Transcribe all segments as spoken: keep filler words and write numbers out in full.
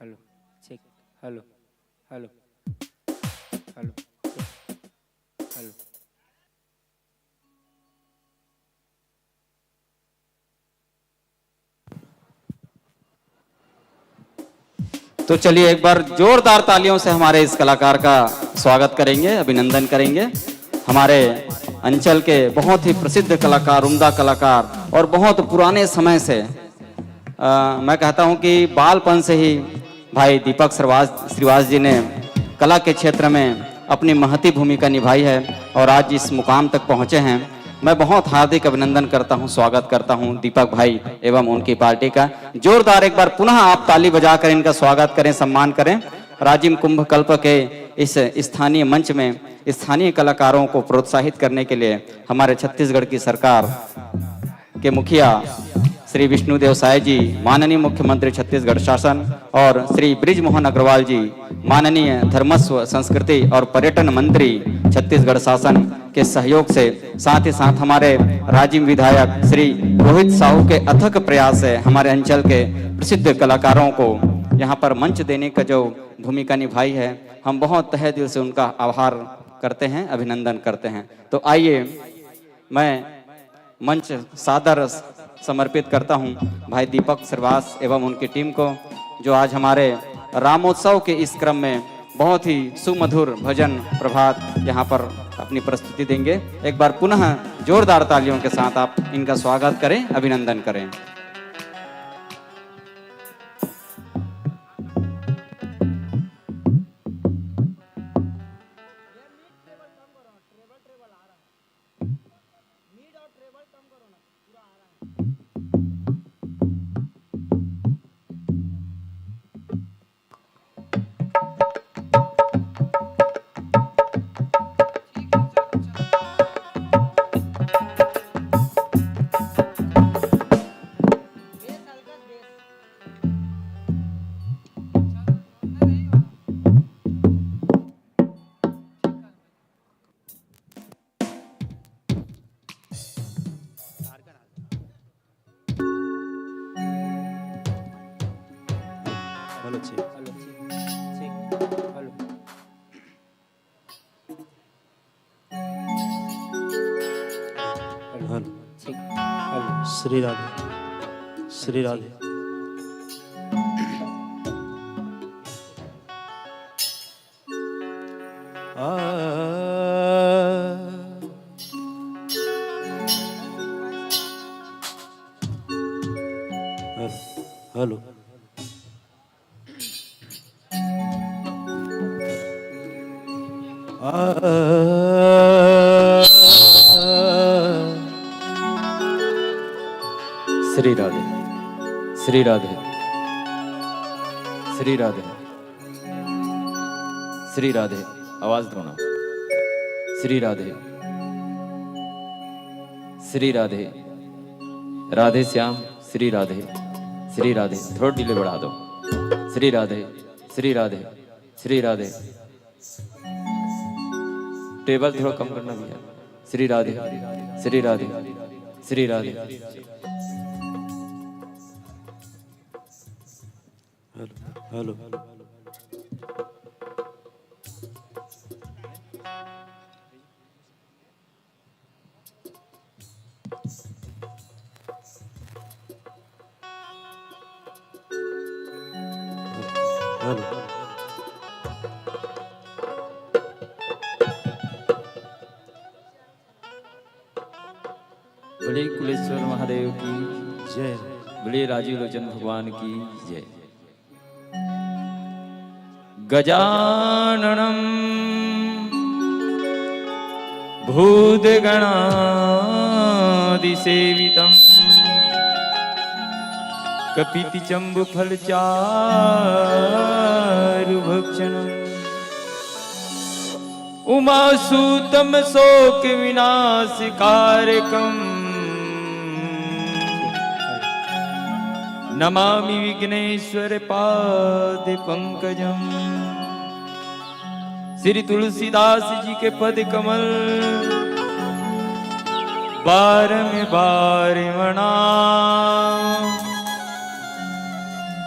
Hello, check. Hello, hello, hello, check. Hello. तो चलिए, एक बार जोरदार तालियों से हमारे इस कलाकार का स्वागत करेंगे, अभिनंदन करेंगे। हमारे अंचल के बहुत ही प्रसिद्ध कलाकार, उम्दा कलाकार और बहुत पुराने समय से, अ, मैं कहता हूं कि बालपन से ही भाई दीपक श्रीवास, श्रीवास जी ने कला के क्षेत्र में अपनी महती भूमिका निभाई है और आज इस मुकाम तक पहुंचे हैं। मैं बहुत हार्दिक अभिनंदन करता हूं, स्वागत करता हूं दीपक भाई एवं उनकी पार्टी का। जोरदार एक बार पुनः आप ताली बजाकर इनका स्वागत करें, सम्मान करें। राजिम कुंभ कल्प के इस स्थानीय मंच में स्थानीय कलाकारों को प्रोत्साहित करने के लिए हमारे छत्तीसगढ़ की सरकार के मुखिया श्री विष्णुदेव साय जी, माननीय मुख्यमंत्री छत्तीसगढ़ शासन, और श्री बृजमोहन अग्रवाल जी, माननीय धर्मस्व, संस्कृति और पर्यटन मंत्री छत्तीसगढ़ शासन के सहयोग से, साथ ही साथ हमारे राजिम विधायक श्री रोहित साहू के अथक प्रयास से हमारे अंचल के प्रसिद्ध कलाकारों को यहाँ पर मंच देने का जो भूमिका निभाई है, हम बहुत तहे दिल से उनका आभार करते हैं, अभिनंदन करते हैं। तो आइए, मैं मंच सादर समर्पित करता हूं भाई दीपक श्रीवास एवं उनकी टीम को, जो आज हमारे रामोत्सव के इस क्रम में बहुत ही सुमधुर भजन प्रभात यहां पर अपनी प्रस्तुति देंगे। एक बार पुनः जोरदार तालियों के साथ आप इनका स्वागत करें, अभिनंदन करें। Hello, check. Hello, check. Check. Hello. Hello. Check. Hello. Shri Radhe, Shri Radhe. Hello. आ, श्री राधे, श्री राधे, श्री राधे, श्री राधे। आवाज दो ना। श्री राधे, श्री राधे, राधे श्याम, श्री राधे, श्री राधे। थोड़ा डिले बढ़ा दो। श्री राधे, श्री राधे, श्री राधे। टेबल थोड़ा कम करना भैया। Shri Radhe, Shri Radhe, Shri Radhe. Hello, hello. Hello. बोले कुलेश्वर महादेव की जय। बोले राजीव लोचन भगवान की जय। गजाननं भूतगणादिसेवितं कपित्थजम्बूफलचारुभक्षणम्। उमासुतं शोकविनाशकारकम्। नमामि विघ्नेश्वर पाद पंकजम्। श्री तुलसीदास जी के पद कमल बारम बार मना।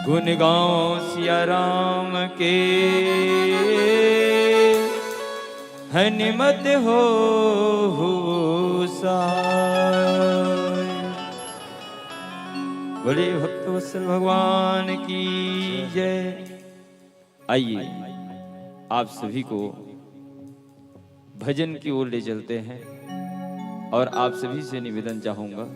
गुण गाओ सिया राम के हनुमत हो सहाय। बोले भक्तवत्सल भगवान की जय। आइए, आप सभी को भजन की ओर ले चलते हैं और आप सभी से निवेदन चाहूंगा,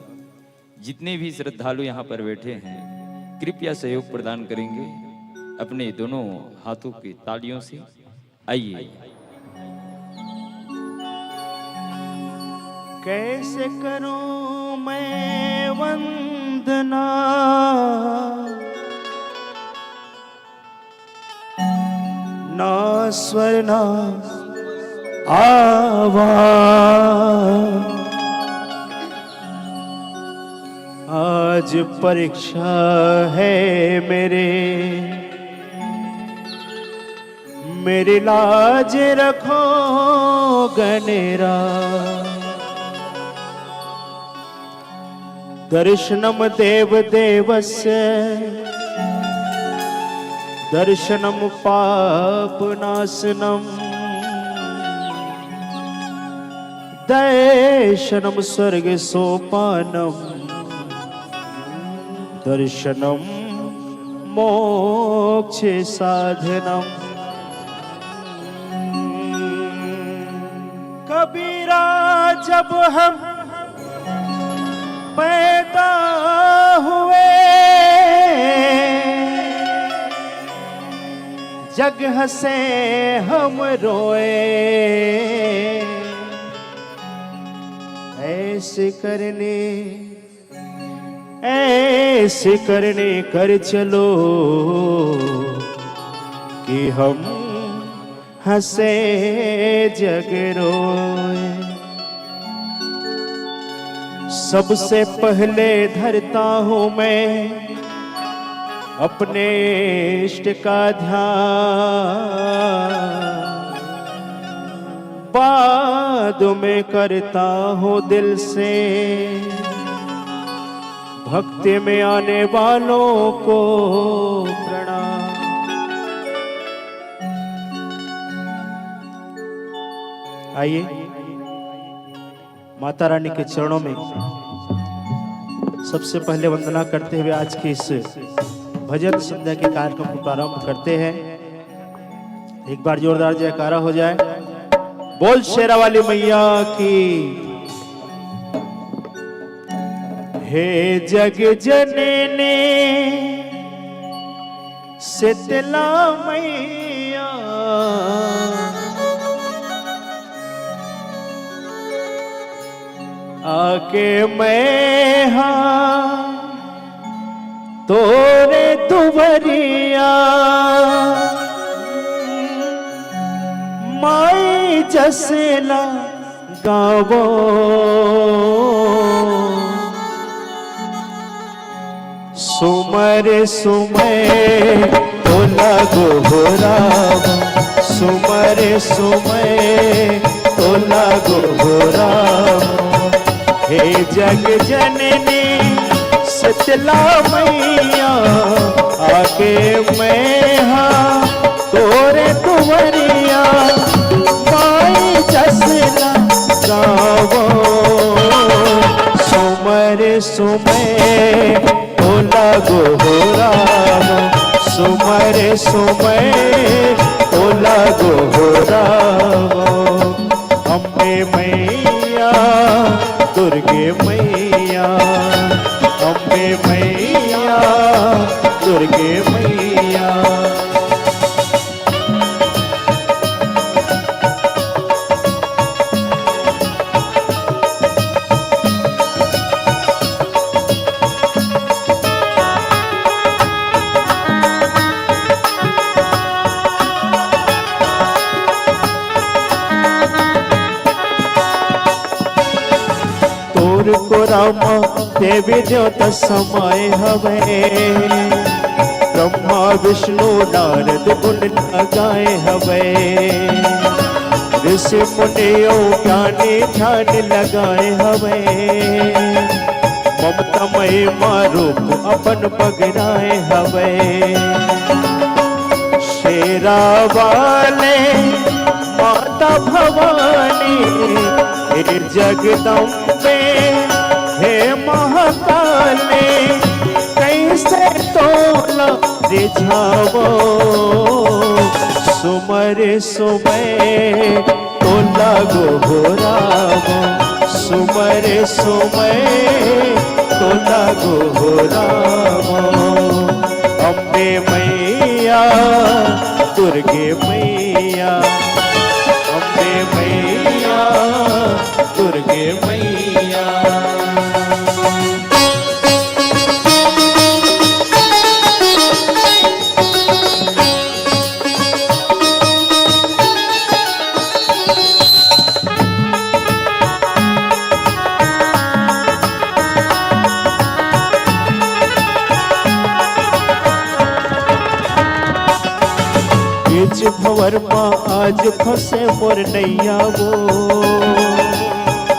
जितने भी श्रद्धालु यहाँ पर बैठे हैं, कृपया सहयोग प्रदान करेंगे अपने दोनों हाथों की तालियों से। आइए। कैसे करूं मैं वंदना, ना स्वर ना आवाज। आज परीक्षा है मेरे, मेरी लाज रखो गनेरा। दर्शनम देव देवस्य, दर्शनम पाप नाशनम, दर्शनम स्वर्ग सोपानम, दर्शनम मोक्ष साधनम। कबीरा, जब हम पैदा हुए, जग हंसे हम रोए। ऐसे करने, ऐसे करने कर चलो कि हम हंसे जग रोए। सबसे पहले धरता हूं मैं अपने इष्ट का ध्यान, बाद में करता हूं दिल से भक्ति में आने वालों को प्रणाम। आइए, माता रानी के चरणों में सबसे पहले वंदना करते हुए आज के इस भजन संध्या के कार्यक्रम को प्रारंभ करते हैं। एक बार जोरदार जयकारा हो जाए। बोल शेरा वाली मैया की। हे जग जननी शीतला मैया, आके मैं हा तोरे दुवरिया, माई जसला गावो। सुमर सुमय तोला गोहरावो, सुमर सुमय तोला गोहरावो। हे जग जननी शीतला मैया, आके मैं हा तोरे दुवरिया, माई जसला गावो। सुमर सुमय तोला गोहरावो, सुमर सुमय तोला गोहरावो। अम्बे मैया, दुर्गे मैया, अम्बे मैया, दुर्गे मैया। तोर कोरा म देवी देवता समाए हवय, ब्रह्मा विष्णु नारद गुण लगाए हवय, ऋषि मुनियो ज्ञानी ध्यान लगाए हवय, ममता मय मा रूप अपन बगराए हवय। शेरा वाले माता भवानी, हे जगदम्बे, हे महाकाली, कइसे तोला रिझावो। सुमर सुमय तोला गोहरावो, सुमर सुमय तोला गोहरावो। अम्बे मैया, दुर्गे मैया, अम्बे मैया, दुर्गे मैया। बीच भंवर मा आज फंसे मोर नैया वो,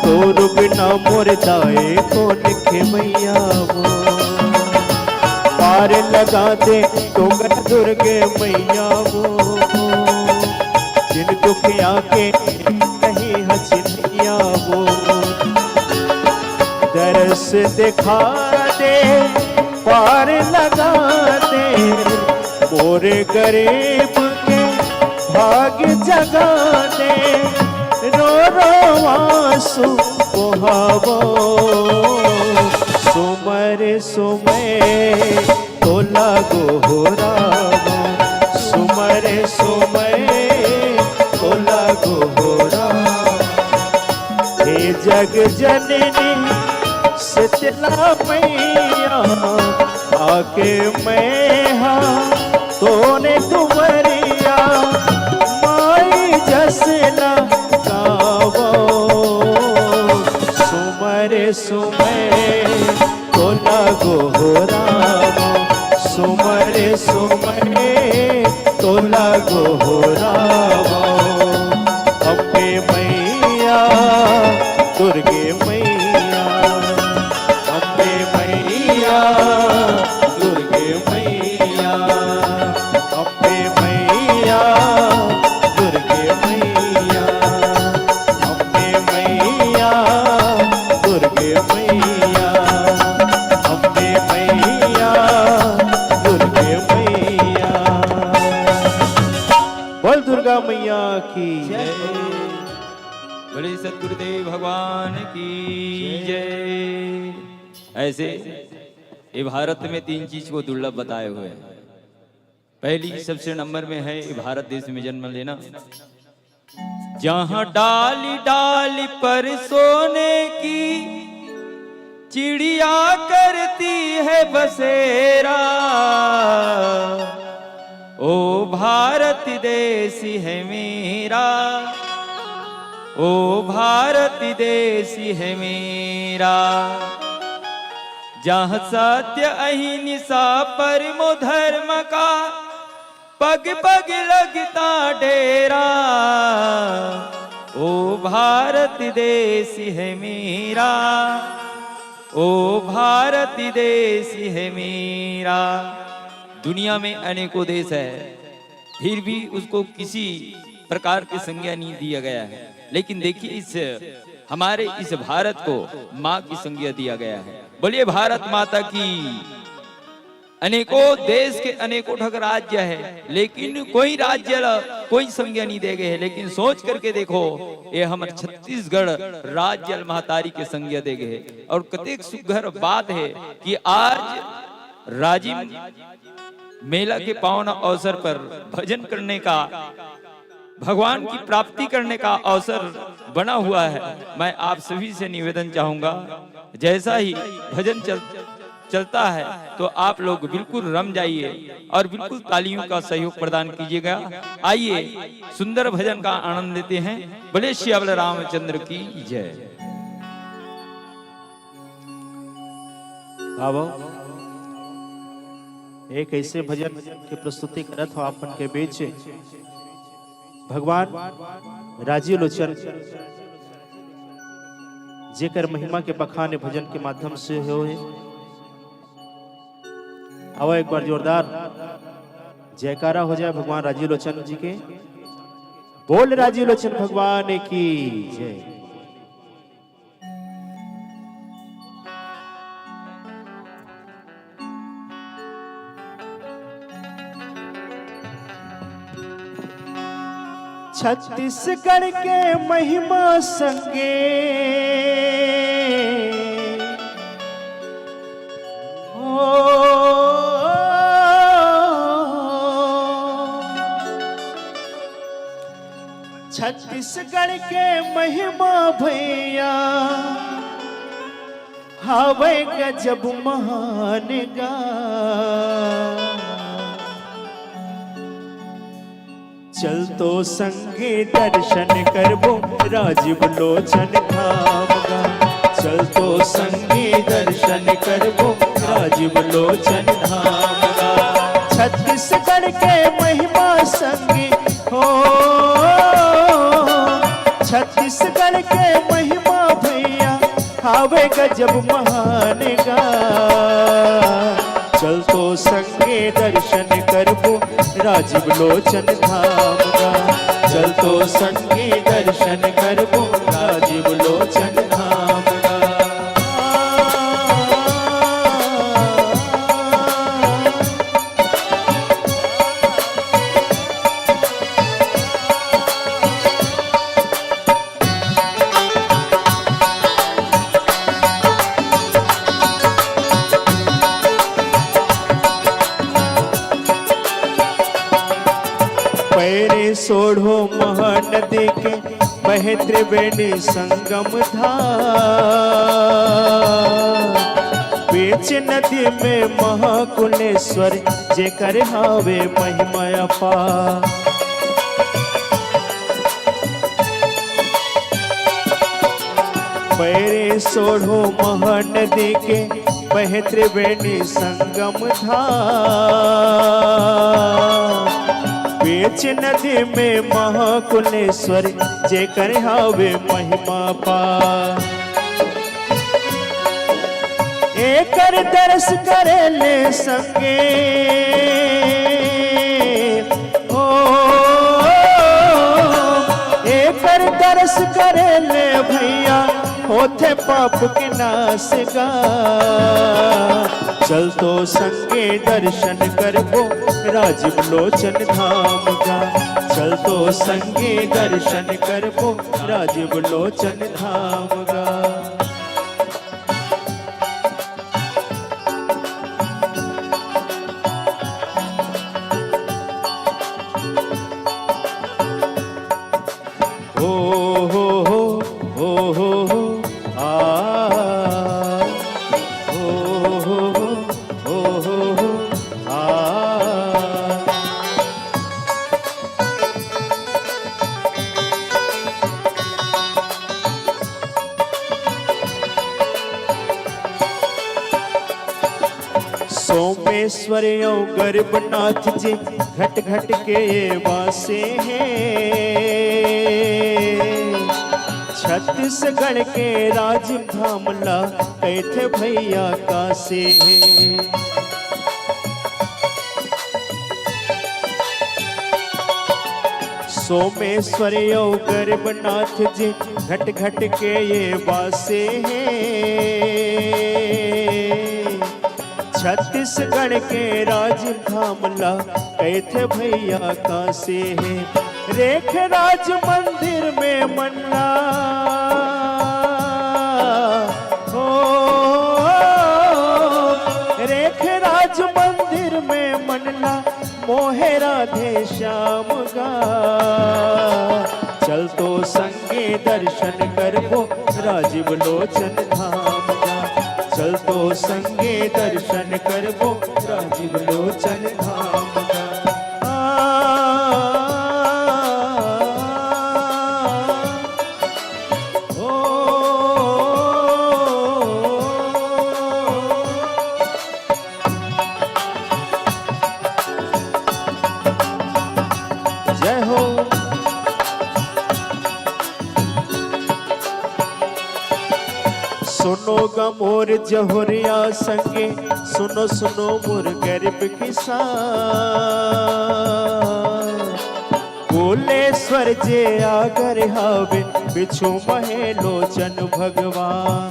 तोर बिना मोर दाए कोन खेवैया वो। पार लगा दे डोंगर दुर्गे मैया वो, जिन दुखिया के नहीं हचिनिया वो। दरस दिखा दे, पार लगा दे, मोरे गरीब के भाग जगा दे, रो रो आंसू बहावो। सुमर सुमय तोला गोहरावो, सुमर सुमय तोला गोहरावो। हे जग जननी शीतला मैया, आके मैं हा तोरे दुवरिया, माई जसला गावो। सुमर सुमय तोला गोहरावो, सुमर सुमय तोला गोहरावो। अम्बे मैया, दुर्गे मैया, अम्बे मैया, दुर्गे मैया, अम्बे मैया, दुर्गे मैया, अम्बे मैया, दुर्गे मैया, अम्बे मैया, दुर्गे मैया। बोल दुर्गा मैया की जय। बोले सतगुरुदेव भगवान की जय। ऐसे ये भारत में तीन चीज को दुर्लभ बताए हुए हैं। पहली सबसे नंबर में है ये भारत देश में जन्म लेना, जहाँ डाली डाली पर सोने की चिड़िया करती है बसेरा। ओ भारत देश है मेरा, ओ भारत देश है मेरा, जहाँ सत्य अहिंसा परमो धर्म का पग पग लगता डेरा। ओ भारत देश है मेरा, ओ भारत देश है मेरा। दुनिया में अनेकों देश है, फिर भी उसको किसी प्रकार की संज्ञा नहीं दिया गया है, लेकिन देखिए, इस हमारे इस भारत को माँ की संज्ञा दिया गया है। बोलिए भारत माता की। अनेकों देश के अनेकों ठक राज्य है, लेकिन कोई राज्य ला कोई संज्ञा नहीं दे गए है। लेकिन सोच करके देखो, ये हमर छत्तीसगढ़ राज्य ल महतारी के संज्ञा दे गए है। और कतेक सुघर बात है कि आज राजिम मेला के पावन अवसर पर भजन करने का, भगवान की प्राप्ति करने का अवसर बना हुआ है। मैं आप सभी से निवेदन चाहूंगा, जैसा ही भजन चल, चलता है, तो आप लोग बिल्कुल रम जाइए और बिल्कुल तालियों का सहयोग प्रदान कीजिएगा। आइए, सुंदर भजन का आनंद लेते हैं। बोले सियावर रामचंद्र की जय। आवो, एक ऐसे भजन के प्रस्तुति करत हो आप मन के बीच। भगवान राजीव लोचन, जेकर महिमा के बखान ए भजन के माध्यम से होए। आवा, एक बार जोरदार जयकारा हो जाए भगवान राजीव लोचन जी के। बोल राजीव लोचन भगवान की जय। छत्तीसगढ़ के महिमा संगे, ओ, छत्तीसगढ़ के महिमा भैया हावय गजब महान गा। चल तो संगे दर्शन करबो राजीव लोचन धाम गा। चल तो संगे दर्शन करबो राजीव लोचन धाम गा। छत्तीसगढ़ के महिमा संगे हो, छत्तीसगढ़ के महिमा भैया हावे गजब महान गा। चल तो संगे दर्शन करबो राजीव लोचन धाम गा। चल तो संगे दर्शन करबो राजीव लोचन धाम गा। पैरे सोढ़ो महा नदी के बहे त्रिवेणी संगम धार। बीच नदी में महाकुलेश्वर जेकर हावे महिमा अपार। पैरे सोढ़ो महानदी के बहे त्रिवेणी संगम धार। बीच नदी में महाकुलेश्वर जेकर हावे महिमा पार। एकर दर्श करे ले संगे ओ, एकर दर्श करे ले भैया, होथे पाप के नाश गा। चल तो संगे दर्शन करबो राजीव लोचन धाम गा। चल तो संगे दर्शन करबो राजीव लोचन धाम गा। सोमेश्वर अउ गरीबनाथ जी घट घट के ये वासे हे। छत्तीसगढ़ के राजिम धाम ला कहिथे भैया कासे हे। सोमेश्वर अउ गरीबनाथ जी घट घट के ये वासे हे। छत्तीसगढ़ के राजधाम ला कहिथे भैया कासे हे। रेखराज मंदिर में मन ला हो, रेखराज मंदिर में मन ला मोहे राधे श्याम गा। चल तो संगे दर्शन करबो राजीव लोचन धाम गा। चल तो संगे दर्शन करबो राजीव लोचन धाम गा। आ, ओ, जय हो। सुनो ग मोर जहुरिया संगे, सुनो सुनो मोर गरीब किसान। कुलेश्वर जे आगर हावे, बिछुमहे लोचन भगवान।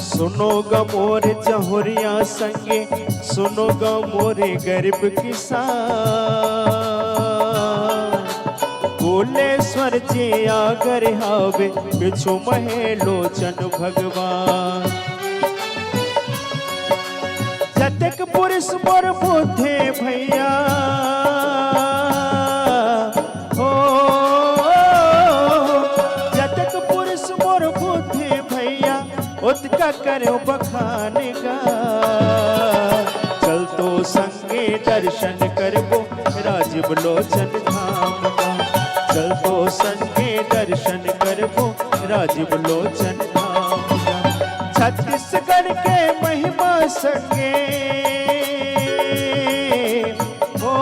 सुनो ग मोर जहुरिया संगे, सुनो ग मोरे गरीब किसान। कुलेश्वर जे आगर हावे, बिछुमहे लोचन भगवान। जतेक पुरुष मोर बुद्धे भैया हो, जतेक पुरुष मोर बुद्धे भैया, ओतका करो बखान गा। चल तो संगे दर्शन करबो राजीव लोचन धाम गा। चल तो संगे दर्शन करबो राजीव लोचन धाम गा। छत्तीसगढ़ के महिमा संगे ओ,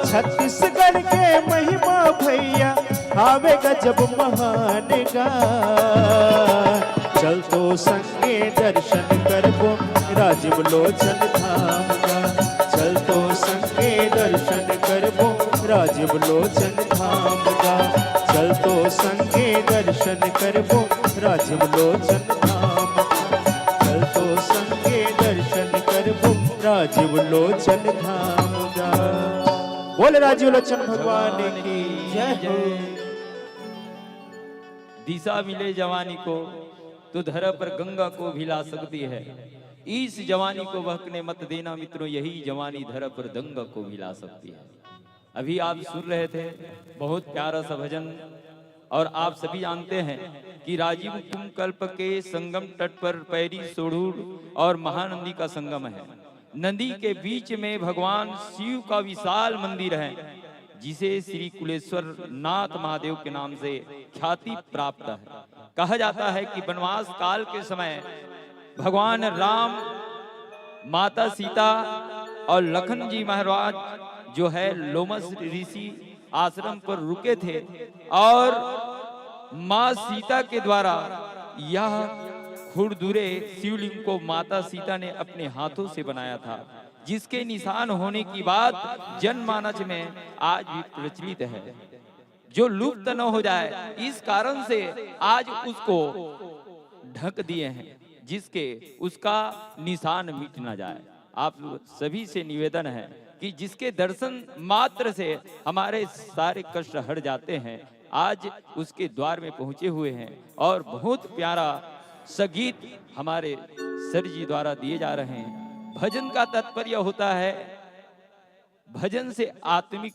छत्तीसगढ़ के महिमा भैया, हावे गजब महान गा। चल तो संगे दर्शन करबो राजीव लोचन धाम गा। चल तो संगे दर्शन करबो राजीव लोचन धाम गा। चल तो संगे दर्शन करबो राजीव लोचन धाम गा। चल तो संगे दर्शन करबो राजीव लोचन धाम गा। बोल राजीव लोचन भगवान की जय हो। दिशा मिले जवानी को तो धरा पर गंगा को भी ला सकती है। इस जवानी को बहकने मत देना मित्रों, यही जवानी धरा पर दंगा को भी ला सकती है। अभी आप सुन रहे थे बहुत प्यारा सा भजन। और आप सभी जानते हैं कि राजीव कुंभ कल्प के संगम तट पर पैरी, सोढ़ूर और महानंदी का संगम है। नदी के बीच में भगवान शिव का विशाल मंदिर है, जिसे श्री कुलेश्वर नाथ महादेव के नाम से ख्याति प्राप्त है। कहा जाता है कि वनवास काल के समय भगवान राम, माता सीता और लखन जी महाराज जो है लोमश ऋषि आश्रम पर रुके थे और माँ सीता के द्वारा यह खुरदुरे शिवलिंग को माता सीता ने अपने हाथों से बनाया था, जिसके निशान होने की बात जनमानस में आज भी प्रचलित है। जो लुप्त न हो जाए, इस कारण से आज उसको ढक दिए हैं, जिसके उसका निशान मिट ना जाए। आप सभी से निवेदन है कि जिसके दर्शन मात्र से हमारे सारे कष्ट हट जाते हैं, आज उसके द्वार में पहुंचे हुए हैं और बहुत प्यारा संगीत हमारे सर जी द्वारा दिए जा रहे हैं। भजन का तात्पर्य होता है, भजन से आत्मिक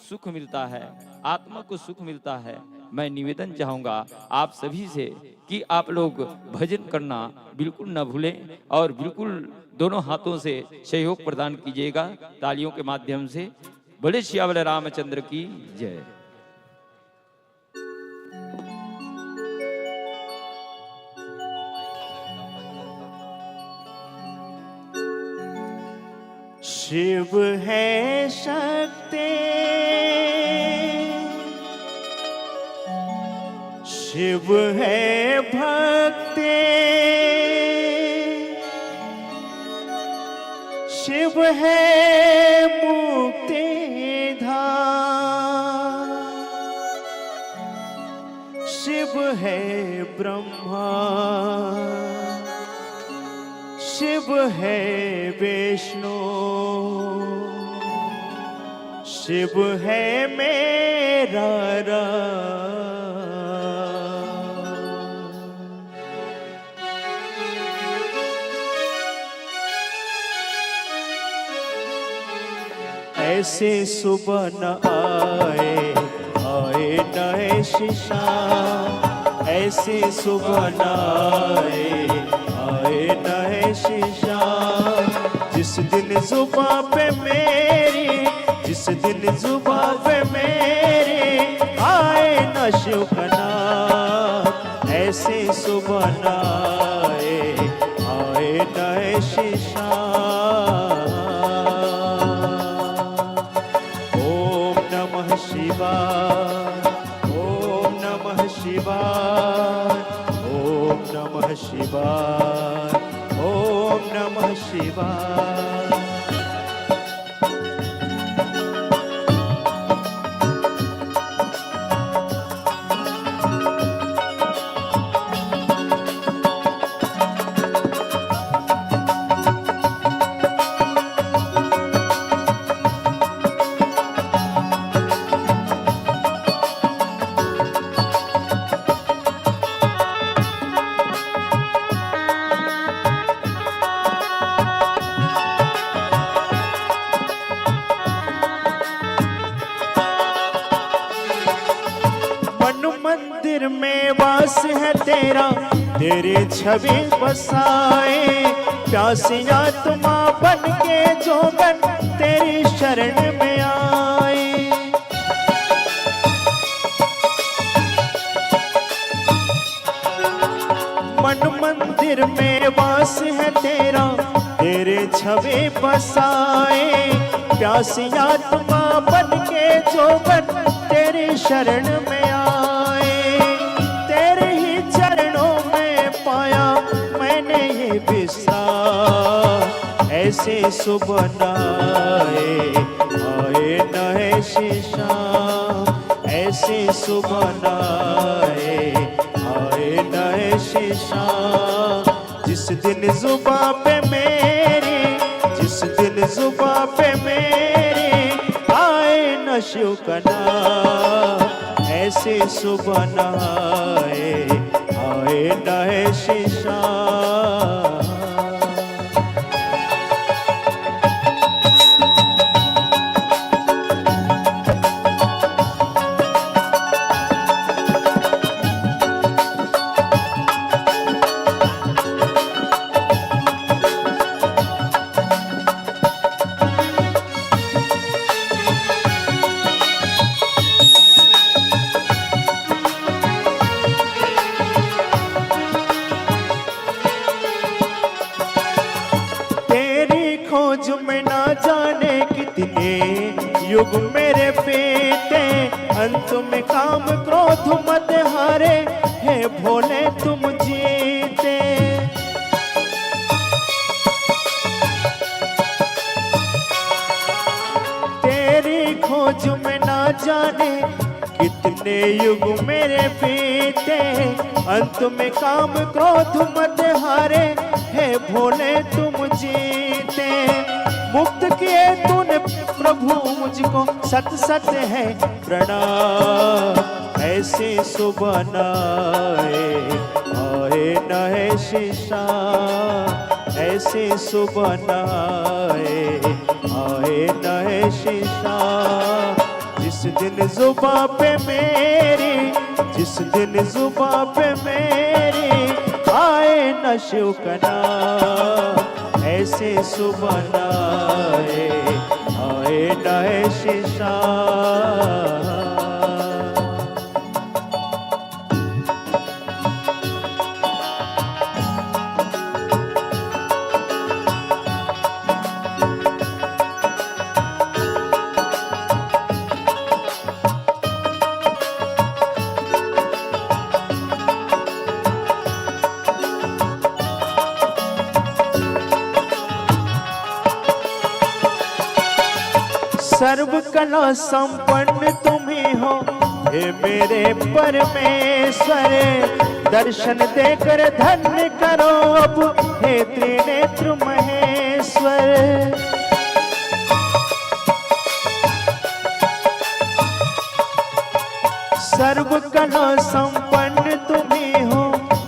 सुख मिलता है, आत्मा को सुख मिलता है। मैं निवेदन चाहूँगा आप सभी से कि आप लोग भजन करना बिल्कुल न भूलें और बिल्कुल दोनों हाथों से सहयोग प्रदान कीजिएगा तालियों के माध्यम से। बोले सियावर रामचंद्र की जय। शिव है शक्ति, शिव है भक्ति, शिव है मुक्ति धाम, शिव है ब्रह्मा, शिव है विष्णु, शिव है मेरा राम। ऐसी सुबह न आए, आए न ऐसी शाम। ऐसी सुबह न आए, आए न ऐसी शाम। जिस दिन जुबां पे मेरी, जिस दिन जुबां पे मेरी आए न शिव का नाम, ऐसी सुबह न आए, आए न ऐसी शाम। ओम नमः शिवाय, ओम नमः शिवाय, ओम नमः शिवाय, ओम नमः शिवाय। मन मंदिर में वास है तेरा, तेरी छवि बसाए। प्यासी आत्मा बन के जोगन तेरी शरण में आए। मन मंदिर में वास है तेरा, तेरे छवि बसाए। प्यासी आत्मा बन के जोगन तेरी शरण में आए। तेरे ही चरणों में पाया मैंने ये विश्राम। ऐसी सुबह न आए, आए न ऐसी शाम। ऐसी सुबह न आए, आए न ऐसी शाम। जिस दिन जुबां पे मेरी, जिस दिन जुबां पे मेरी आए न शिव का नाम, ऐसी सुबह न आए, आए न ऐसी शाम। तेरी खोज में ना जाने कितने युग मेरे बीते, अंत में काम क्रोध मद हारे, हे भोले तुम जीते। तेरी खोज में ना जाने कितने युग मेरे बीते, अंत में काम क्रोध मद हारे, हे भोले तुम जीते। मुक्त किए तूने प्रभु मुझको, सत सत है प्रणाम। ऐसी सुबह न आए, आए न ऐसी शाम। ऐसी सुबह न आए, आए न ऐसी शाम। जिस दिन जुबां पे मेरी, जिस दिन जुबां पे मेरी आए न शिव का नाम, ऐसी सुबह न आए, आए न ऐसी शाम। कला संपन्न तुम ही हो, हे मेरे परमेश्वर, दर्शन देकर धन्य करो अब, हे त्रिनेत्र महेश्वर। सर्व कला संपन्न तुम ही हो,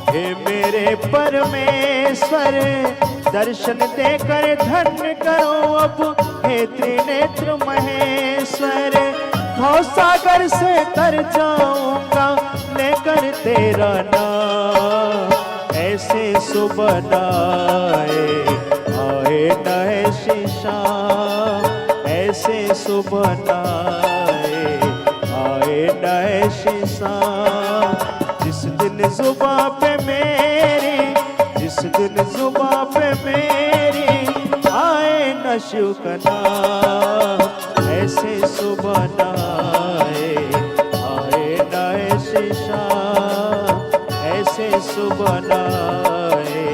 हे मेरे परमेश्वर, दर्शन देकर धन्य करो अब, हे त्रिनेत्र महेश्वर। भवसागर से तर जाऊंगा लेकर तेरा नाम, ऐसे शुभ नाए आए न ऐसी शाम, ऐसे शुभ नाए आए न ऐसी शाम। जिस दिन जुबा पे मेरी, जिस दिन जुबा पे मेरी आए न शिव का नाम, ऐसे शुभ नाए आए न ऐसी शाम, ऐसे शुभ नाए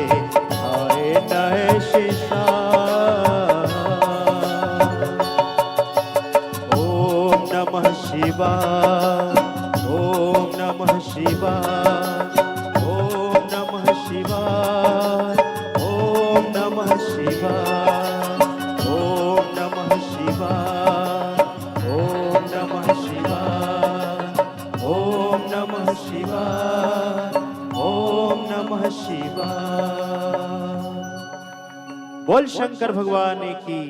आए न ऐसी शाम। ओम नमः शिवाय, ओम नमः शिवाय, ओम नमः शिवाय, ओम नमः शिवाय, ओम नमः शिवाय, ओम नमः शिवाय, ओम नमः शिवाय, ओम नमः शिवाय। बोल शंकर भगवान की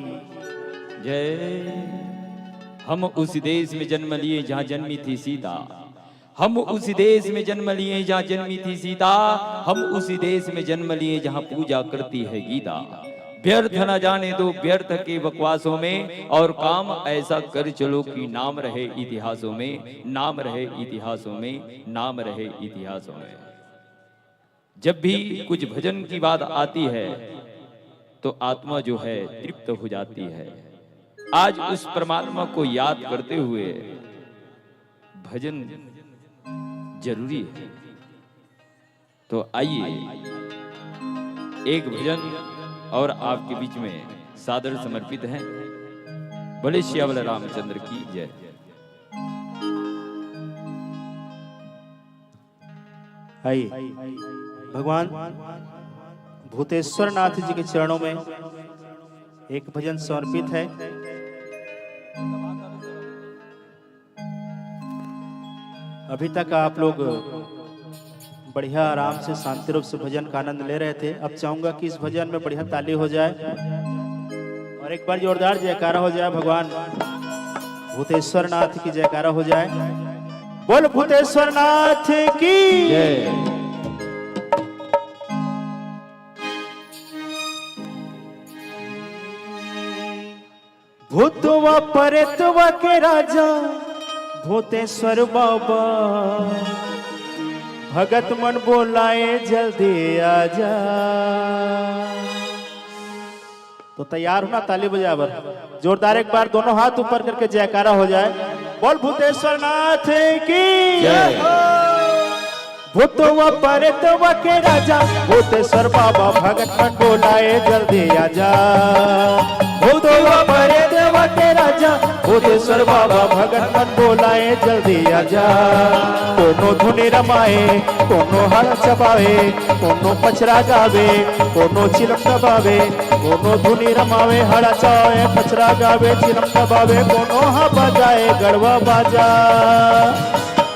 जय। हम उसी देश में जन्म लिए जहाँ जन्मी थी सीता। हम उसी देश में जन्म लिए जहाँ जन्मी थी सीता। हम उसी देश में जन्म लिए जहाँ पूजा करती है गीता। व्यर्थ न जाने दो व्यर्थ के बकवासों में, और काम ऐसा कर चलो कि नाम रहे इतिहासों में, नाम रहे इतिहासों में, नाम रहे इतिहासों में। जब भी कुछ भजन की बात आती है तो आत्मा जो है तृप्त हो जाती है। आज उस परमात्मा को याद करते हुए भजन जरूरी है। तो आइए, एक भजन और आपके बीच में सादर समर्पित है। बोले सियावल रामचंद्र की जय। आइए, भगवान भूतेश्वर नाथ जी के चरणों में एक भजन समर्पित है। अभी तक आप लोग बढ़िया आराम से शांति रूप से भजन का आनंद ले रहे थे। अब चाहूंगा कि इस भजन में बढ़िया ताली हो जाए और एक बार जोरदार जयकारा हो जाए भगवान भूतेश्वर नाथ की, जयकारा हो जाए। बोल भूतेश्वर नाथ की जय। भूतवा परेतवा के राजा भूतेश्वर बाबा, भगत मन बोलाए जल्दी आजा। तो तैयार हो ना ताली बजाए बर? जोरदार एक बार दोनों हाथ ऊपर करके जयकारा हो जाए। बोल भूतेश्वर नाथ की जय। भूतवा परेतवा के राजा भूतेश्वर बाबा, भगत मन बोलाए जल्दी आजा। भूतवा परेतवा के राजा भूतेश्वर बाबा, भगत मन बोलाए जल्दी आजा। कोनो धुनी रमाए, कोनो हल चबावे, कोनो पचरा गावे, कोनो चिलम दबावे, कोनो धुनी रमावे, हड़ा चावे, पचरा गावे, चिलम दबावे, कोनो हा बजाए गड़वा बाजा।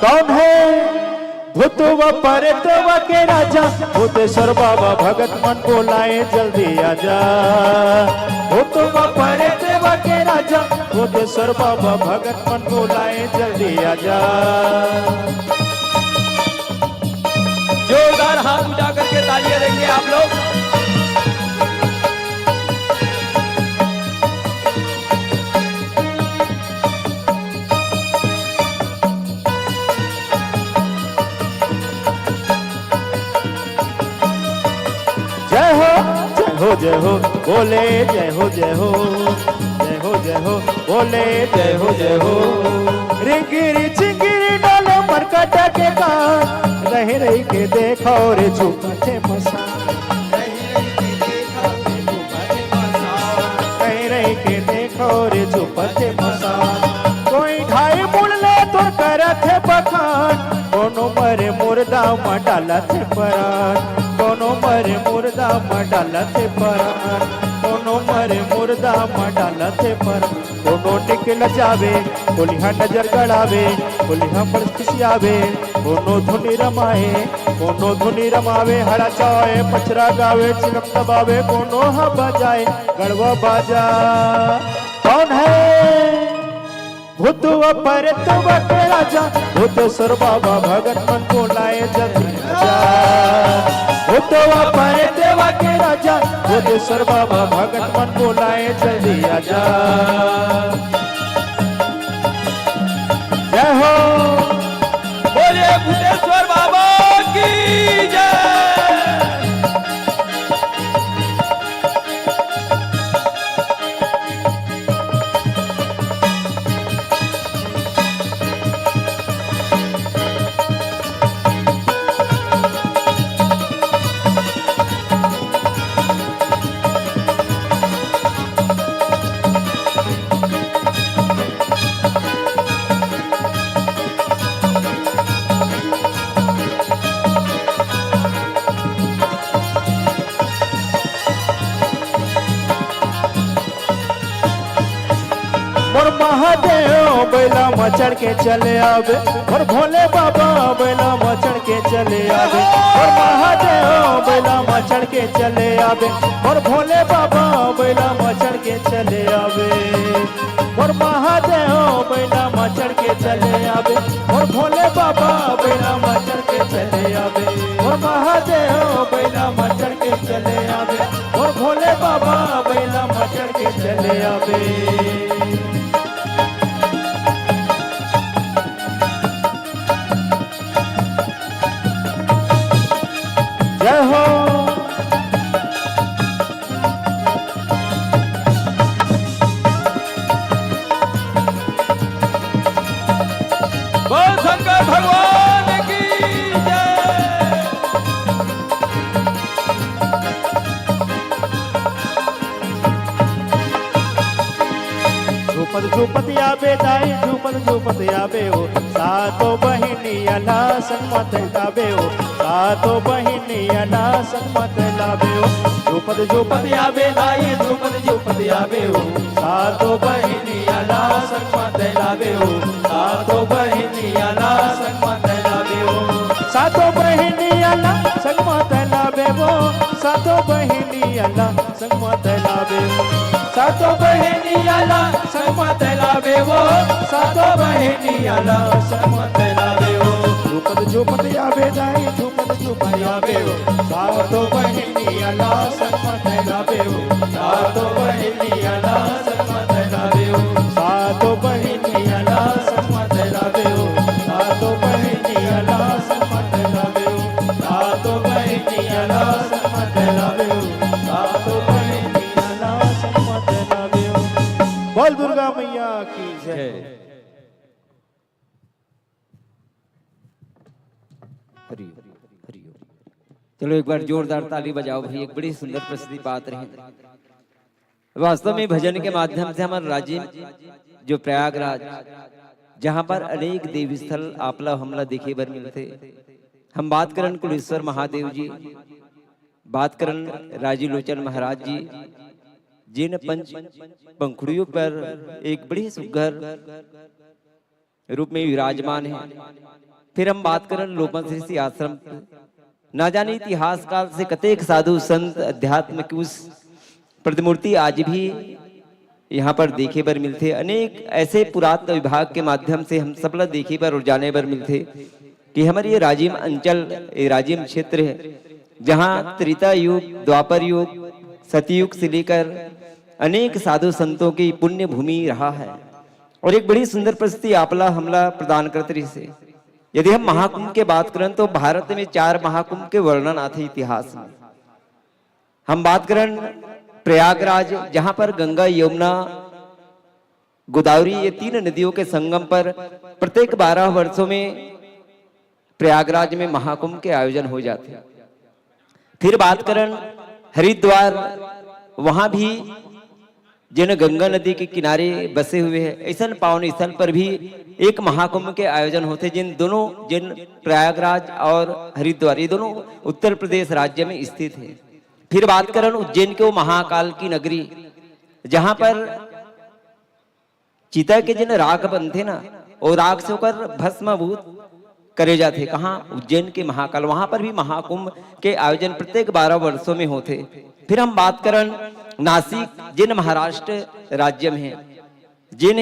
कौन है? भूतवा परेतवा के राजा भूतेश्वर बाबा, भगत मन बोलाए जल्दी आजा। भूतवा परेतवा के राजा भूतेश्वर बाबा, भगत मन बोलाए जल्दी आजा। जोरदार हाथ उठा करके तालियां देंगे आप लोग। जय हो, जय हो, जय हो, बोले जय हो, जय हो, जय हो, जय हो, बोले जय हो, जय हो। रिंगिरी चिंगिरी डाले मरकटा के कान, रही रही के देखो रे झूमते मसान। रही रही के देखो रे झूमते मसान। म डालत हे परान, कोनो मरे मुर्दा म डालत हे परान, कोनो मरे मुर्दा म डालत हे परान। कोनो निकल जावे, कोलिहा नजर गड़ावे, कोलिहा पर खिसियावे, कोनो धुनी रमाए, कोनो धुनी रमावे, हड़ा चावे, पचरा गावे, चिलम दबावे, कोनो ह बजाए गड़वा बाजा। कौन है? भूतवा परेतवा के राजा, भूतेश्वर बाबा भगत मन बोलाए जल्दी आजा। भूतवा परेतवा के राजा, भूतेश्वर बाबा भगत मन बोलाए जल्दी आजा। जय हो। बोलिए भूतेश्वर बाबा की जय। मोर महादेव बैला म चढ़ के चले आबे, मोर भोले बाबा बैला म चढ़ के चले आबे, मोर महादेव बैला म चढ़ के चले आबे, मोर भोले बाबा बैला म चढ़ के चले आबे। मोर महादेव बैला म चढ़ के चले आबे, मोर भोले बाबा बैला म चढ़ के चले आबे, मोर महादेव बैला म चढ़ के चले आबे, मोर भोले बाबा बैला म चढ़ के चले आबे। जय हो। बोल शंकर भगवान की जय। झूपत झूपत आबे दाई, झूपत झूपत आबे ओ, सातो बहिनी अला संग म तैलाबे ओ, सातो बहिनी अला संग म तैलाबे ओ। झूपत झूपत आबे दाई, झूपत झूपत आबे ओ, सातो बहिनी अला संग म तैलाबे ओ, सातो बहिनी अला संग म तैलाबे ओ। सातो बहिनी अला संग म तैलाबे ओ, सातो बहिनी अला संग म तैलाबे ओ। सातो बहिनी अला संग म तैलाबे ओ, सातो बहिनी अला संग म तैलाबे ओ। झूपत झूपत आबे दाई, झूपत झूपत आबे ओ। सातो बहिनी अला संग म तैलाबे ओ, सातो बहिनी अला संग म तैलाबे ओ। सातो बहिनी अला संग म तैलाबे ओ, सातो बहिनी अला संग म तैलाबे ओ। सातो बहिनी अला संग म तैलाबे ओ, सातो बहिनी अला संग म तैलाबे ओ। बोल दुर्गा मैया की जय। जय। हरि ओम, हरि ओम। चलो एक बार जोरदार ताली बजाओ भाई, एक बड़ी सुंदर प्रस्तुति बात रही। वास्तव में भजन के माध्यम से हमारा राजिम जो प्रयागराज, जहाँ पर अनेक देवी स्थल आपला हमला देखे बर मिलथे। हम बात करन कुलेश्वर महादेव जी, बात करन राजीव लोचन महाराज जी, जिन पंच पंखुड़ियों पर एक बड़ी सुघर रूप में विराजमान है। फिर हम बात करन लोपन ऋषि आश्रम, ना जाने इतिहास काल से कतेक साधु संत अध्यात्म की उस प्रतिमूर्ति आज भी यहाँ पर देखे बर मिलथे। अनेक ऐसे पुरातत्व विभाग के माध्यम से हम सबला देखे बर और जाने बर मिलथे कि हमर ये राजिम अंचल, ये राजिम क्षेत्र है, जहाँ त्रेता युग, द्वापर युग, सतयुग से लेकर अनेक साधु संतों की पुण्य भूमि रहा है। और एक बड़ी सुंदर प्रस्तुति आपला हमला प्रदान करत रहिसे। यदि हम महाकुंभ के बात करन तो भारत में चार महाकुंभ के वर्णन आथे इतिहास में। हम बात करन प्रयागराज, जहाँ पर गंगा, यमुना, गोदावरी, ये तीन नदियों के संगम पर प्रत्येक बारह वर्षों में प्रयागराज में महाकुंभ के आयोजन हो जाथे। फिर बात करन हरिद्वार, वहाँ भी जेन गंगा नदी के किनारे बसे हुए हैं, ऐसन पावन स्थल पर भी एक महाकुंभ के आयोजन होथे, जेन दोनों, जेन प्रयागराज और हरिद्वार, ये दोनों उत्तर प्रदेश राज्य में स्थित है। फिर बात करन उज्जैन के, वो महाकाल की नगरी, जहां पर चिता के जेन राख बनथे ना, वो राख से ओकर भस्मभूत करे जाथे। कहाँ? उज्जैन के महाकाल। वहां पर भी महाकुंभ के आयोजन प्रत्येक बारह वर्षों में होथे। फिर हम बात करन नासिक, जेन महाराष्ट्र राज्य में है, जेन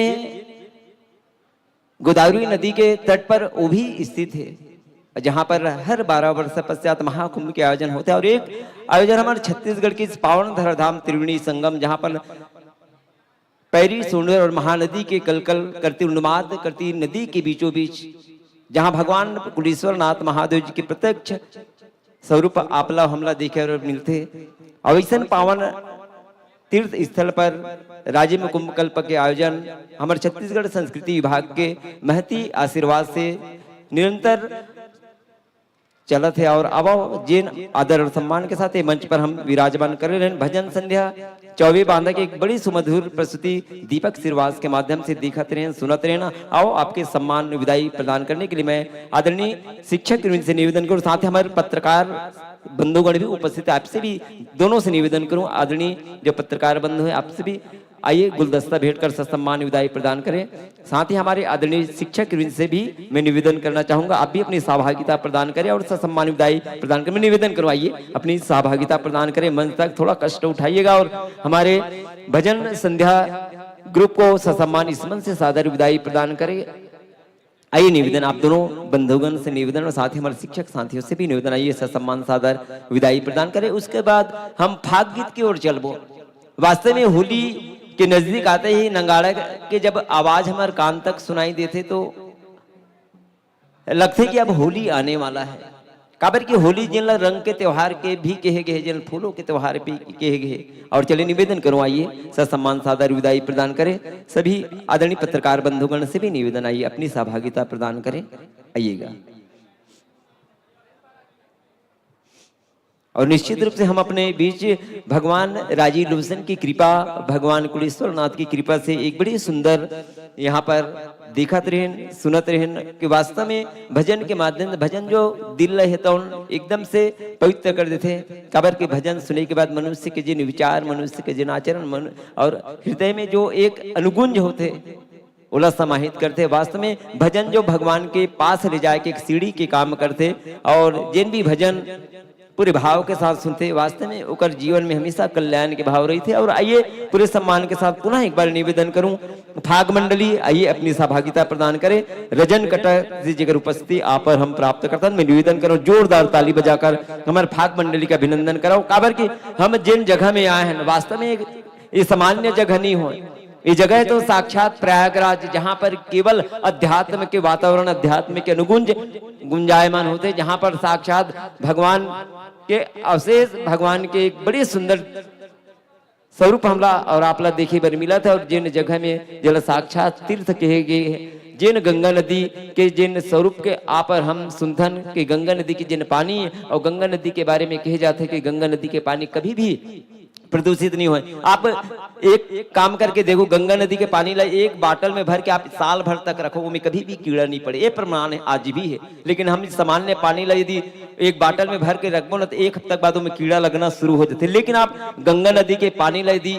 गोदावरी नदी के तट पर वो भी स्थित है, जहां पर हर बारह वर्ष पश्चात महाकुंभ के आयोजन होथे। और एक आयोजन हमारे छत्तीसगढ़ के इस पावन धराधाम त्रिवेणी संगम, जहां पर पैरी सोंढर और महानदी के कलकल करती उन्माद करती नदी के बीचों बीच, जहां भगवान कुलेश्वर नाथ महादेव जी के प्रत्यक्ष स्वरूप आपला हमला देखे और मिलथे। और ऐसन पावन तीर्थ स्थल पर राजिम कुंभ कल्प के आयोजन हमर छत्तीसगढ़ संस्कृति विभाग के महती आशीर्वाद से निरंतर चलत हे। और अब जेन आदर और सम्मान के साथ ये मंच पर हम विराजमान करे रहेन, भजन संध्या चौबे बांधा के एक बड़ी सुमधुर प्रस्तुति दीपक श्रीवास के माध्यम से दिखत रहेन, सुनत रहेन। आओ, आपके सम्मान विदाई प्रदान करने के लिए मैं आदरणीय शिक्षक वृंद से निवेदन करूं, साथ ही हमारे पत्रकार बंधुगण भी उपस्थित हैं, आपसे भी दोनों से निवेदन करूं, आदरणीय जो पत्रकार बंधु हैं, आपसे भी आइए, गुलदस्ता भेंट कर ससम्मान विदाई प्रदान करें। साथ ही हमारे आदरणीय शिक्षक वृंद से भी मैं निवेदन करना चाहूंगा, आप भी अपनी सहभागिता प्रदान करें और ससम्मान विदाई प्रदान करें। मैं निवेदन करूं, आइए, अपनी सहभागिता प्रदान करें। मंच तक थोड़ा कष्ट उठाइएगा और हमारे भजन संध्या ग्रुप को ससम्मान इस मंच से सादर विदाई प्रदान करें। आइए, निवेदन आप दोनों बंधुगण से निवेदन और साथ ही हमारे शिक्षक साथियों से भी निवेदन, आइए, ससम्मान सादर विदाई प्रदान करें। उसके बाद हम फाग गीत की ओर चलबो। वास्तव में होली के नजदीक आते ही नगाड़ा के जब आवाज हमारे कान तक सुनाई देथे, तो लगथे कि अब होली आने वाला है। काबर कि होली जेन ला रंग के त्योहार के भी कहे गए, जेन फूलों के त्योहार भी कहे गए। और चलिए, निवेदन करूं, आइए, ससम्मान सादर विदाई प्रदान करें। सभी आदरणीय पत्रकार बंधुगण से भी निवेदन, आइए, अपनी सहभागिता प्रदान करें, आइएगा। और निश्चित रूप से हम अपने बीच भगवान राजीव लोचन की कृपा, भगवान कुलेश्वर नाथ की कृपा से एक बड़ी सुंदर यहाँ पर देखत रहेन, सुनत रहेन कि वास्तव में भजन के माध्यम से, भजन जो दिल ला हे तौन एकदम से पवित्र कर देथे। काबर के भजन सुने के बाद मनुष्य के जिन विचार, मनुष्य के जिन आचरण, मन और हृदय में जो एक अनुगुंज होथे, ओला समाहित करथे। वास्तव में भजन जो भगवान के पास ले जाए के एक सीढ़ी के काम करथे, और जेन भी भजन पूरे भाव के साथ सुनथे, वास्तव में ओकर जीवन में हमेशा कल्याण के भाव रहिथे। और आइए, पूरे सम्मान के साथ पुनः एक बार निवेदन करूं, फाग मंडली, आइए, अपनी सहभागिता प्रदान करें। रजन कटा जी, जेकर उपस्थिति आप और हम प्राप्त करथन, मैं निवेदन करूं, जोरदार ताली बजाकर हमारे फाग मंडली का अभिनंदन कराओ। काबर कि हम जिन जगह में आए हैं, वास्तव में एक, ये सामान्य जगह नहीं हो, ये जगह तो साक्षात प्रयागराज, जहां पर केवल अध्यात्म के वातावरण, अध्यात्म के अनुगुंज गुंजायमान होथे, जहां पर साक्षात भगवान के अवशेष, भगवान के एक बड़ी सुंदर स्वरूप हमला और आपला देखे बर मिलत हे। और जेन जगह में जेला साक्षात तीर्थ कहे गए हे, जेन गंगा नदी के जेन स्वरूप के आप और हम सुनथन के गंगा नदी के जेन पानी और गंगा नदी के बारे में कहे जाथे कि गंगा नदी के पानी कभी भी प्रदूषित नहीं होय। आप एक काम करके देखो, गंगा नदी के पानी ला एक बाटल में भर के आप साल भर तक रखो, ओमे कभी भी कीड़ा नहीं पड़े, ये प्रमाण है, आज भी है। लेकिन हम सामान्य पानी ला यदि एक बाटल में भर के रखबो ना, तो एक हफ्ता के बाद ओमे कीड़ा लगना शुरू हो जाथे। लेकिन आप गंगा नदी के पानी ला यदि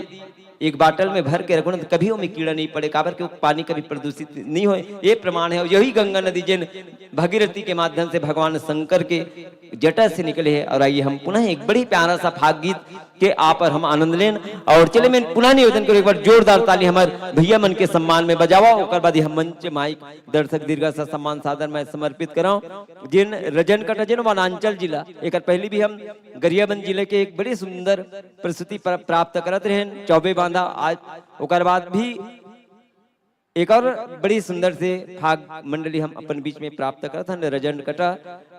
एक बाटल में भर के रखो ना, तो कभी ओमे कीड़ा नहीं पड़े, काबर के वो पानी कभी प्रदूषित नहीं होय, ये प्रमाण है। और यही गंगा नदी जेन भगीरथी के माध्यम से भगवान शंकर के जटा से निकले हैं। और आइए, हम पुनः एक बड़ी प्यारा सा फाग गीत के आप और हम आनंद लेन। और चले, मैं पुनः निवेदन करूं, एक बार जोरदार ताली हमारे भैया मन के सम्मान में बजावा, ओकर बाद हम मंच, माइक, दर्शक दीर्घा सा सम्मान सादर मैं समर्पित कराऊं। जिन रजन कटा, जिन वनांचल जिला, एक पहले भी हम गरियाबंद जिले के एक बड़ी सुंदर प्रस्तुति प्र-, प्राप्त करत रहेन, चौबे बांधा, आज ओकर बाद भी एक और बड़ी सुंदर से फाग मंडली हम अपन बीच में प्राप्त करत हन, रजन कटा।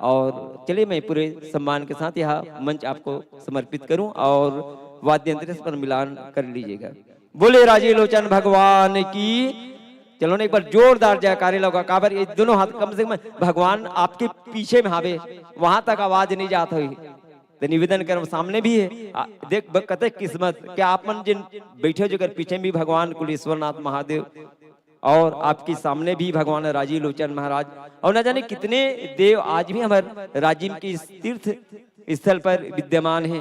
और चलिए, मैं पूरे सम्मान के साथ यह मंच आपको समर्पित करूं और वाद्य यंत्र पर मिलान कर लीजिएगा। बोले राजीव लोचन भगवान की। चलो ना, एक बार जोरदार जयकारे लगा, काबर ये दोनों हाथ, कम से कम भगवान आपके पीछे में हावे, वहां तक आवाज नहीं जात हुई। तो निवेदन करव, सामने भी हे। आ, देख ब-, कतक किस्मत के आप मन जिन बैठे हो, जेकर पीछे भी भगवान कुलेश्वर नाथ महादेव और आपके सामने भी भगवान राजीव लोचन महाराज और न जाने कितने देव आज भी हमर राजिम के इस तीर्थ स्थल पर विद्यमान हे।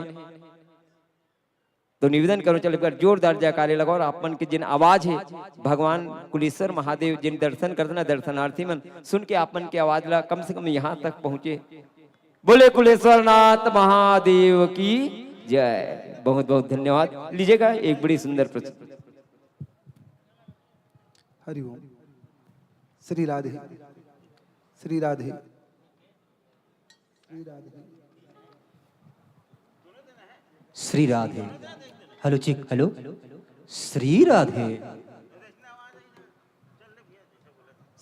तो निवेदन करो, चल एक बार जोरदार जयकारे लगाओ और आप मन के जिन आवाज हे, भगवान कुलेश्वर महादेव जिन दर्शन करते ना दर्शनार्थी मन, सुन के आप मन के आवाज ला कम से कम यहाँ तक पहुंचे। बोले कुलेश्वर नाथ महादेव की जय। बहुत बहुत धन्यवाद। लीजिएगा एक बड़ी सुंदर प्रस्तुति। Hari Om. Shri Radhe, Shri Radhe, Shri Radhe. Shri Radhe. Hello, check, hello. Shri Radhe.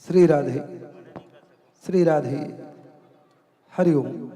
Shri Radhe, Shri Radhe. Hari Om.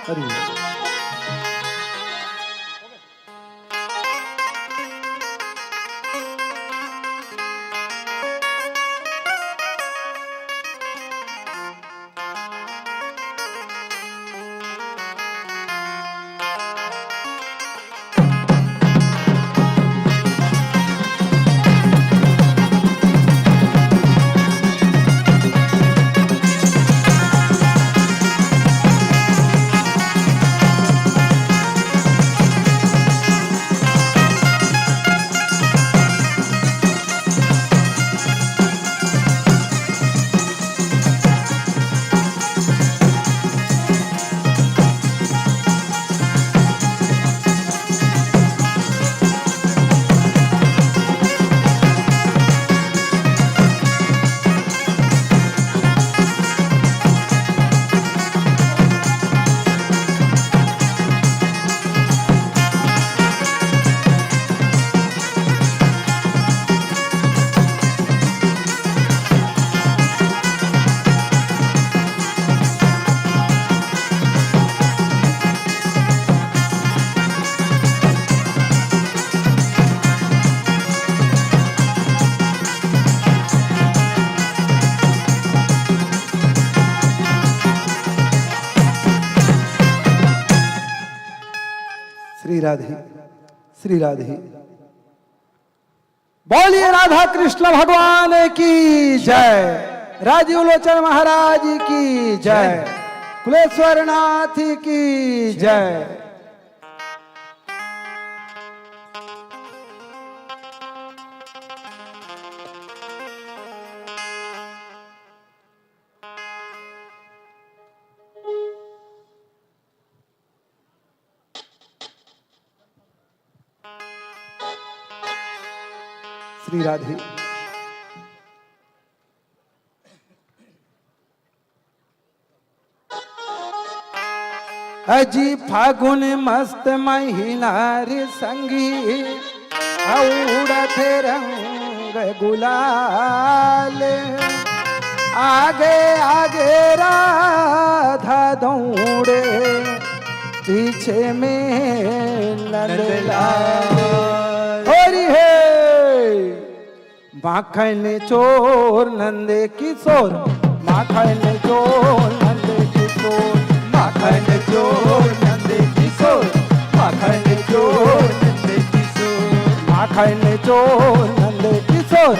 Hari Om. Shri Radhe, Shri Radhe. बोलिए राधा कृष्ण भगवान की जय, राजीव लोचन महाराज की जय, कुलेश्वर नाथ की जय। श्री राधे। अजी फागुन मस्त महीना रे संगी, उड़त रंग गुलाल। आगे आगे राधा दौड़े, पीछे में नंदलाल। होरी हे। माखन चोर नंद किशोर, माखन चोर नंद किशोर, माखन चोर नंद किशोर, माखन चोर नंद किशोर, माखन चोर नंद किशोर,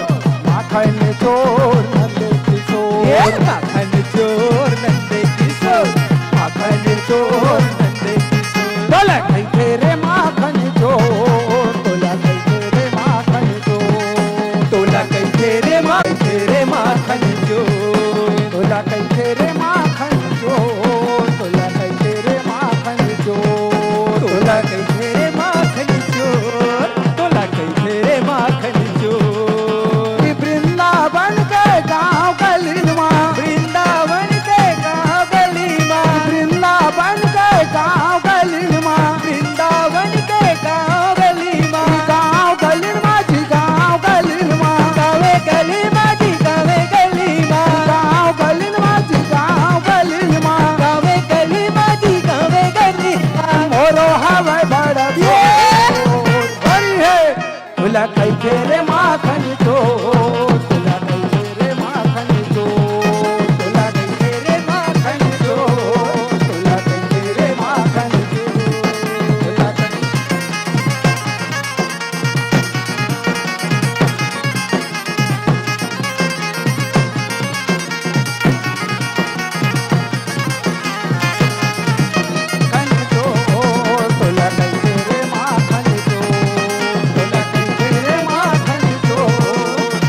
माखन चोर नंद किशोर। ए माखन चोर नंद किशोर, माखन चोर नंद किशोर। तोला कहिथे रे माखन चोर, तोला कहिथे रे माखन चोर, तोला कहिथे रे मा-, कहिथे रे माखन चोर, तोला कहिथे रे माखन चोर, तोला कहिथे रे माखन चोर, तोला कहिथे रे माखन चोर, तोला कहिथे रे माखन चोर। कि वृंदावन के गांव गलिन मा, वृंदावन के गांव गलिन मा, वृंदावन के गांव गलिन मा, वृंदावन के गांव गलिन मा, गांव गलिन मा जी, गांव गलिन मा, गावे गली मा जी, गावे गली मा, गांव गलिन मा जी, गांव गलिन मा, गावे गली मा जी, गावे गली मा। मोरो हवे बड़ा ये। हरि हे। तोला कहिथे रे माखन चोर, तोला कहिथे रे माखन चोर, तोला कहिथे रे माखन चोर, तोला कहिथे रे माखन चोर,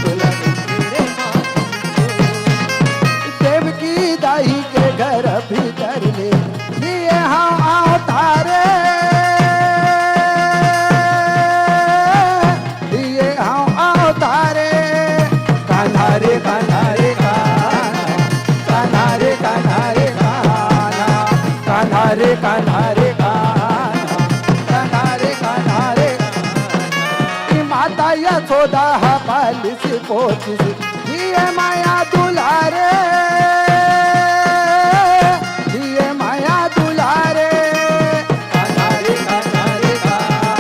तोला कहिथे देवकी दाई के घर भीतर ले लिए हंव अवतारे, लिए हंव अवतारे। कान्हा रे, कान्हा रे, कान्हा, कान्हा रे, कान्हा रे, कान्हा, कान्हा रे, कान्हा रे, कान्हा, कान्हा रे, कान्हा रे, कान्हा। ई माता यशोदा ह पालिस पोसिस, दिए माया दुलारे, दिए माया दुलारे। कान्हा रे, कान्हा रे, कान्हा,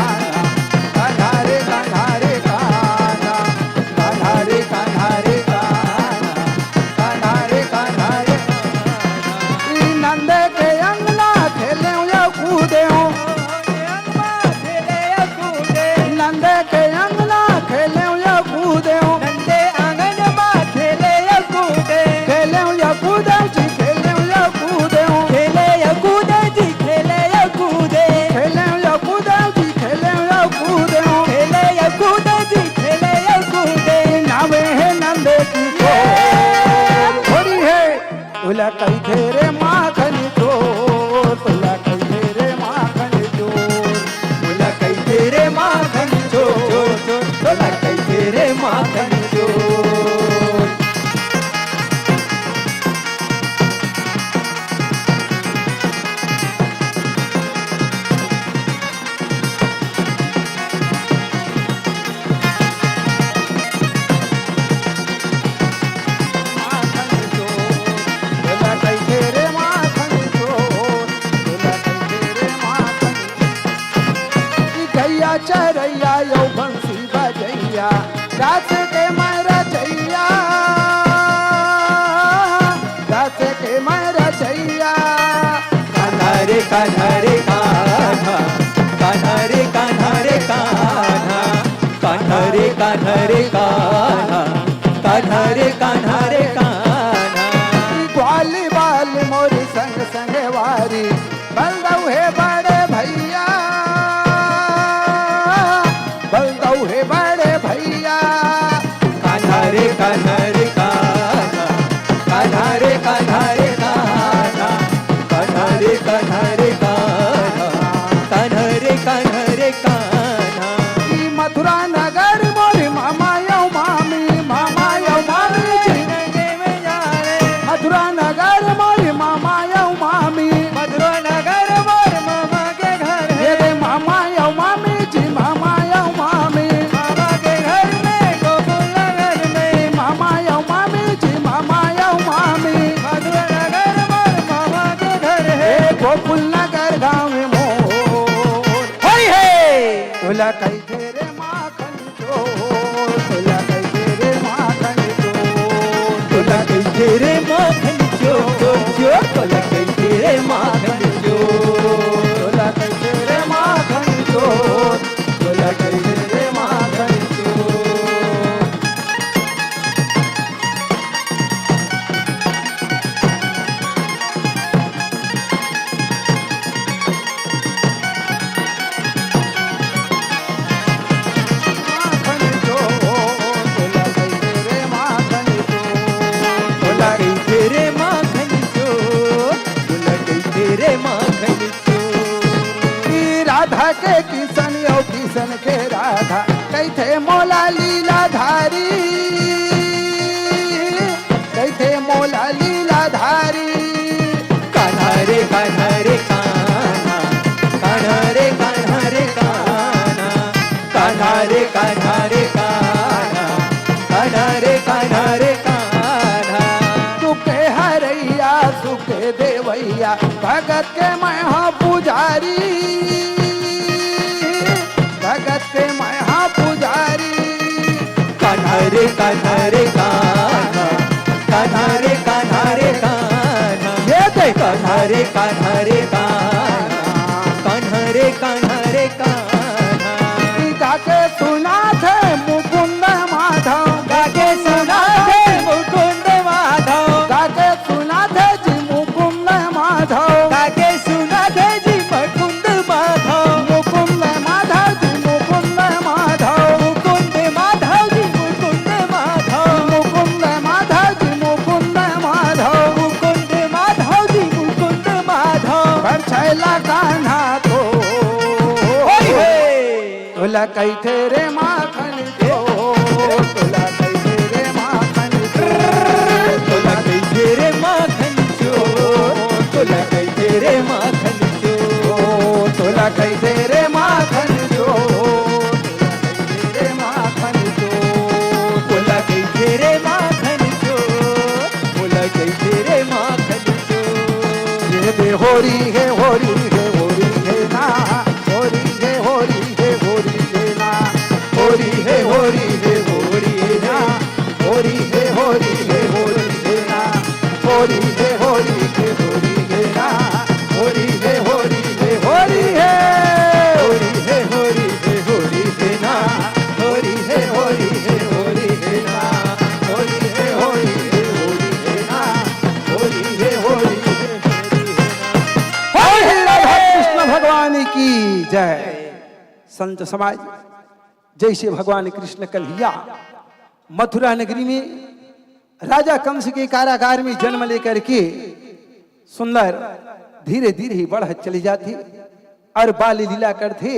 कान्हा रे, कान्हा रे, कान्हा, कान्हा रे, कान्हा रे, कान्हा, कान्हा रे, कान्हा रे, कान्हा। ई नंद के अंगना खेलेंव या कूदेंव। नंद के अंगना खेलेंव या कूदेंव। नंदे आंगन मा खेले या कूदे। खेलेंव या कूदेंव जी, खेलेंव या कूदेंव। खेले या कूदे जी, खेले या कूदे। खेलेंव या कूदेंव जी, खेलेंव या कूदेंव। खेले या कूदे जी, खेले या कूदे। नावे हे नंद किशोर। होरी हे। तोला कहिथे रे माखन चोर, तोला कहिथे रे माखन चोर, तोला कहिथे रे माखन चोर, तोला कहिथे रे माखन चोर। गैया चरैया यो बंसी बजैया, रास के मैं रचैया, रास के मैं रचैया। कान्हा रे, कान्हा रे, कान्हा, कान्हा रे कान्हा रे कान्हा, कान्हा रे कान्हा रे कान्हा, कान्हा रे कान्हा रे कान्हा। ग्वाली बाल मोर संग संगवारी, बलदऊ हे बड़े भैया, बलदऊ हे बड़े भैया। कान्हा रे कान्हा रे कान्हा, कान्हा रे कान्हा रे कान्हा, कान्हा रे कान्हा रे कान्हा, कान्हा रे कान्हा रे कान्हा। ई मथुरा नगर मोर मामा यौ मामी, मामा यौ मामी जी। मथुरा नगर मोर मामा यौ मामी। मथुरा नगर मोर मामा के घर हे। ये रे मामा यौ मामी जी, मामा यौ मामी। मामा के घर में गोकुल नगर में। मामा यौ मामी जी, मामा यौ मामी। मथुरा नगर मोर मामा के घर हे। हे गोकुल नगर गाँव में मोर। होई हे। तोला कहिथे रे माखन चोर, तोला कहिथे रे माखन चोर, तोला कहिथे रे माखन चोर, चोर, चोर, तोला कहिथे रे माखन चोर, तोला कहिथे रे माखन चोर, तोला कहिथे रे माखन चोर। माखन चोर, तोला कहिथे रे माखन चोर, तोला कहिथे रे माखन चोर, तोला कहिथे रे माखन चोर। ई राधा के किशन अउ किशन के राधा, कहिथे मोला लीलाधारी। कहिथे मोला लीलाधारी। कान्हा रे कान्हा रे कान्हा, कान्हा रे कान्हा रे कान्हा, कान्हा रे कान्हा रे कान्हा, कान्हा रे कान्हा रे कान्हा। सुख के हरैया सुख के देवैया, भगत के मैं हा पुजारी। भगत के मैं हा पुजारी। कान्हा रे कान्हा रे कान्हा, कान्हा रे कान्हा रे कान्हा। ये दे। कान्हा रे कान्हा रे कान्हा, कान्हा रे कान्हा रे कान्हा। गा के सुनाथे मुकुंद माधव। गा के सुनाथे मुकुंद माधव। गा के सुनाथे जी मुकुंद माधव। गा के सुनाथे जी मुकुंद माधव। मुकुंद माधव जी मुकुंद माधव। मुकुंद माधव जी मुकुंद माधव। मुकुंद माधव जी मुकुंद माधव। मुकुंद माधव जी मुकुंद माधव। पर छैला कान्हा तो होई हे। तोला कहिथे रे माखन चोर, तोला कहिथे रे माखन चोर, तोला कहिथे रे माखन चोर, तोला कहिथे रे माखन चोर, तोला कहिथे रे माखन चोर, तोला कहिथे रे माखन चोर, तोला कहिथे रे माखन चोर, तोला कहिथे रे माखन चोर। ये दे होरी हे, होरी हे, होरी हे ना। होरी हे, होरी हे, होरी हे ना। होरी हे, होरी हे, होरी हे ना। होरी हे, होरी हे, होरी हे ना। होरी हे, होरी हे, होरी हे ना। होरी हे, होरी हे, होरी हे। होरी हे, होरी हे, होरी हे ना। होरी हे, होरी हे, होरी हे ना। होरी हे, होरी हे, होरी हे ना। होरी हे, होरी हे, होरी हे ना। होरी हे। राधा कृष्ण भगवान की जय। संत समाज, जैसे भगवान कृष्ण कन्हैया मथुरा नगरी में राजा कंस के कारागार में जन्म लेकर के सुंदर धीरे धीरे ही बढ़त चले जाथे और बाल लीला करथे।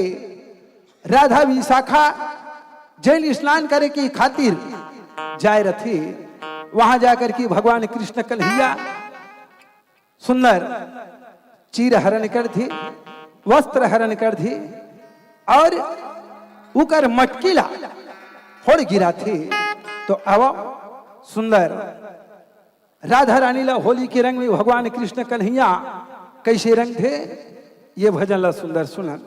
राधा विशाखा जल स्नान करे के खातिर जाए रथे। वहां जाकर के भगवान कृष्ण कन्हैया सुंदर चीर हरण करथे, वस्त्र हरण करथे और उकर मटकी ला फोड़ गिराथे। तो अब सुंदर राधा रानी ला होली के रंग में भगवान कृष्ण कन्हैया कैसे रंगथे, ये भजन ला सुंदर सुनन।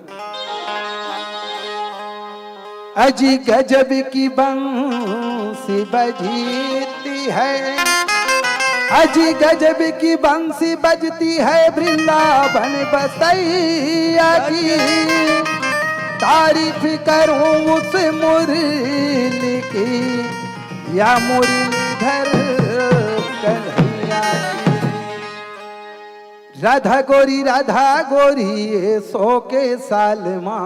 अजी गजब की बंसी बजती है, अजी गजब की बंसी बजती है वृंदावन बसैया की। तारीफ करूं उस मुरली की, या मुरलीधर कन्हैया की। राधा गोरी, राधा गोरी, ये सो के साल मा।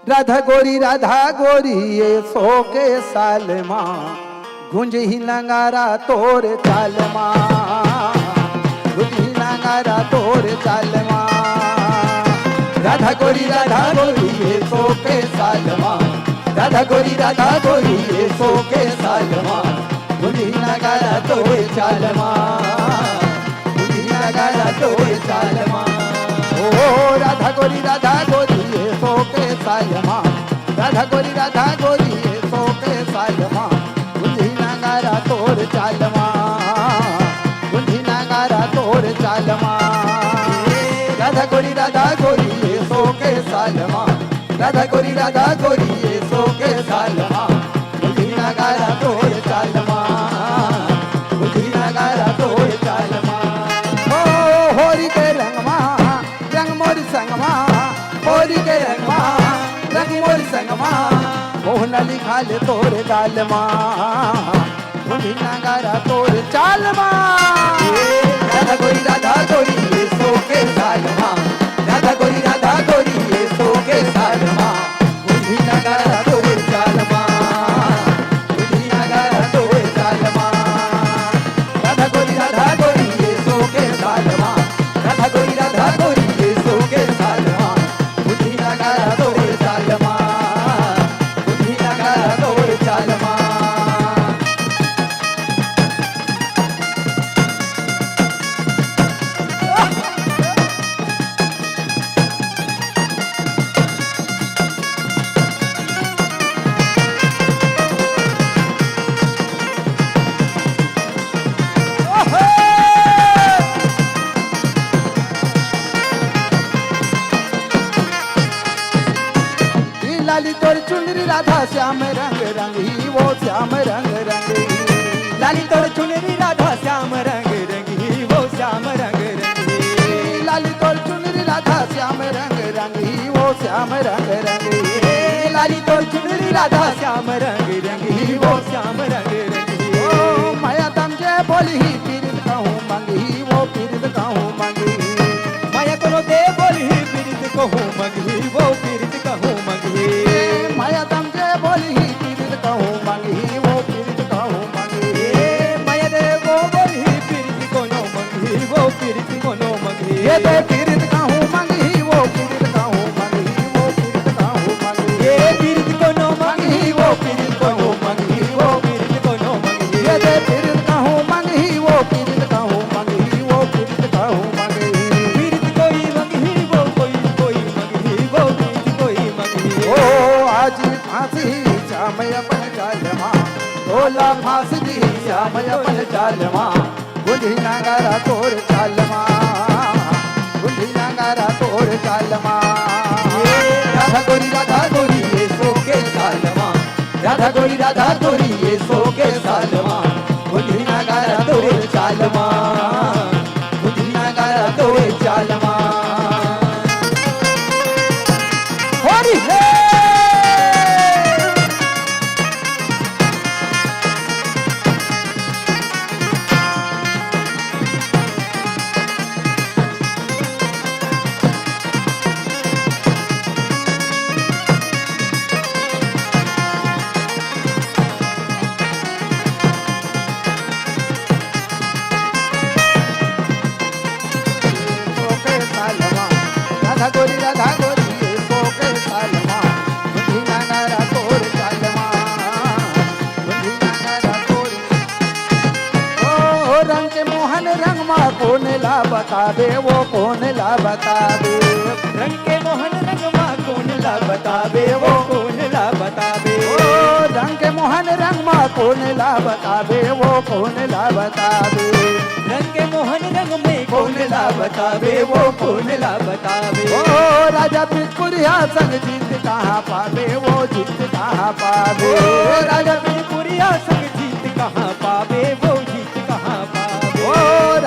राधा गोरी, राधा गोरी, ये सो के साल मा। गुंजही नगारा तोर चाल मा। गुंजही नगारा तोर चाल मा। राधा गोरी, राधा गोरी, ये सो के साल मा। राधा गोरी, राधा गोरी, ये सो के साल मा। गुंजही नगारा तोर चाल मा। गुंजही नगारा तोर चाल मा। ओ राधा गोरी, राधा गोरी, ये सो के साल मा। राधा गोरी, राधा गोरी, ये सो के साल मा। गुंजही नगारा तोर चाल मा। गुंजही नगारा तोर चाल मा। राधा गोरी, राधा गोरी, ये सो के साल मा। राधा गोरी, राधा गोरी, ये सो के साल मा। गुंजही नगारा तोर चाल मा। गुंजही नगारा तोर चाल मा। ओ होरी के रंग मा, रंग मोर संग मा। होरी के रंग मा, रंग मोर संग मा। मोहन लिखाले तोर गाल मा। गुंजही नगारा तोर चाल मा। राधा गोरी, राधा गोरी, ये सो के साल मा। राधा गोरी, राधा गोरी, ये सो के साल मा। गुंजही नगारा तोर चाल मा। गुंजही नगारा तोर चाल मा। राधा गोरी, राधा गोरी, ये सो के साल मा। राधा गोरी, राधा गोरी, ये सो के साल मा। गुंजही नगारा तोर चाल मा। गुंजही नगारा तोर चाल मा। ई लाली तोर चुनरी राधा श्याम रंग रंग ही, वो श्याम रंग रंग ही। लाली तोर चुनरी राधा श्याम रंग रंग ही, वो श्याम रंग रंग ही। लाली तोर चुनरी राधा श्याम रंग रंग ही, वो श्याम रंग रंग ही। लाली तोर चुनरी राधा श्याम रंग रंग ही, वो श्याम रंग रंग ही। ओ माया तम जे बोली ही पीरित कहूँ मंगही, वो पीरित कहूँ मंगही। माया कोनो दे बोलही पीरित कहूँ मंगही, वो पीरित कहूँ मंगही। माया तम जे बोलही पीरित कहूँ मंगही, वो पीरित कहूँ मंगही। माया दे वो बोलही पीरित कोनो मंगही, वो पीरित कोनो मंगही। ये दे पीरित कहूँ मंगही, वो पीरित कहूँ मंगही, वो पीरित कहूँ मंगही। ये पीरित कोनो मंगही, वो पीरित कोनो मंगही, वो पीरित कोनो मंगही। ये दे पीरित कहूँ मंगही, वो पीरित कहूँ मंगही, वो पीरित कहूँ मंगही। पीरित कोई मंगही, वो कोई, कोई मंगही, वो पीरित कोई मंगही। ओ आज फांसी श्याम अपन चाल मा, तोला फांसी श्याम अपन चाल मा। गुंजही नगारा तोर चाल मा, गुंजही नगारा तोर चाल मा। राधा गोरी, राधा गोरी, ये सो के साल मा। राधा गोरी, राधा गोरी, ये सो के साल मा। गुंजही नगारा तोर चाल मा, गुंजही नगारा तोर चाल मा। होरी हे। सो के साल मा, राधा गोरी, राधा गोरी, ये सो के साल मा। गुंजही नगारा तोर चाल मा, गुंजही नगारा तोर। ओ रंग के मोहन रंग मा कोन ला बताबे, वो कोन ला बताबे। रंग के मोहन रंग मा कोन ला बताबे, वो कोन ला बताबे। ओ रंग के मोहन रंग मा कोन ला बताबे, वो कोन ला बताबे। रंग के मोहन रंग में कोन ला बताबे, वो कोन ला बताबे। ओ राजा बिजपुरिया संग जीत कहाँ पाबे, वो जीत कहाँ पाबे। ओ राजा बिजपुरिया संग जीत कहाँ पाबे, वो जीत कहाँ पाबे। ओ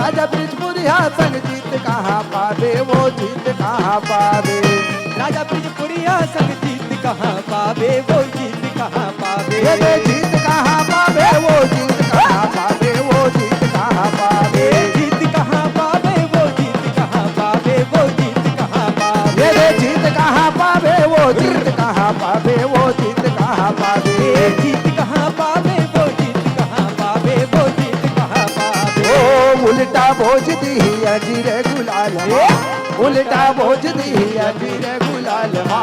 राजा बिजपुरिया संग जीत कहाँ पाबे, वो जीत कहाँ पाबे। राजा ब्रजपुरिया संग जीत कहाँ पावे, वो जीत कहाँ पावे। ये दे जीत कहाँ पावे, वो जीत कहाँ पावे, वो जीत कहाँ पावे। ये जीत कहाँ पावे, वो जीत कहाँ पावे, वो जीत कहाँ पावे। ये दे जीत कहाँ पावे, वो जीत कहाँ पावे, वो जीत कहाँ पावे। ये जीत कहाँ पावे, वो जीत कहाँ पावे, वो जीत कहाँ पावे। ओ उल्टा भोज दी अजीर गुलाल मा, उल्टा भोज दी अजीर गुलाल मा,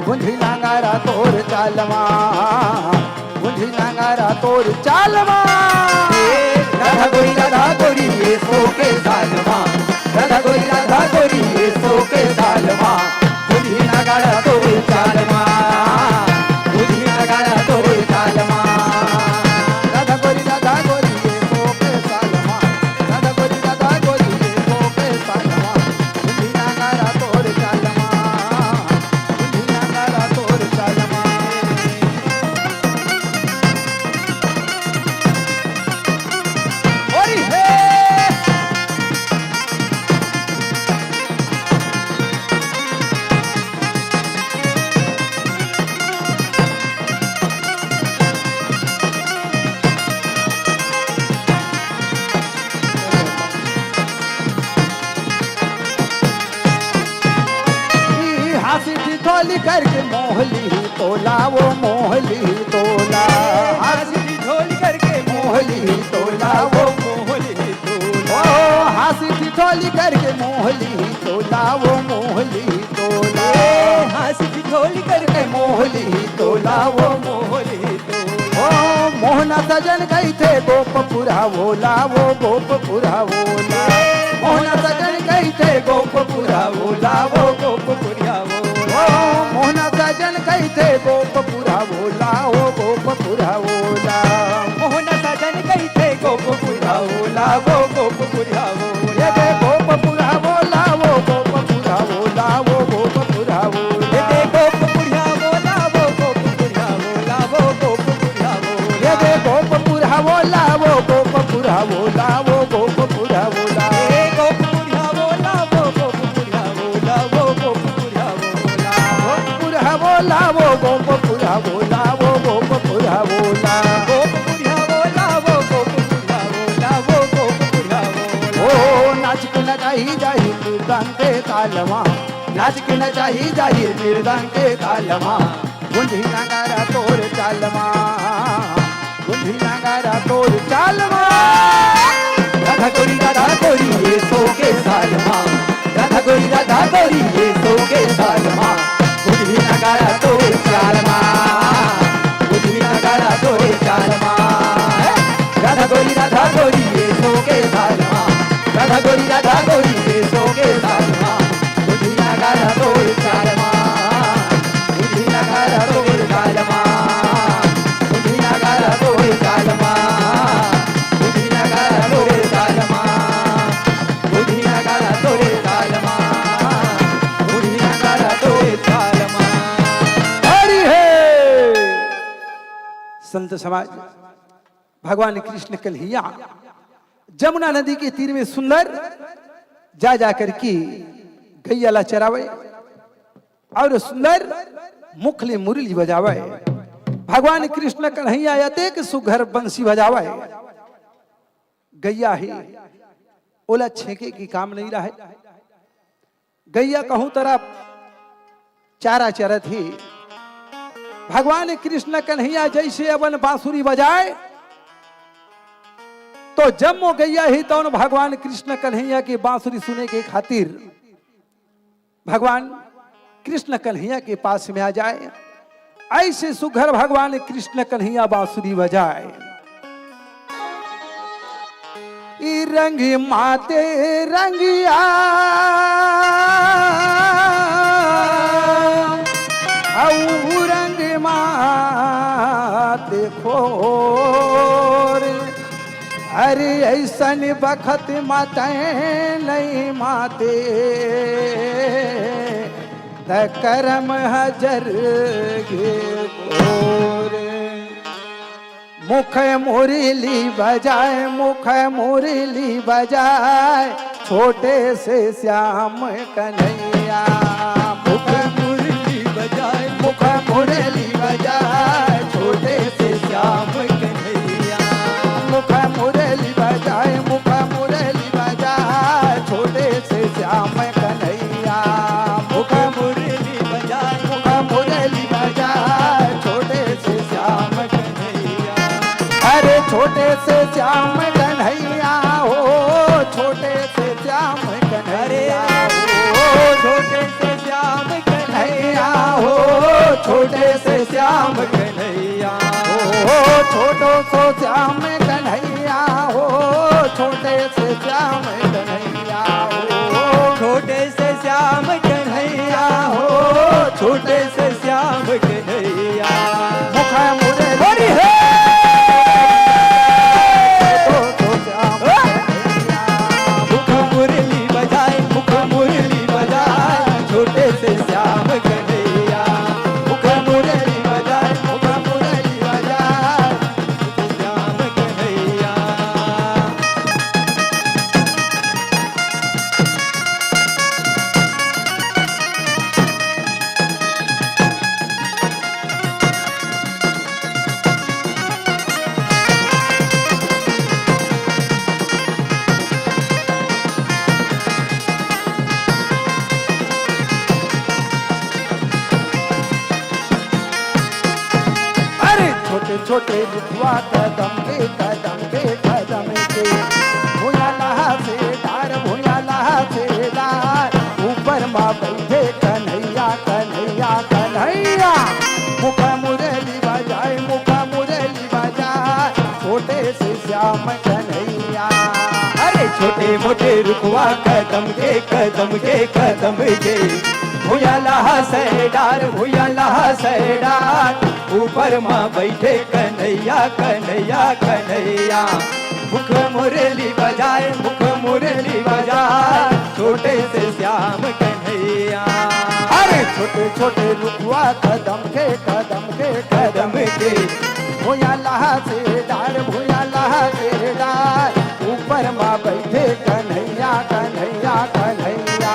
गुंजी नगारा तोर चाल मा, गुंजी नगारा तोर चाल मा। ए, राधा गोरी, राधा गोरी, ये सो के साल मा, राधा गोरी, राधा गोरी, ये सो के साल मा, गुंजी नगारा तोर चाल मा, गुंजी नगारा तोर चाल मा। राधा गोरी, राधा गोरी, ये सो के साल मा, राधा गोरी, राधा गोरी, ये सो के साल मा, गुंजी नगारा तोर चाल मा, गुंजी नगारा तोर चाल मा। होरी हे। ई हासी ठिठोली करके मोहली तोला, वो मोहली तोला। हासी ठिठोली करके मोहली तोला, वो मोहली तोला। ओ हासी ठिठोली करके मोहली तोला, वो मोहली तोला। ए, हासी ठिठोली करके मोहली तोला, वो मोहली ओ मोहना सजन कहिथे गोपपुरा वोला, वो गोपपुरा वोला। मोहना सजन कहिथे गोपपुरा वोला, वो गोपपुरा वोला। ओ मोहना सजन कहिथे गोपपुरा वोला, वो गोपपुरा वोला। मोहना सजन कहिथे गोपपुरा वोला, वो गोपपुरा वोला। ये दे गोपपुरा वोला, वो गोपपुरा वोला, वो गोपपुरा वोला। ये दे गोपपुरा वोला, वो गोपपुरा वोला, वो गोपपुरा वोला। ये दे गोपपुरा वोला, वो गोपपुरा वोला, वो गोपपुरा वोला। ये गोपपुरा वोला, वो गोपपुरा वोला, वो गोपपुरा वोला। गोपपुरा वोला, वो गोपपुरा वोला, वो गोपपुरा वोला। गोपपुरा वोला, वो गोपपुरा वोला, वो गोपपुरा वोला। ओ नाच के नचाही जाही मृदंग के ताल मा, नाच के नचाही जाही मृदंग के ताल मा। गुंजी नगारा तोर चाल मा, गुंजी नगारा तोर चाल मा। राधा गोरी, राधा गोरी, ये सो के साल मा। राधा गोरी, राधा गोरी, ये सो के साल मा। गुंजी नगारा तोर चाल मा, गुंजी नगारा तोर चाल मा। राधा गोरी, राधा गोरी, ये सो के साल मा। राधा गोरी, राधा गोरी, ये सो के साल मा। बुद्धि नगारा तोर चाल मा, बुद्धि नगारा तोर चाल मा, बुद्धि नगारा तोर चाल मा, बुद्धि नगारा तोर चाल मा, बुद्धि नगारा तोर चाल मा, बुद्धि नगारा तोर चाल मा। हरि हे। संत समाज, भगवान कृष्ण कन्हैया जमुना नदी के तीर में सुंदर जा जा करके गैया ला चरावे और सुंदर मुख ले मुरली बजावे। भगवान कृष्ण कन्हैया अतेक सुघर बंसी बजावे। गैया हे, ओला छेंके के काम नहीं रहे। गैया कहूं तरफ चारा चरत हे। भगवान कृष्ण कन्हैया जैसे अपन बांसुरी बजाए, तो जब वो गैया हे, तौन भगवान कृष्ण कन्हैया के बांसुरी सुने के खातिर भगवान कृष्ण कन्हैया के पास में आ जाए। ऐसे सुघर भगवान कृष्ण कन्हैया बांसुरी बजाए। ई रंग माते रंगिया, अऊ रंग माते खोर। अरे ऐसन बखत माते नहीं माते, त करम हजर गे घोर। मुख मुरली बजाए, मुख मुरली बजाए, छोटे से श्याम कन्हैया। मुख मुरली छोटे से श्याम कन्हैया। ओ छोटो सो श्याम कन्हैया हो, छोटे से श्याम कन्हैया हो। छोटे से श्याम कन्हैया हो, छोटे से श्याम कन्हैया। मुख मुरली हरि हे। छोटो सो श्याम कन्हैया। मुख मुरली बजाए, मुख मुरली बजाए, छोटे से श्याम कन्हैया। मुख मुरली बजाए, मुख मुरली बजाए, श्याम कन्हैया। अरे छोटे छोटे रुखवा कदम के, कदम के, कदम के, भुइयां लहासे डार, भुइयां लहासे डार, ऊपर मा बइठे कन्हैया, कन्हैया, कन्हैया। मुख मुरली बजाए, मुख मुरली बजाए, छोटे से श्याम कन्हैया। अरे छोटे मोटे रुखवा कदम के, कदम के, कदम के, भुइयां लहासे डार, भुइयां लहासे डार, ऊपर मा बइठे कन्हैया, कन्हैया, कन्हैया। मुख मुरली बजाए, मुख मुरली बजाए, छोटे से श्याम कन्हैया। अरे छोटे छोटे रुखवा कदम के, कदम के, कदम के, भुइयां लहासे डार, भुइयां लहासे डार, ऊपर मा बइठे कन्हैया, कन्हैया, कन्हैया।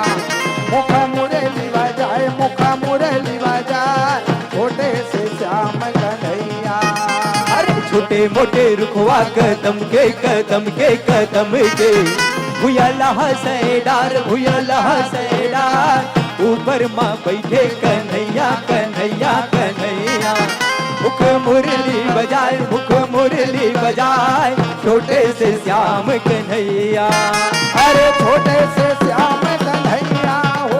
मुख मुरली बजाए, मुख मुरली बजाए, छोटे से श्याम कन्हैया। अरे छोटे मोटे रुखवा कदम के, कदम के, कदम के, भुइयां लहासे डार, भुइयां लहासे डार, ऊपर मा बइठे कन्हैया, कन्हैया, कन्हैया। मुख मुरली बजाए, मुख मुरली बजाए, छोटे से श्याम कन्हैया। अरे छोटे से श्याम कन्हैया हो,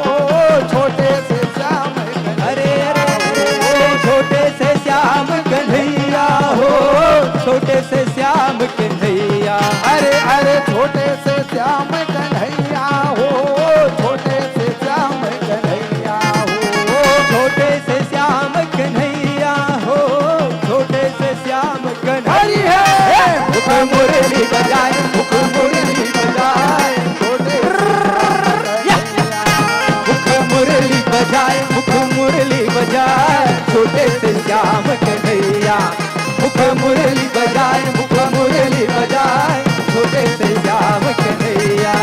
छोटे से श्याम कन्हैया। अरे, अरे, अरे, अरे, छोटे से श्याम कन्हैया हो, छोटे से श्याम कन्हैया। अरे, अरे, छोटे से श्याम कन्हैया हो, छोटे से श्याम कन्हैया हो। छोटे से श्याम कन्हैया हो, छोटे से श्याम कन्हैया। हरि है। मुख मुरली बजाए, मुख मुरली बजाए, छोटे से श्याम कन्हैया। मुख मुरली बजाए, मुख मुरली बजाए, छोटे से श्याम कन्हैया। मुख मुरली बजाए, मुख मुरली बजाए, छोटे से श्याम कन्हैया।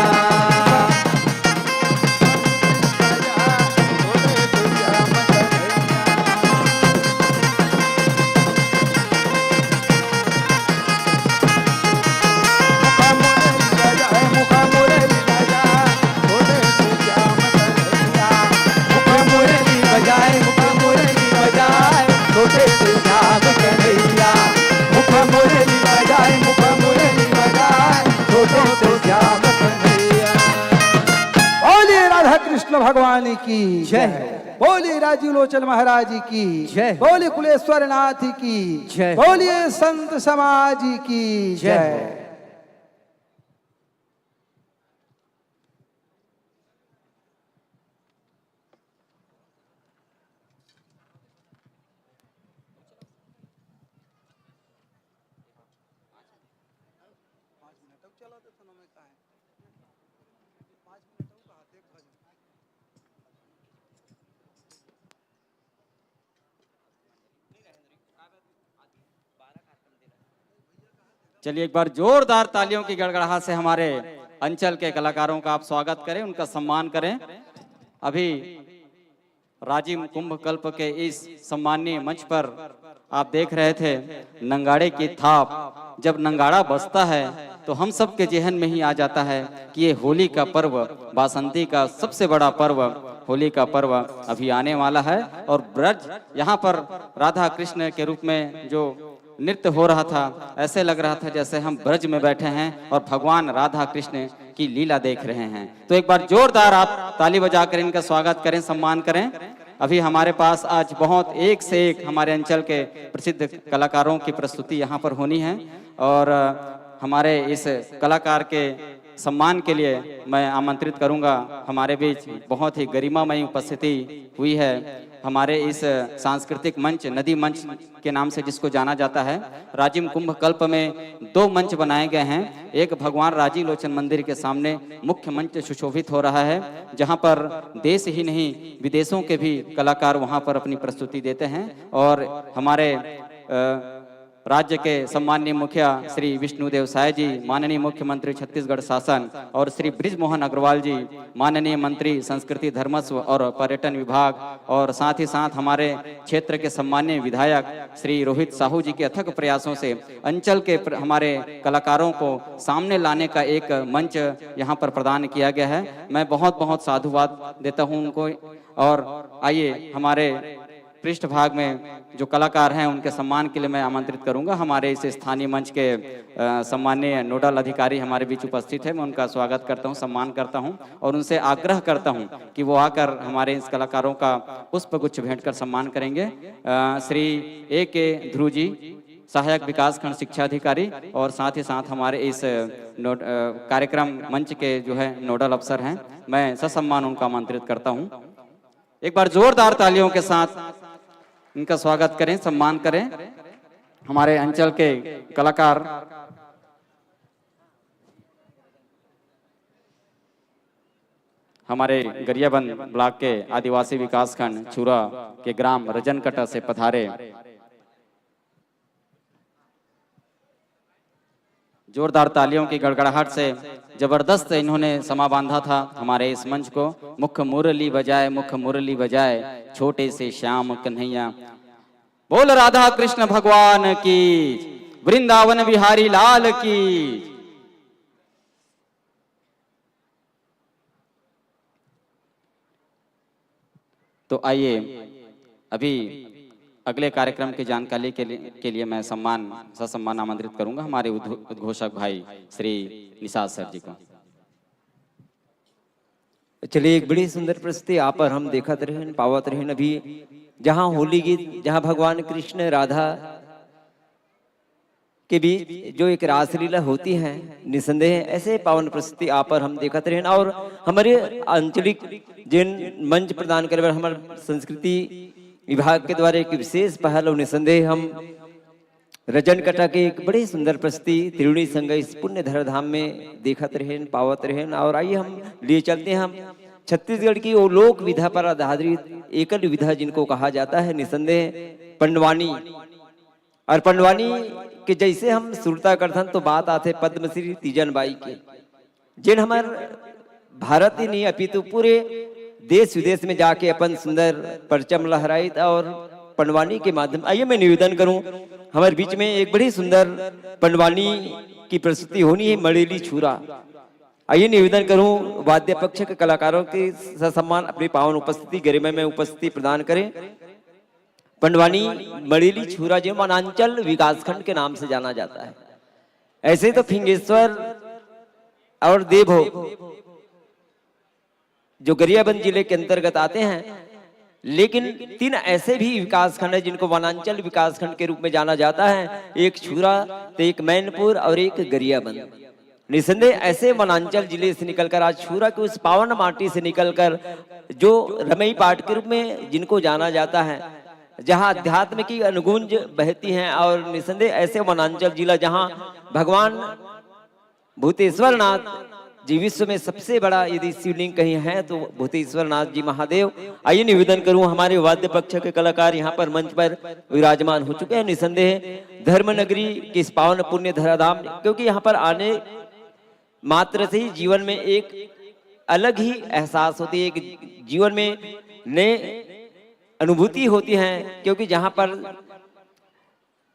मुख मुरली बजाए, मुख मुरली बजाए, छोटे से श्याम कन्हैया। मुख मुरली बजाए, मुख मुरली बजाए, छोटे से श्याम कन्हैया। बोलिए राधा कृष्ण भगवान की जय। बोलिए राजीव लोचन महाराज की जय। बोलिए कुलेश्वर नाथ की जय। बोलिए संत समाज की जय। जय। चलिए, एक बार जोरदार तालियों की गड़गड़ाहट से हमारे अंचल के कलाकारों का आप स्वागत करें, उनका सम्मान करें। अभी राजिम कुंभ कल्प के इस सम्माननीय मंच पर आप देख रहे थे नंगाड़े की थाप। जब नंगाड़ा बजता है तो हम सब के जहन में ही आ जाता है कि ये होली का पर्व, बासंती का सबसे बड़ा पर्व, होली का पर्व अभी आने वाला है। और ब्रज, यहाँ पर राधा कृष्ण के रूप में जो नृत्य हो रहा था, ऐसे लग रहा था जैसे हम ब्रज में बैठे हैं और भगवान राधा कृष्ण की लीला देख रहे हैं। तो एक बार जोरदार आप ताली बजाकर इनका स्वागत करें, सम्मान करें। अभी हमारे पास आज बहुत एक से एक हमारे अंचल के प्रसिद्ध कलाकारों की प्रस्तुति यहाँ पर होनी है और हमारे इस कलाकार के सम्मान के लिए मैं आमंत्रित करूँगा। हमारे बीच बहुत ही गरिमामयी उपस्थिति हुई है हमारे इस सांस्कृतिक मंच, नदी मंच के नाम से जिसको जाना जाता है। राजिम कुंभ कल्प में दो मंच बनाए गए हैं। एक भगवान राजीव लोचन मंदिर के सामने मुख्य मंच सुशोभित हो रहा है, जहाँ पर देश ही नहीं विदेशों के भी कलाकार वहाँ पर अपनी प्रस्तुति देते हैं और हमारे राज्य के सम्माननीय मुखिया श्री विष्णुदेव साय जी, माननीय मुख्यमंत्री छत्तीसगढ़ शासन और श्री बृजमोहन अग्रवाल जी, माननीय मंत्री संस्कृति, धर्मस्व और पर्यटन विभाग, और साथ ही साथ हमारे क्षेत्र के सम्माननीय विधायक श्री रोहित साहू जी के अथक प्रयासों से अंचल के हमारे कलाकारों को सामने लाने का एक मंच यहाँ पर प्रदान किया गया है। मैं बहुत बहुत साधुवाद देता हूँ उनको। और आइए, हमारे पृष्ठभाग में जो कलाकार हैं, उनके सम्मान के लिए मैं आमंत्रित करूंगा हमारे इस स्थानीय मंच के सम्माननीय नोडल अधिकारी हमारे बीच उपस्थित है। मैं उनका स्वागत करता हूं, सम्मान करता हूं और उनसे आग्रह करता हूं कि वो आकर हमारे इस कलाकारों का पुष्पगुच्छ भेंट कर सम्मान करेंगे। श्री ए के ध्रुव जी, सहायक विकासखंड शिक्षा अधिकारी और साथ ही साथ हमारे इस कार्यक्रम मंच के जो है नोडल अफसर हैं, मैं ससम्मान उनका आमंत्रित करता हूं। एक बार जोरदार तालियों के साथ इनका स्वागत करें, सम्मान करें। हमारे अंचल के कलाकार, हमारे गरियाबंद ब्लॉक के आदिवासी विकासखंड छुरा के ग्राम रजनकटा से पधारे जोरदार तालियों की गड़गड़ाहट से जबरदस्त इन्होंने समा बांधा था हमारे इस मंच को। मुख मुरली बजाए, मुख मुरली बजाए, छोटे से श्याम कन्हैया। बोल राधा कृष्ण भगवान की, वृंदावन बिहारी लाल की। तो आइए, अभी अगले कार्यक्रम की जानकारी के लिए, के लिए मैं सम्मान, ससम्मान आमंत्रित करूंगा हमारे उद्घोषक भाई श्री निषाद सर जी को। चलिए, एक बड़ी सुंदर प्रस्तुति आप और हम देखत रहेन, पावत रहेन। अभी जहाँ होली गीत, जहाँ भगवान कृष्ण राधा के बीच जो एक रासलीला होती है, निसंदेह ऐसे पावन प्रस्तुति आप और हम देखत रहेन। और हमारे आंचलिक जिन मंच प्रदान करे बर हमारे संस्कृति विभाग के द्वारा एक विशेष पहल और निसंदेह हम रजन कटा के एक बड़ी सुंदर प्रस्तुति त्रिवेणी संगम इस पुण्य धरा धाम में देखत रहेन, पावत रहेन। और आइए हम लिए चलते हैं हम छत्तीसगढ़ की वो लोक विधा पर आधारित एकल विधा जिनको कहा जाता है निसंदेह पंडवानी। और पंडवानी के जैसे हम सुरता करथन तो बात आथे पद्मश्री तीजन बाई के, जिन हमार भारत ही नहीं अपितु पूरे देश विदेश में जाके अपन सुंदर परचम लहराइत और पंडवानी के माध्यम। आइए मैं निवेदन करूं, हमारे बीच में एक बड़ी सुंदर पंडवानी की प्रस्तुति होनी है, मड़ेली छुरा। आइए निवेदन करूं वाद्य पक्ष के कलाकारों के ससम्मान अपनी पावन उपस्थिति, गरिमा में उपस्थिति प्रदान करें। पंडवानी मड़ेली छुरा जो वनांचल विकासखंड के नाम से जाना जाता है। ऐसे तो फिंगेश्वर और देवो जो गरियाबंद जिले के अंतर्गत आते हैं, लेकिन तीन ऐसे भी विकासखंड है जिनको वनांचल विकासखंड के रूप में जाना जाता है। एक छुरा, तो एक मैनपुर और एक गरियाबंद। निसंदेह ऐसे वनांचल जिले से निकलकर आज छुरा के उस पावन माटी से निकलकर जो रमई पाट के रूप में जिनको जाना जाता है, जहाँ अध्यात्म की अनुगूंज बहती हैं और निसंदेह ऐसे वनांचल जिला जहाँ भगवान भूतेश्वर नाथ जी विश्व में सबसे बड़ा यदि शिवलिंग कहीं है तो भूतेश्वर नाथ जी महादेव। आइए निवेदन करूं, हमारे वाद्य पक्ष के कलाकार यहाँ पर मंच पर विराजमान हो चुके हैं। निसंदेह धर्म नगरी के इस पावन पुण्य धराधाम, क्योंकि यहाँ पर आने मात्र से ही जीवन में एक अलग ही एहसास होती है, एक जीवन में नए अनुभूति होती है, क्योंकि जहाँ पर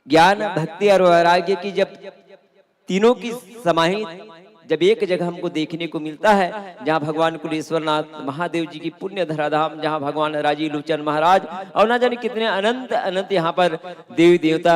ज्ञान, भक्ति और वैराग्य की जब तीनों की समाहित जब एक जगह हमको देखने को मिलता है, जहाँ भगवान कुलेश्वरनाथ महादेव जी की पुण्य धराधाम, जहाँ भगवान राजीव लोचन महाराज और ना जाने कितने अनंत अनंत यहाँ पर देवी देवता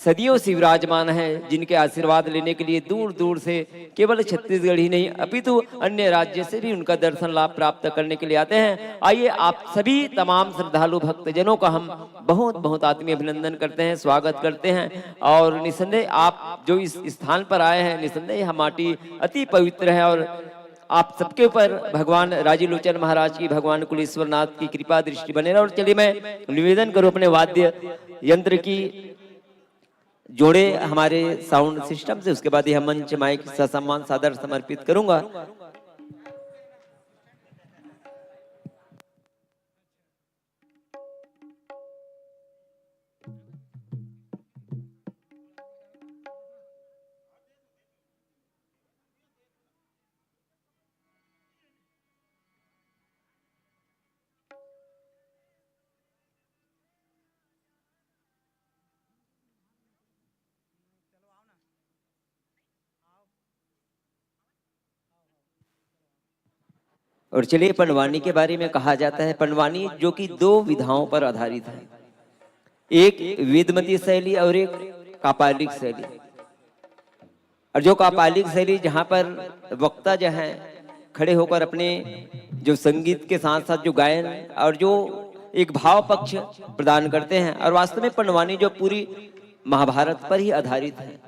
सदियों से विराजमान है, जिनके आशीर्वाद लेने के लिए दूर दूर से केवल छत्तीसगढ़ ही नहीं, अपितु अन्य राज्य से भी उनका दर्शन लाभ प्राप्त करने के लिए आते हैं। आइए, आप सभी तमाम श्रद्धालु भक्तजनों का हम बहुत बहुत आत्मीय अभिनंदन करते हैं, स्वागत करते हैं। और निसंदेह आप जो इस स्थान पर आए हैं, निसंदेह यह माटी अति पवित्र है और आप सबके ऊपर भगवान राजीलोचन महाराज की, भगवान कुलेश्वर नाथ की कृपा दृष्टि बने रहे। और चलिए, मैं निवेदन करूं अपने वाद्य यंत्र की, जोड़े हमारे साउंड सिस्टम से, उसके बाद ही हम मंच माइक ससम्मान सादर समर्पित करूंगा। और चलिए, पंडवानी के बारे में कहा जाता है, पंडवानी जो कि दो विधाओं पर आधारित है, एक वेदमती शैली और एक कापालिक शैली। और जो कापालिक शैली, जहाँ पर वक्ता जो है, खड़े होकर अपने जो संगीत के साथ साथ जो गायन और जो एक भाव पक्ष प्रदान करते हैं, और वास्तव में पंडवानी जो पूरी महाभारत पर ही आधारित है।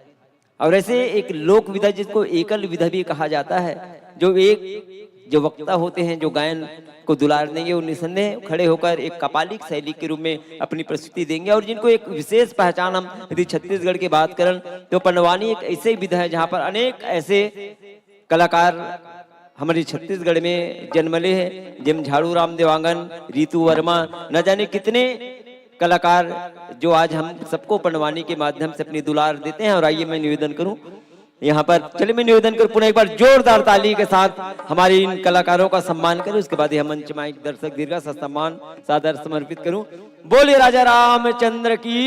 और ऐसे एक लोक विधा, जिसको एकल विधा भी कहा जाता है, जो एक जो वक्ता होते हैं, जो गायन को दुलार देंगे, वो निसंदेह खड़े होकर एक कापालिक शैली के रूप में अपनी प्रस्तुति देंगे। और जिनको एक विशेष पहचान, हम यदि छत्तीसगढ़ की बात करें, तो पंडवानी एक ऐसे विधा है, जहाँ पर अनेक ऐसे कलाकार हमारे छत्तीसगढ़ में जन्मले हैं, जिम झाड़ू राम देवांगन, रितु वर्मा, न जाने कितने कलाकार, जो आज हम सबको पंडवानी के माध्यम से अपनी दुलार देते हैं। और आइए, मैं निवेदन करूं, यहाँ पर चलिए, मैं निवेदन करूं, पुनः एक बार जोरदार ताली के साथ हमारे इन कलाकारों का सम्मान करें। उसके बाद ही हम मंच में एक दर्शक दीर्घा सा सम्मान सादर समर्पित करूं। बोलिए राजा रामचंद्र की।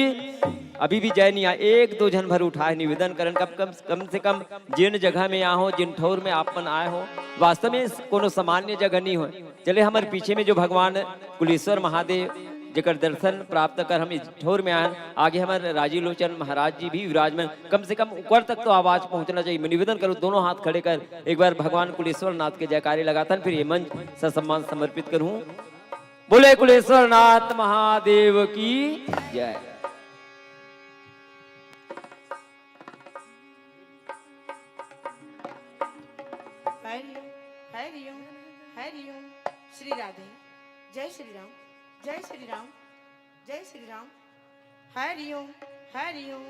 अभी भी जय नहीं आया, एक दो झन भर उठाए, निवेदन करन, कम, कम, कम से कम जिन जगह में यहाँ हो, जिन ठौर में आप मन आए हो, वास्तव में कोनो सामान्य जगह नहीं हो। चले, हमारे पीछे में जो भगवान कुलेश्वर महादेव, जेकर दर्शन प्राप्त कर हम इस ठौर में आए, आगे हमारे राजीव लोचन महाराज जी भी विराजमान, कम से कम ऊपर तक तो आवाज पहुंचना चाहिए। मैं निवेदन करूं, दोनों हाथ खड़े कर एक बार भगवान कुलेश्वर नाथ के जयकारे लगाता हूं, फिर ये मंच ससम्मान समर्पित करूं। बोले कुलेश्वर नाथ महादेव की जय। हरि ओम, हरि ओम, हरि ओम। श्री राधे। जय श्री राम, जय श्री राम, जय श्री राम। हरि ओम, हरि ओम।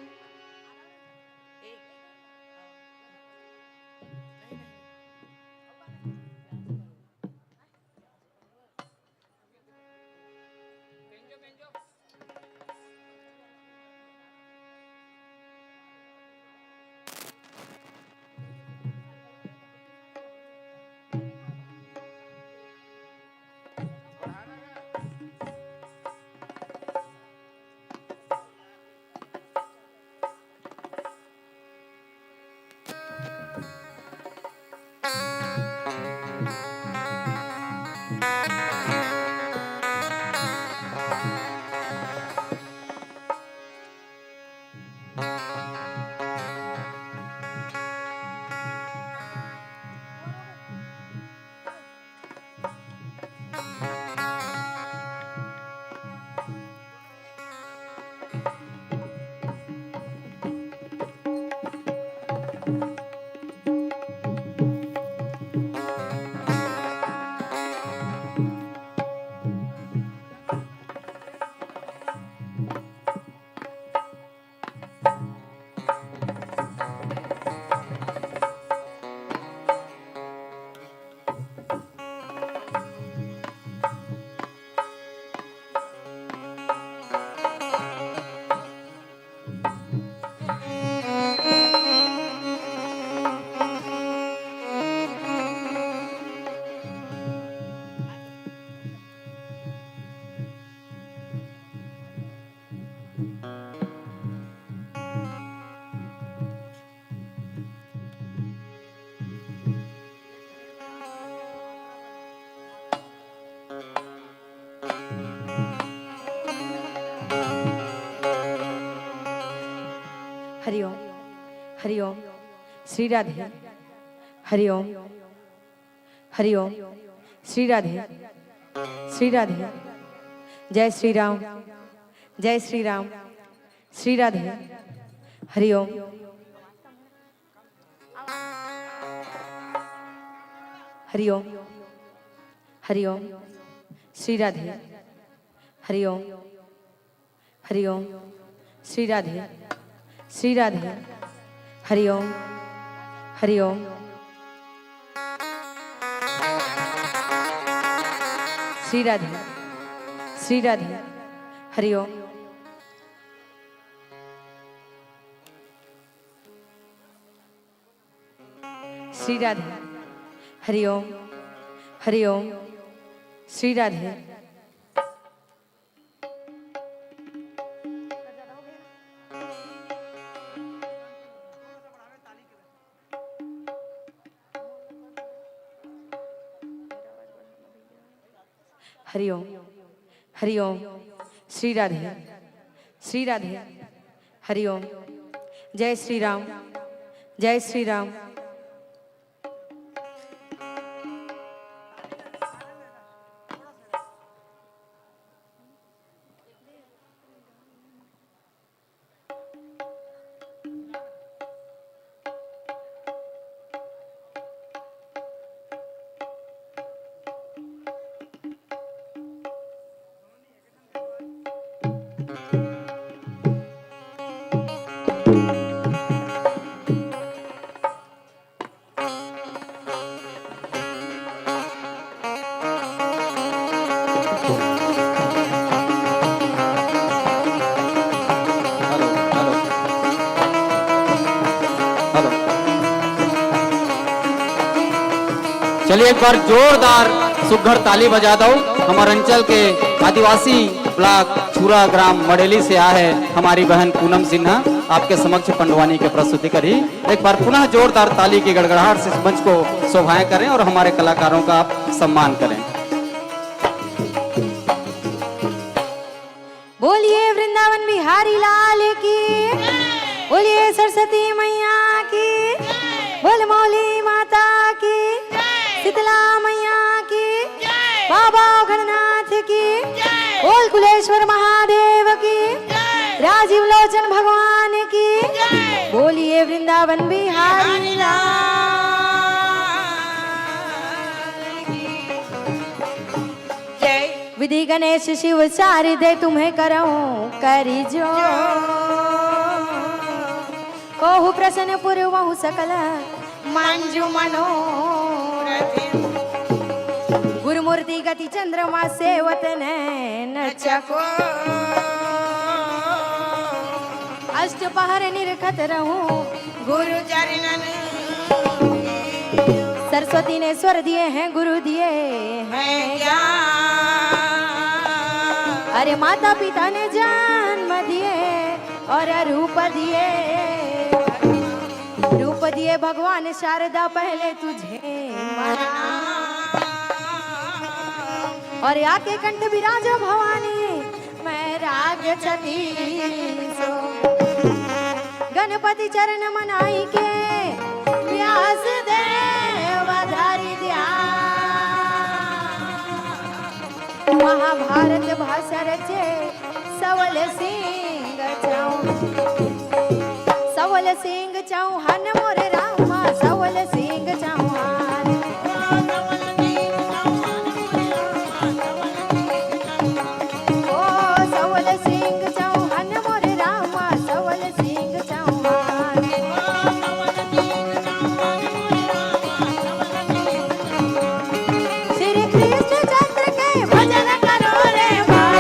श्री राधे। हरिओम। हरिओम। श्री राधे। श्री राधे। जय श्री राम। जय श्री राम। श्री राधे। हरिओम। हरिओम। हरिओम। श्री राधे। हरिओम। हरिओम। श्री राधे। श्री राधे। हरिओम। हरिओम। श्री राधे। श्री राधे। हरिओम। श्री राधे। हरिओम। हरिओम। श्री राधे। हरिओम। हरिओम। श्री राधे। श्री राधे। हरिओम। जय श्री राम। जय Shri Ram. Hello, hello, hello. चलिए, एक बार जोरदार सुघर ताली बजा दो। हमर अंचल के आदिवासी ब्लॉक छुरा ग्राम मड़ेली से आए हैं हमारी बहन पूनम सिन्हा, आपके समक्ष पंडवानी के प्रस्तुति करी। एक बार पुनः जोरदार ताली की गड़गड़ाहट से इस मंच को शोभाएं करें और हमारे कलाकारों का आप सम्मान करें। बोलिए वृंदावन बिहारी लाल की, बोलिए सरस्वती मैया की, बोल मौली माता की, शीतला मैया की, बाबा गणनाथ की, बोल कुलेश्वर महादेव की, राजीव लोचन भगवान की, बोलिए वृंदावन बिहारी लाल। विधि गणेश शिव शारदे तुम्हें करहु करि जोर। होहु प्रसन्न पुरवहु सकल मंजु मनोरथ। गुरु मूर्ति गति चंद्रमा सेवत नैन चकोर। अष्ट पहर निरखत रहूं गुरु चरणन। सरस्वती ने स्वर दिए हैं, गुरु दिए हैं ज्ञान। अरे माता पिता ने जन्म दिए और रूप दिए, रूप दिए भगवान शारदा पहले तुझे मना। और आके कंठ विराजो भवानी मैं राग छतीसो। गणपति चरण मनाई के व्यास देव धारी ध्यान। महाभारत भाषा रचे सवल सिंह चौहान। सवल सिंह चौहान मोरे रामा, सवल सिंह चौहान। ओ सवल सिंह चौहान मोरे रामा, सवल सिंह चौहान। श्री कृष्ण चंद्र के भजन करो रे भाई।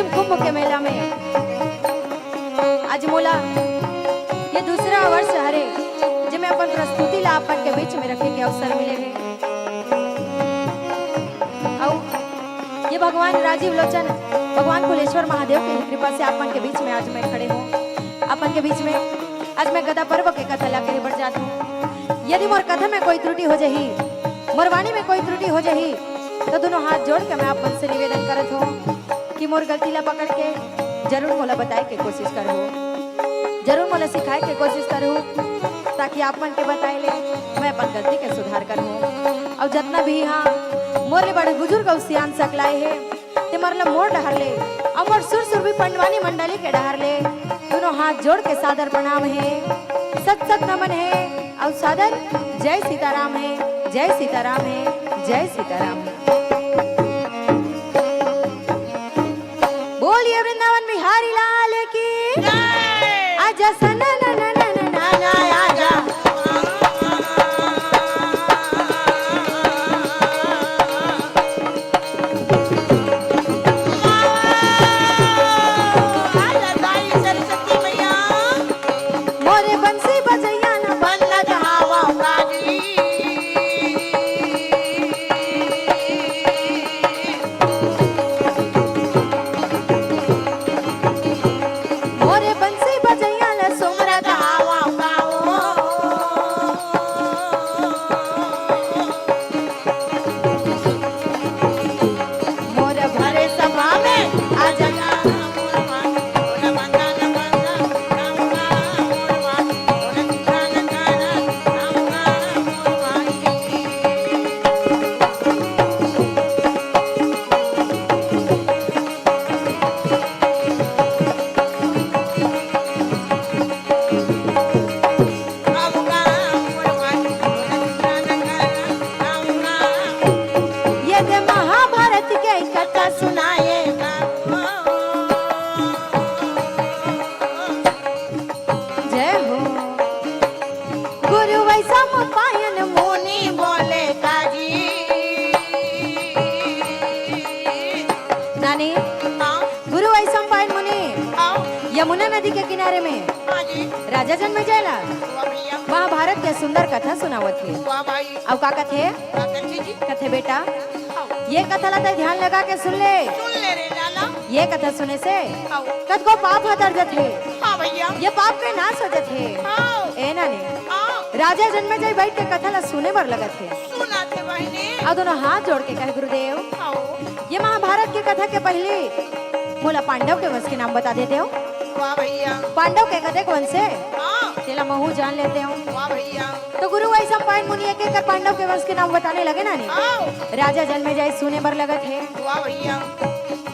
कुंभ के मेला में आज मोला ये दूसरा वर्ष हरे, जेमे अपन प्रस्तुति ला अपन के बीच में रखे के अवसर मिले हे। अउ ये भगवान राजीव लोचन, भगवान कुलेश्वर महादेव के कृपा से अपन के बीच में आज मैं खड़े हूँ। अपन के बीच में आज मैं गदा पर्व के कथा ला करे बर जात हूँ। यदि मोर कथा में कोई त्रुटि हो जाही, मोर वाणी में कोई त्रुटि हो जाही, तो दोनों हाथ जोड़ के मैं आप मन से निवेदन करत हूँ कि मोर गलती ला पकड़ के जरूर मोला बताए के कोशिश करहू, जरूर मोला सिखाए के कोशिश करहू, ताकि आप मन के बताए ले मैं अपन गलती के सुधार करहूँ। अउ जतना भी इहाँ मोर ले बड़े बुजुर्ग अउ सियान सकलाए हे, ते मन ला मोर डहर ले अउ मोर सुर सुरभि पंडवानी मंडली के डहर ले दोनों हाथ जोड़ के सादर प्रणाम हे। सत सत नमन हे अउ सादर जय सीताराम हे, जय सीताराम हे, जय सीताराम हे। बोलिए वृंदावन बिहारी लाल की। आजा सना ना ना ना ना ना ना आजा। आजा ताई सरस्वती मैया। मोरे बंसी बजैया ना बन्नत हवा काजी। मोरे बंसी बजैया ना सुमरत हवा काओ। मोर भरे सभा में आ जगा। ये दे महाभारत के कथा सुनाए। जय हो। गुरु वैशंपायन मुनि बोले काजी। नानी, हाँ। गुरु वैशंपायन मुनि हाँ। यमुना नदी के किनारे में हाँ जी। राजा जनमेजय ला वाह भैया। महाभारत के सुंदर कथा सुनावत हे। वाह भाई। अउ का कथे? का कथे जी? कथे बेटा, हाँ। ये कथा ला तैं ध्यान लगा के सुन ले। सुन ले रे लाला। ये कथा सुने से हाँ। कतको पाप हतर जथे। हाँ भैया। ये पाप के नाश हो जथे। हाँ। ए नानी, हाँ। राजा जनमेजय बइठ के कथा ला सुने बर लगत हे। सुनत हे बहिनी। अउ दोनों हाथ जोड़ के कहे, गुरुदेव, हाँ। ये महाभारत के कथा के पहिली मोला पांडव के वंश के नाम बता देतेव। वाह भैया। पांडव के कतेक वंश हे? हाँ। तेला महूँ जान लेतेव। वाह भैया। तो गुरु वैशंपायन मुनि एक एक कर पांडव के वंश के नाम बताने लगे नानी। हाँ। राजा जनमेजय सुने बर लगत हे। वाह भैया।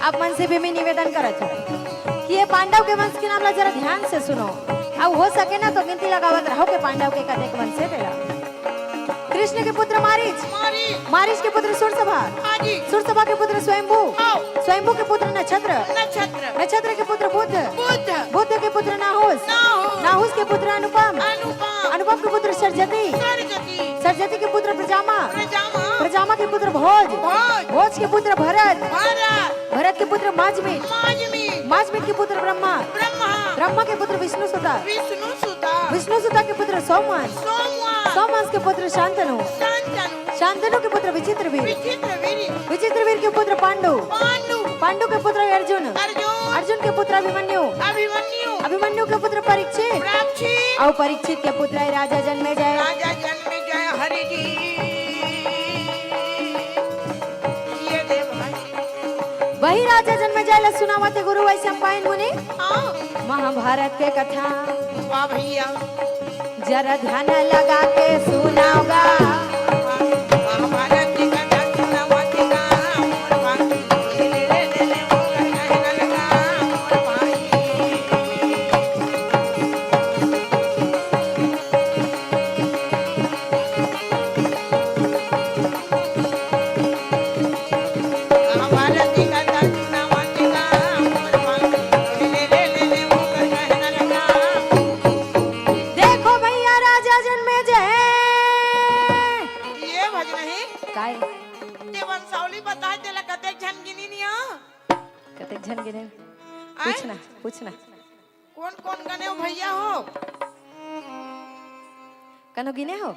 आप मन से भी मैं निवेदन करत हूँ कि ये पांडव के वंश के नाम ला जरा ध्यान से सुनो, अउ हो सके ना तो गिनती लगावत रहो के पांडव के कतेक वंश हे तेला। कृष्ण के पुत्र मारीच, मारीच। मारीच के पुत्र सुरसभा, हाँ जी। सुरसभा के पुत्र स्वयंभू, हाँ। स्वयंभू के पुत्र नक्षत्र, नक्षत्र। नक्षत्र के पुत्र बुध, बुध। बुध के पुत्र नाहुस, नाहुस। नाहुस के पुत्र अनुपम, अनुपम। अनुपम के पुत्र सरजती, सरजती। सरजती के पुत्र प्रजामा, प्रजामा। प्रजामा के पुत्र भोज, भोज। भोज के पुत्र भरत, भरत। भरत के पुत्र माजमित, माजमित। माजमित के पुत्र ब्रह्मा, ब्रह्मा। ब्रह्मा के पुत्र विष्णु सुता, विष्णु सुता। विष्णु सुता के पुत्र सोमवंश, सोमवंश। सोमवंश के पुत्र शांतनु, शांतनु। शांतनु के पुत्र विचित्रवीर, विचित्रवीर। विचित्रवीर के पुत्र पांडु, पांडु। पांडु के पुत्र अर्जुन, अर्जुन। अर्जुन के पुत्र अभिमन्यु, अभिमन्यु। अभिमन्यु के पुत्र परीक्षित, परीक्षित। अउ परीक्षित के पुत्र हे राजा जनमेजय। राजा जनमेजय हरि जी। ये दे भाई। वही राजा जनमेजय ला सुनावत हे गुरु वैशंपायन मुनि। हाँ। महाभारत के कथा। वाह भैया। जरा ध्यान लगा के सुनाओ गा। महाभारत के कथा सुनावत हे गा। देखो भैया, राजा जनमेजय। ये भजन हे। काय? ते वंशावली बताए, तेला कतेक झन गिनी निया? कतेक झन गिने? आय? पूछना, पूछना। कोन कोन गने हो भैया हो? कनो गिने हो?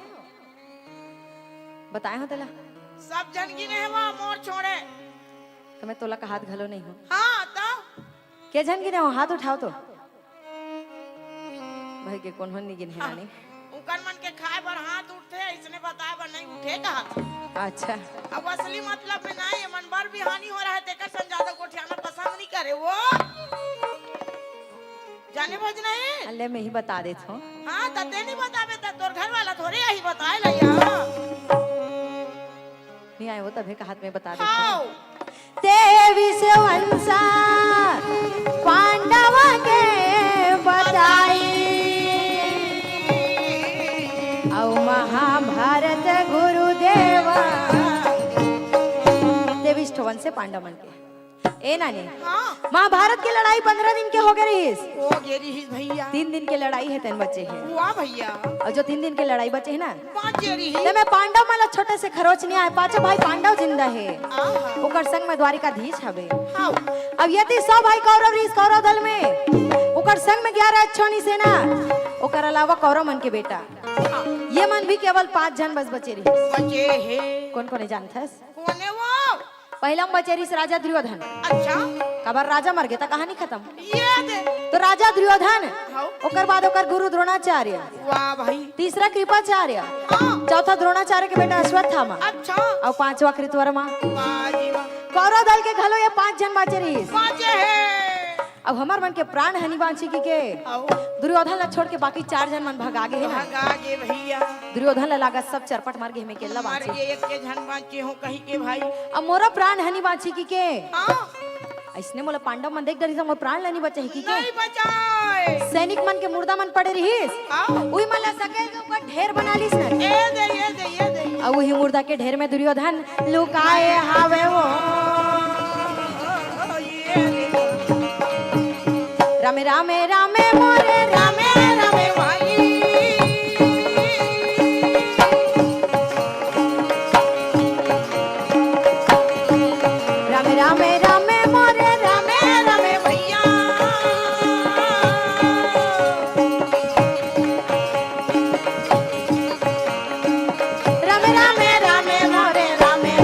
बताए हो तेला? सब झन गिने हे वो, मोर छोड़े। तो मैं तोला का हाथ घलो नहीं हो। हाँ, तो? के झन गिने हो? हाथ उठाओ तो। भाई के कोन हो नहीं गिने हे हाँ। रानी? उकर मन के खाए बर हाथ उठथे, इसने बताए बर नहीं उठे कहा। अच्छा। अब असली मतलब में नहीं, ये मन बर भी हानि हो रहा है, तेकर सन ज्यादा गोठियाना पसंद नहीं करे वो। जाने भोज नहीं? अल्ले मैं ही बता देत हूँ। हाँ, त ते नहीं बताबे त तोर घर वाला थोड़े यही बताए ला यार। नहीं आए वो तभे का हाथ में बता देत हूँ। हाँ। तेवीस वंशा पांडव के बताई। अउ महाभारत गुरुदेवा। तेवीस ठो वंश पांडव मन के। ए नानी, हाँ। महाभारत के लड़ाई पंद्रह दिन के हो गए रहिस। हो गए रहिस भैया। तीन दिन के लड़ाई हे तेन बचे हे। वाह भैया। अउ जो तीन दिन के लड़ाई बचे हे ना, पाँच जरी ही। ते में पांडव मन ला छोटे से खरोच नहीं आए, पांचों भाई पांडव जिंदा हे। आहा। ओकर संग में द्वारिकाधीश हवे। हाँ। अब यदि सौ भाई कौरव रहिस कौरव दल में, ओकर संग में ग्यारह अक्षौणी सेना, ओकर अलावा कौरव मन के बेटा, हाँ। ये मन भी केवल पांच झन बस बचे रहिस। बचे हे। कोन कोन हे जानथस? कोने वो? पहला में बचे रहिस राजा दुर्योधन। अच्छा। काबर राजा मर गे त कहानी खत्म। ये दे। तो राजा दुर्योधन, हाँ। ओकर बाद ओकर गुरु द्रोणाचार्य, वाह भाई। तीसरा कृपाचार्य, हाँ। चौथा द्रोणाचार्य के बेटा अश्वत्थामा। अच्छा। अउ पांचवा कृतवर्मा। वाह जी वाह। कौरव दल के घलो ये पांच झन बाचे रहिस। बाचे हे। अब हमर मन के प्राण हनि बांची की के आओ। दुर्योधन ला छोड़ के बाकी चार झन मन भगा गे हे ना। भगा गे भैया। दुर्योधन ला लागत सब चरपट मर गे, में अकेला मर बांची। गे, एक के झन बांचे हो कहीं के भाई। अब मोरा प्राण हनि बांची की के। हाँ। अइसने मोला पांडव मन देख डरिस, मोर प्राण ला नहीं बचाही की के? नहीं बचाए। सैनिक मन के मुर्दा मन पड़े रहिस। हाँ। उही मन ला सकेल के ऊपर ढेर बना लिस ना। ए दे, ए दे, ए दे। अउ उही मुर्दा के ढेर में दुर्योधन लुकाए हावे वो। ए दे। रामे, रामे, रामे मोरे, रामे, रामे भाई। रामे, रामे, रामे मोरे, रामे, रामे भैया। रामे, रामे, रामे मोरे, रामे।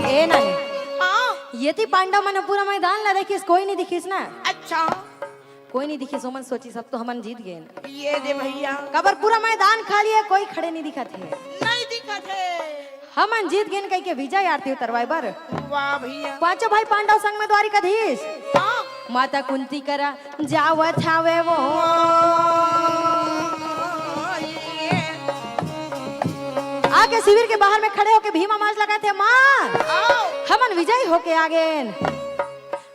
ए नानी, हाँ। ये ती पांडव मन पूरा मैदान ला देखिस, कोई नहीं दिखिस ना। अच्छा। कोई नहीं दिखिस, ओमन सोचिस अब तो हमन जीत गेन। ये दे भैया। काबर पूरा मैदान खाली हे, कोई खड़े नहीं दिखत हे। नहीं दिखत हे। हमन जीत गेन कहिके विजय आरती उतरवाए बर। वाह भैया। पांचों भाई पांडव संग में द्वारिकाधीश। हाँ। माता कुंती करा जावत हावे वो। ये। आके शिविर के बाहर में खड़े होके भीम आवाज लगाथे, "माँ, आओ। हमन विजयी होके आ गेन।"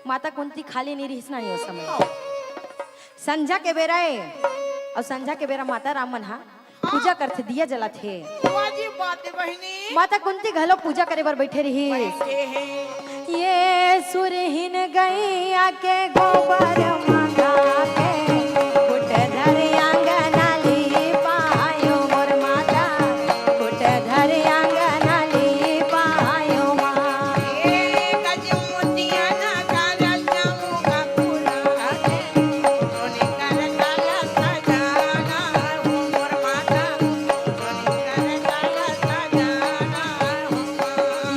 माता कुंती खाली नहीं रहिस ना ओ समय। संझा के बेरा ए, अउ संझा के बेरा माता राम मन हा पूजा करथे, दिया जलाथे। वाह जी, बात है बहिनी। माता कुंती घलो पूजा करे बर बैठे रहिस। बैठे हैं। ये सुरहीन गैया के गोबर मंगा के, कुट धर आंगन लीपायो मोर माता, कुट धर आंगन लीपायो माँ।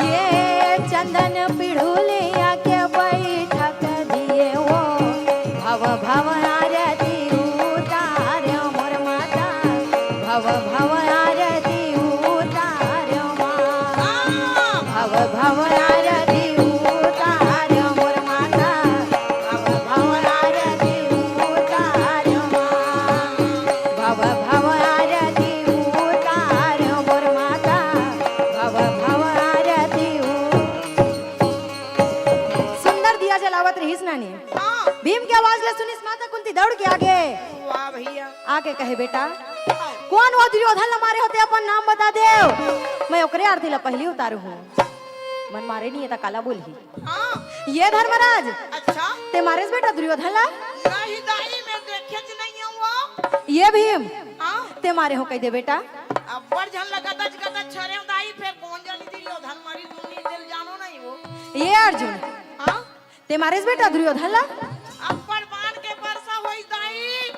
ये चंदन पिढ़ुलिया के बैठक दिए वो, भव भव आरती उतार मोर माता, भव भव आरती उतार माँ। भव भव आरती उतार मोर माता, भव भव आरती उतार माँ। भव भव आरती उतार मोर माता, भव भव आरती उ-, सुंदर दिया जलावत रहिस नानी। हाँ। भीम के आवाज ला सुनिस माता कुंती दौड़ के आगे। वाह भैया। आके कहे, "बेटा, कौन वो दुर्योधन ला मारे हो ते, अपन नाम बता देव, मैं ओकरे आरती ला पहिली उतारू हूँ।" मन मारे नहीं है त काला बोलही। हाँ। ये धर्मराज, अच्छा। ते मारेस बेटा दुर्योधन ला? नहीं दाई, मैं देखेच नहीं हूँ वो। ये भीम, हाँ। ते मारे हो कहि दे बेटा। अब्बड़ झन ला गदच गदच छरेंव दाई, फेर कोन जनी दुर्योधन मरिस, दुनिया दिल जानो नहीं वो। ये अर्जुन, हाँ। ते मारेस बेटा दुर्योधन ला? अब्बड़ बाण के बरसा होइस दाई,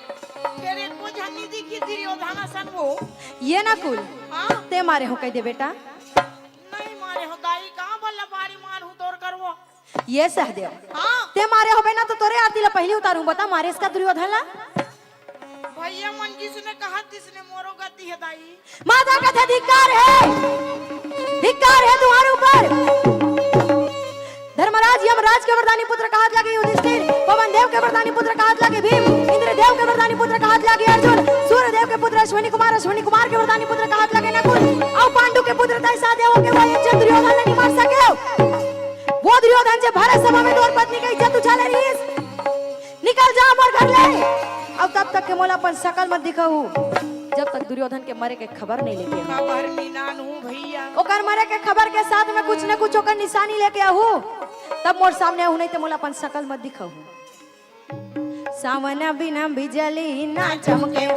फेर एको झन नी दिखिस दुर्योधन असन वो। ये नकुल, हाँ। ते मारे हो कहि दे बेटा। नहीं मारे हो दाई, का बल्ला बारी मार हूँ तोर करवो। ये सहदेव, हाँ। ते मारे होबे ना तो तोरे आरती ला पहिली उतारू हूँ, बता मारेस का दुर्योधन ला? भैया मन जिसने कहा तिसने मोरो गति है दाई। माता कथे धिक्कार है, धिक्कार है तुम्हारे ऊपर। धर्मराज यमराज के वरदानी पुत्र कहत लागे युधिष्ठिर, पवन देव के वरदानी पुत्र कहत लागे भीम, इंद्रदेव के वरदानी पुत्र कहत लागे अर्जुन, सूर्यदेव के पुत्र अश्विनी कुमार, अश्विनी कुमार के वरदानी पुत्र कहत लागे नकुल, अउ पांडु के पुत्र तैसा देव के वो एक जन दुर्योधन ला नहीं मार सके। वो दुर्योधन जे भरत सभा में तोर पत्नी के इज्जत उछाले रहिस, निकल जा मोर घर ले। अब तब तक के मोला अपन शकल मत दिखाहू, जब तक दुर्योधन के मरे के खबर नहीं लेके आए। खबर निनान हूँ भैया। ओकर मरे के खबर के साथ में कुछ न कुछ ओकर निशानी लेके आहू, तब मोर सामने आहू, नहीं तो मोला अपन शकल मत दिखाहू। सावन बिना बिजली ना चमके,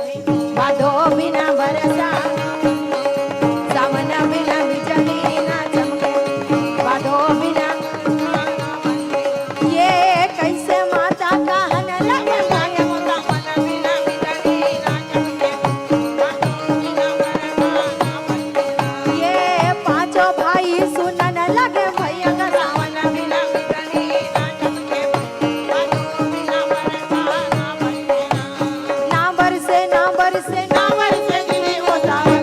भादो बिना बरसा। सावन बिना बिजली ना चमके, भादो बिना। ये कैसे माता कहन लगे, ये पांचों भाई सुनन लगे, भैया का सावन बिना। ना बरसे, ना बरसे, ना बरसे, गिरी हो सावन।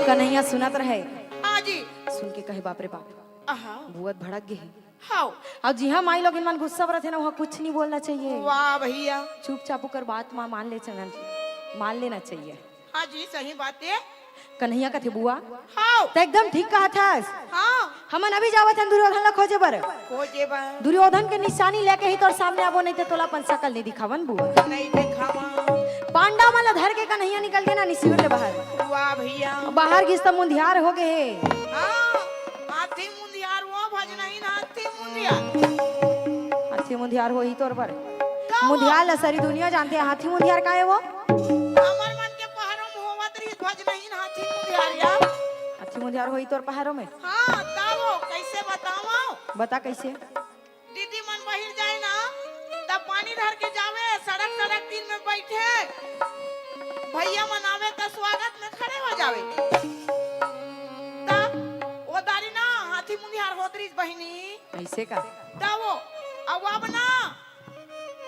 कन्हैया सुनत रहे। हाँ जी। सुन के कहे, "बाप रे बाप, आहा। बुआ त भड़क गे हे।" हाव। अउ जिहाँ माई लोगिन मन गुस्सा बरत हे ना, उहाँ कुछ नहीं बोलना चाहिए। वाह भैया। चुपचाप ओकर बात मा मान ले चलन, मान लेना चाहिए। हाँ जी, सही बात हे। कन्हैया कथे, "बुआ, हाव। त एकदम ठीक कहत हस। हाँ। हमन अभी जावत हन दुर्योधन ला खोजे बर।" खोजे बर। दुर्योधन के निशानी लेके ही तोर सामने आबो, नहीं ते तोला अपन शकल नहीं दिखावन बुआ। नहीं दिखावा। पांडव मन ला धर के कन्हैया निकल गे ना निशिविर ले बाहर। वाह भैया। बाहर गिस त मुंधियार हो गे हे। हाँ, हाथी मुंधियार वो भजनहीन हाथी मुंधियार। हाथी मुंधियार होही तोर बर। का वो? मुंधियार ला सारी दुनिया जानथे, हाथी मुंधियार का हे वो? हमर मन के पहरो में होवत रहिस भजनहीन हाथी मुंधियार या। हाथी मुंधियार होही तोर पहरो में? हाँ, त वो कैसे बतावव? बता कैसे? दीदी मन बहिर जाए ना, त पानी धर के जावे, सड़क सड़क तीर में बैठे, भैया मन आवे त स्वागत में खड़े हो जावे। त वो दारी ना हाथी मुंधियार होत रहिस बहिनी। कैसे का? त वो, अब, अब ना।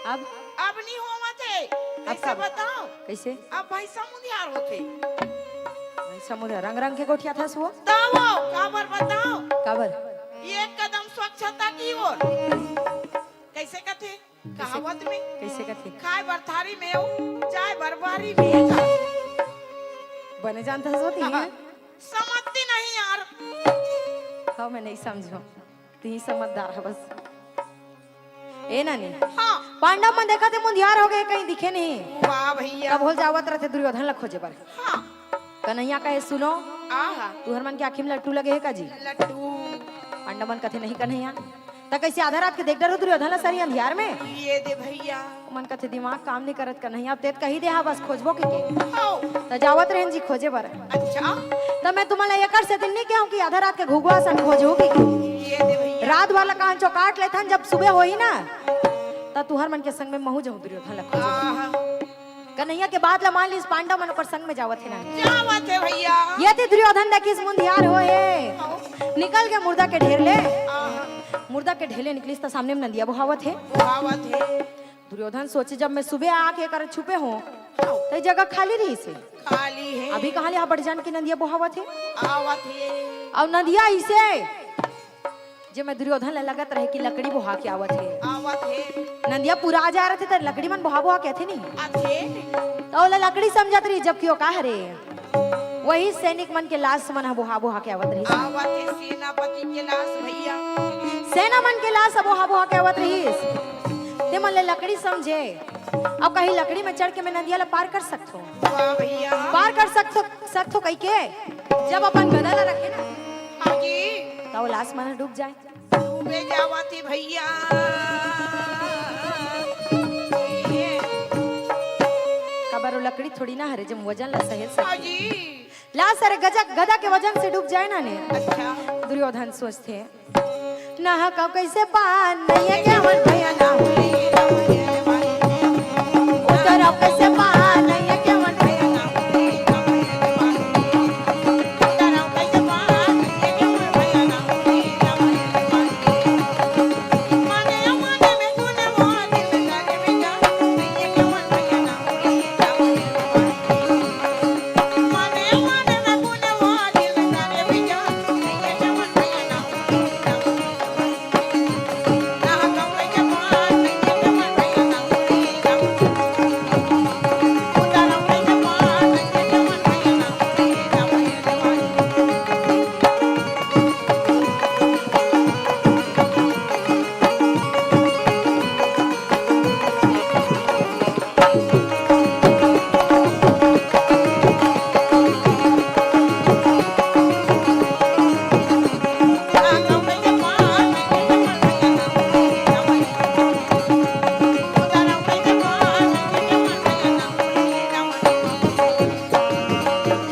अब? अब नहीं होवत हे। अब कैसे का? बताओ? कैसे? अब भैंसा मुंधियार होथे। भैंसा मुंधियार, रंग रंग के गोठियाथस वो। त वो, काबर बताओ? काबर? एक कदम स्वच्छता की ओर। कैसे कथे? कैसे? कहावत में। कैसे कथे? खाए बर थारी में हो, जाए बर बारी में का। बने जानथस वो तिही। समझती नहीं यार। हाँ, मैं नहीं समझो। तिही समझदार हवस। ए नानी। हाँ। पांडव मन देखथे मुंधियार हो गे, कहीं दिखे नहीं। वाह भैया। तब होल जावत रहिथे दुर्योधन ला खोजे बर। हाँ। कन्हैया कहे, "सुनो, आहा। तुहर मन के आँखी में लट्टू लगे हे का जी?" लट्टू। पांडव मन कथे, "नहीं कन्हैया।" त कैसे आधा रात के देख डरहू दुर्योधन ला सरी अंधियार में? ये दे भैया। मन कथे, "दिमाग काम नहीं करत कन्हैया, अब ते त कही दे हा बस खोजबो के के।" हाव। त जावत रहेन जी खोजे बर। अच्छा। त मैं तुमन ला एकर सेती नहीं कहूँ कि आधा रात के घुघुआ सन खोजहू के के। ये दे भैया। रात वाला कहान चौकाट लेथन, जब सुबह होही ना, त तुहर मन के संग में महू जाहूँ दुर्योधन ला खोजे बर। आहा। कन्हैया के बात ला मान लिस, पांडव मन ओकर संग में जावत हे ना। जावत हे भैया। ये ते दुर्योधन देखिस मुंधियार होए हे। निकल के मुर्दा के ढेर ले। हाँ। मुर्दा के ढेर ले निकलिस त सामने में नंदिया बोहावत हे। बोहावत हे। दुर्योधन सोचे, जब मैं सुबह आके एकर छुपे हों, त जगह खाली रहिस हे। खाली हे। अभी कहाँ ले यहाँ बड़ जान के नंदिया बोहावत हे? आवत हे। अउ नंदिया अइसे, जे मैं दुर्योधन ला लगत रहे कि लकड़ी बोहा के आवत हे। आवत हे। नंदिया पूरा आ जा रथे त लकड़ी मन बोहा बोहा के आथे नहीं। आथे। त ओला लकड़ी समझत रही, जबकि ओ का हरे? वही सैनिक मन के लाश मन ह बोहा बोहा के आवत रहिस। आवत हे सेनापति के लाश भैया। सेना मन के लाश ह बोहा बोहा के आवत रहिस। ते मन ले लकड़ी समझे। अब कहीं लकड़ी में चढ़ के मैं नंदिया ला पार कर सकथो? वाह भैया। पार कर सकथो, सकथो कहि के जब अपन गदा ला रखे ना, हाँ जी। त ओ लाश मन ह डूब जाए। डूबे जावत हे भैया। काबर ओ लकड़ी थोड़ी ना हरे, जे वजन ला सहेल सके। हाँ जी। लाश हरे गजा, गदा के वजन से डूब जाए ना ने। अच्छा। दुर्योधन सोचथे, नहाकंव कइसे पार नइया के मन भैया ना होई। उतरंव कइसे पार नइया के मन भैया ना होई।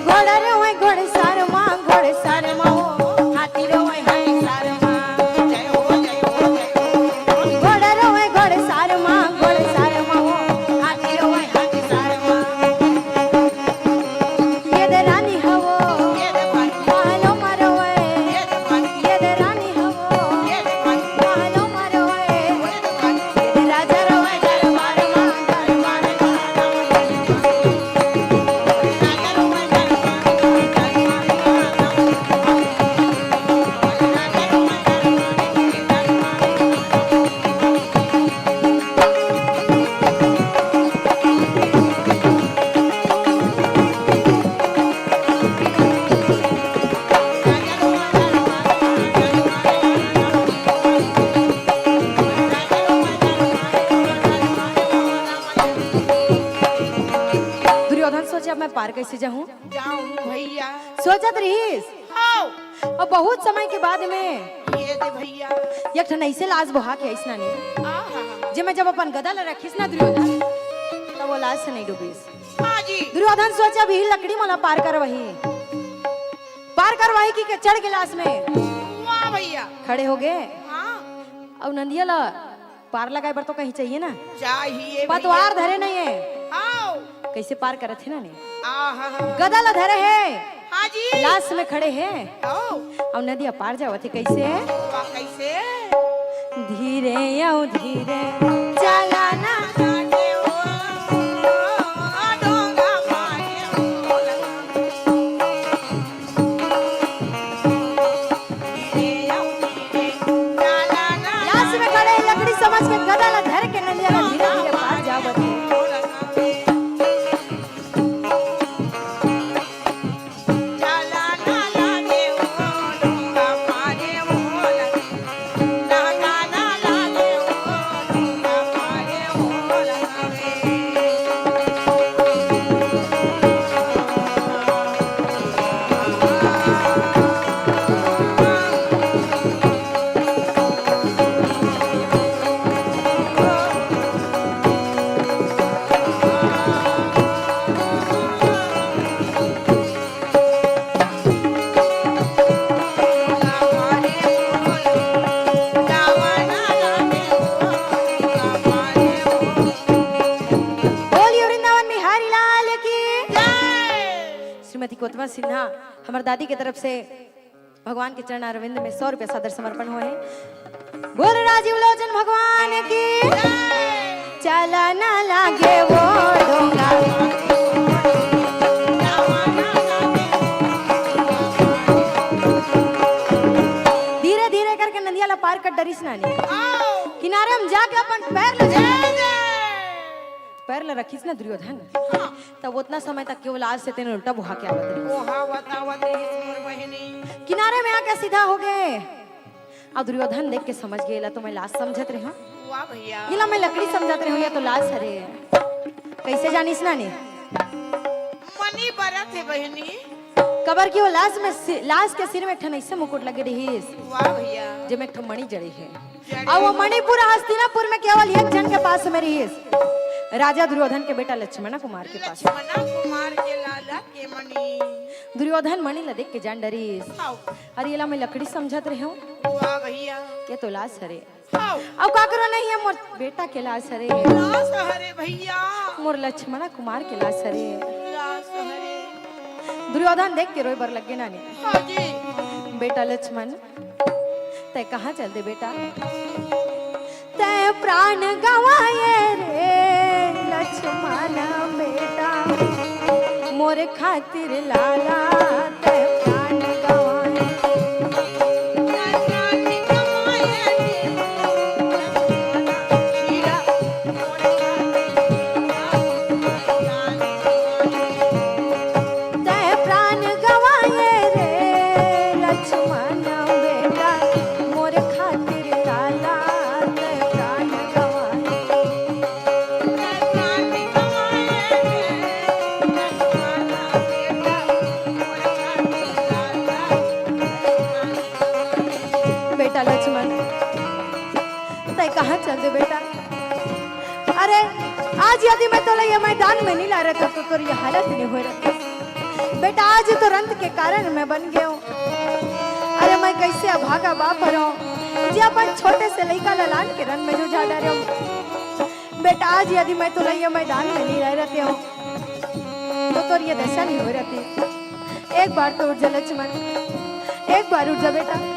घोड़ा रोवे घोड़सार मा, घोड़सार मा ओ, हाथी रोवे हाथी सार मा। जय हो, जय हो, जय हो। घोड़ा रोवे घोड़सार मा, घोड़सार मा ओ, हाथी रोवे हाथी सार मा। ये दे रानी हवो, ये दे भाई। महलो मा रोवे। ये दे भाई। ये दे रानी हवो, ये दे भाई। महलो मा रोवे। ये दे भाई। ये दे राजा रोवे दरबार मा, दरबार मा। दुर्योधन सोचे, अब मैं पार कैसे जाऊं? जाऊं भैया। सोचत रहिस। हाँ। अब बहुत समय के बाद में ये दे भैया। एक ठन ऐसे लाश बोहा के आइस नानी। आहा। जे मैं जब अपन गदा ला रखिस ना दुर्योधन, तब वो लाश से नहीं डूबिस। हाँ जी। दुर्योधन सोचे, अब ही लकड़ी मोला पार करवाही। पार करवाही कि के चढ़ गिलास में। वाह भैया। खड़े हो गए। हाँ। अउ नंदिया ला पार लगाए बर तो कहीं चाहिए ना। चाहिए भैया। पतवार धरे नहीं है। हाँ। कैसे पार करत हे ना ने? आहा। गदा ला धरे है। हाँ जी। लाश में खड़े है। आओ। अउ नंदिया पार जावत हे कैसे? वाह, कैसे? धीरे अउ धीरे चला ना। लाश में खड़े लकड़ी समझ के गदा ला धर के नंदिया ला धीरे धीरे पार जावत हे। गौतमा सिन्हा, हमर दादी के तरफ से भगवान के चरण अरविंद में सौ रुपया सादर समर्पण होए हे। बोल राजीव लोचन भगवान की। चला ना लागे वो ढोंगा। धीरे धीरे करके नदिया ला पार कर डरिस नानी। किनारे में जाके अपन पैर ल, पैर ल रखिस ना दुर्योधन। तब उतना समय तक केवल आज से तेने उल्टा बुहा के आवत रहे। ओहा बतावत रहिस मोर बहिनी। किनारे में आके सीधा हो गए। अब दुर्योधन देख के समझ गए, "एला तो मैं लाश समझत रहे हूँ, वाह भैया। एला मैं लकड़ी समझत रहे हूँ, ये तो लाश हरे।" कैसे जानिस नानी? मनी बरत हे बहिनी। कबर की वो लाश में सि-, लाश के सिर में एक ठन ऐसे मुकुट लगे रहिस, वाह भैया। जेमे एक ठो मणि जड़े हे। जड़े। और वो मणि पूरा हस्तिनापुर में केवल एक झन के पास में रहिस, राजा दुर्योधन के बेटा लक्ष्मण कुमार के पास। लक्ष्मण कुमार के लाला के मणि। दुर्योधन मणि ला देख के जान डरिस। हाव। अरे, एला मैं लकड़ी समझत रहे हूँ। वाह भैया। ये तो लाश हरे। हाव। अब काकरो नहीं है, मोर बेटा के लाश हरे। लाश हरे भैया। मोर लक्ष्मण कुमार के लाश हरे। लाश हरे। दुर्योधन देख के रोए बर लग गे नानी। हाँ जी। बेटा लक्ष्मण, तै कहाँ चल दे बेटा? तै प्राण गंवाए रे लक्ष्मण बेटा, मोर खातिर लाला तै प्राण गंवाए। तै प्राण गंवाए रे लक्ष्मण बेटा, मोर खातिर लाला तै प्राण गंवाए। बेटा लक्ष्मण, तै कहाँ चल दे बेटा? अरे, आज यदि मैं तोला ये मैदान में नहीं ला रहता तो तोर ये हालत नहीं होए रहती। बेटा, आज तो रंत के कारण मैं बन गयो। अरे, मैं कैसे अभागा बाप हरो, जे अपन छोटे से लइका ला लान के रन में जुझा डारे हो। बेटा, आज यदि मैं तोला ये मैदान में नहीं ला रहते हो, तो तोर ये दशा नहीं होए रहती। एक बार तो उठ जा लक्ष्मण, एक बार उठ जा बेटा।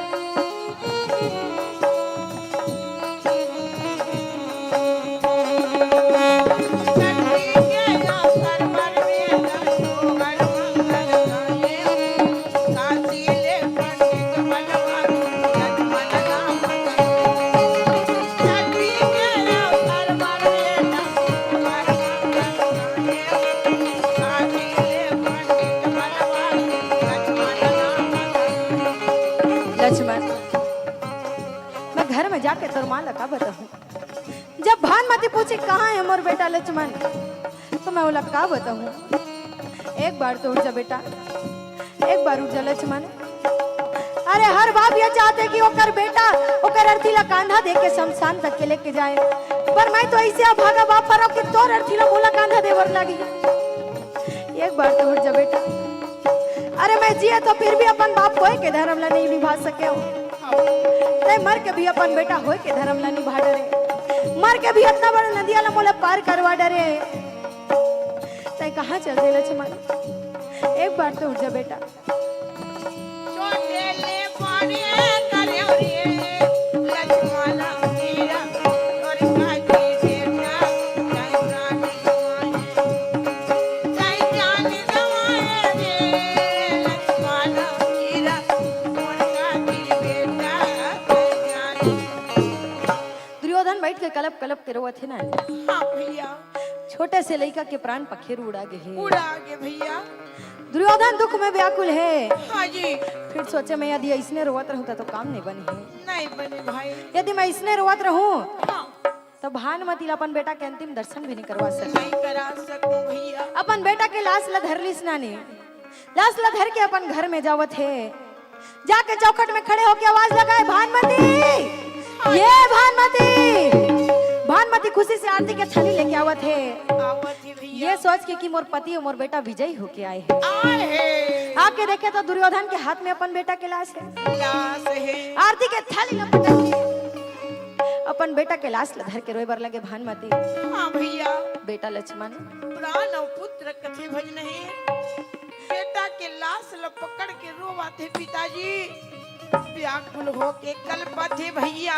लक्ष्मण, मैं घर में जाके तोर माँ ला का बताहूँ? जब भानुमती पूछी, "कहाँ है मोर बेटा लक्ष्मण?" तो मैं ओला का बताहूँ? एक बार तो उठ जा बेटा, एक बार उठ जा लक्ष्मण। अरे, हर बाप ये चाहते कि ओकर बेटा ओकर अर्थी ला कांधा दे के शमशान तक के लेके जाए, पर मैं तो ऐसे अभागा बाप हरो कि तोर अर्थी ला मोला कांधा देवर लागी। एक बार तो उठ जा बेटा। अरे, मैं जिए तो फिर भी अपन बाप होए के धर्म ला नहीं निभा सके हो। तै मर के भी अपन बेटा होए के धर्म ला निभा डरे। मर के भी इतना बड़ा नदिया ला मोला पार करवा डरे। तै कहाँ चल दे लक्ष्मण? एक बार तो उठ जा बेटा। छोटे ले बड़े करे रे लक्ष्मण वीरा, तोर खातिर बेटा, तै प्राण गंवाए, तै जान गंवाए रे लक्ष्मण वीरा, तोर खातिर बेटा, तै जान। दुर्योधन बैठ के कलप कलप के रोवत हे ना। हाँ भैया। छोटे से लइका के प्राण पखेरु उड़ा गे हे। उड़ा गे भैया। दुर्योधन दुख में व्याकुल हे। हाँ जी। फिर सोचे, मैं यदि अइसने रोवत रहूं त तो काम नहीं बनी हे। नहीं बनी भाई। यदि मैं अइसने रोवत रहूं, हाँ। तो भानुमती ला अपन बेटा के अंतिम दर्शन भी नहीं करवा सकूं। नहीं करा सकूं भैया। अपन बेटा के लाश ला धर लिस नानी। लाश ला धर के अपन घर में जावत हे। जाके चौखट में खड़े होके आवाज लगाए, "भानुमती, ये भानुमती।" भानुमती खुशी से आरती के थाली लेके आवत हे। आवत हे भैया। ये सोच के कि मोर पति और मोर बेटा विजयी होके आए हे। आए हे। आके देखे तो दुर्योधन के हाथ में अपन बेटा के लाश हे। लाश हे। आरती के थाली ला पटक के अपन बेटा के लाश ला धर के रोए बर लगे भानुमती। हाँ भैया। बेटा लक्ष्मण। प्राण और पुत्र कथे भज नहीं। बेटा के लाश ल पकड़ के रोवत हे पिताजी, व्याकुल होके कलपत हे भैया।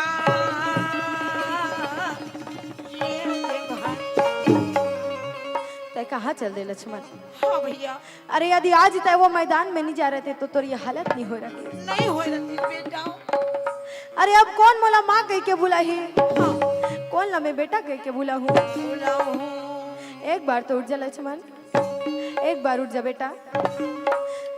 ये हे भाई। तै कहाँ चल दे लक्ष्मण? हाँ भैया। अरे यदि आज तै वो मैदान में नहीं जा रहते तो तोर ये हालत नहीं हो रहती। नहीं हो रहती बेटा। अरे अब कौन मोला माँ कह के बुलाही? हाँ। कौन ला मैं बेटा कह के बुलाहूँ? बुलाहूँ। एक बार तो उठ जा लक्ष्मण, एक बार उठ जा बेटा।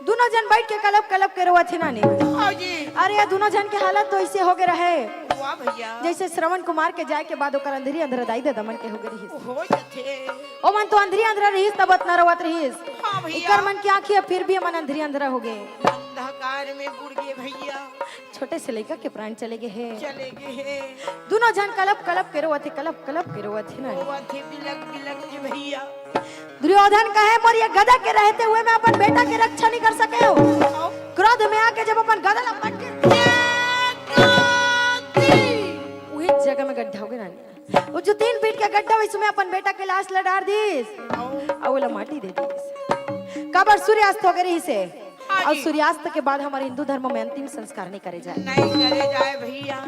दोनों जन बैठ के कलप कलप के रोवत हे नानी। हाँ जी। अरे ये दोनों जन के हालत तो ऐसे हो गए रहे। वाह भैया। जैसे श्रवण कुमार के जाए के बाद ओकर अंधरी अंधरा दाई ददा मन के हो गए रहिस। हो जाथे। ओमन तो अंधरी अंधरा रहिस तब अतना रोवत रहिस। हाँ भैया। इकर मन की आँखी अब फिर भी मन अंधरी अंधरा हो गए। अंधकार में बुड़ गए भैया। छोटे से लइका के प्राण चले गए हे। चले गए हे। दोनों जन कलप कलप के रोवत हे, कलप कलप के रोवत हे ना। रोवत हे बिलक बिलक के भैया। दुर्योधन कहे, मोर ये गदा के रहते हुए मैं अपन बेटा के रक्षा नहीं कर सके हो। क्रोध में आके जब अपन गदा ला पटके, वही जगह में गड्ढा हो गया रानी। वो जो तीन फीट के गड्ढा, उसमें अपन बेटा के लाश ला डार दीस। और ओला माटी दे दीस। काबर सूर्यास्त हो गए रहिस हे। हाँ और जी। सूर्यास्त के बाद हमारे हिंदू धर्म में अंतिम संस्कार नहीं करे जाए। नहीं करे जाए भैया।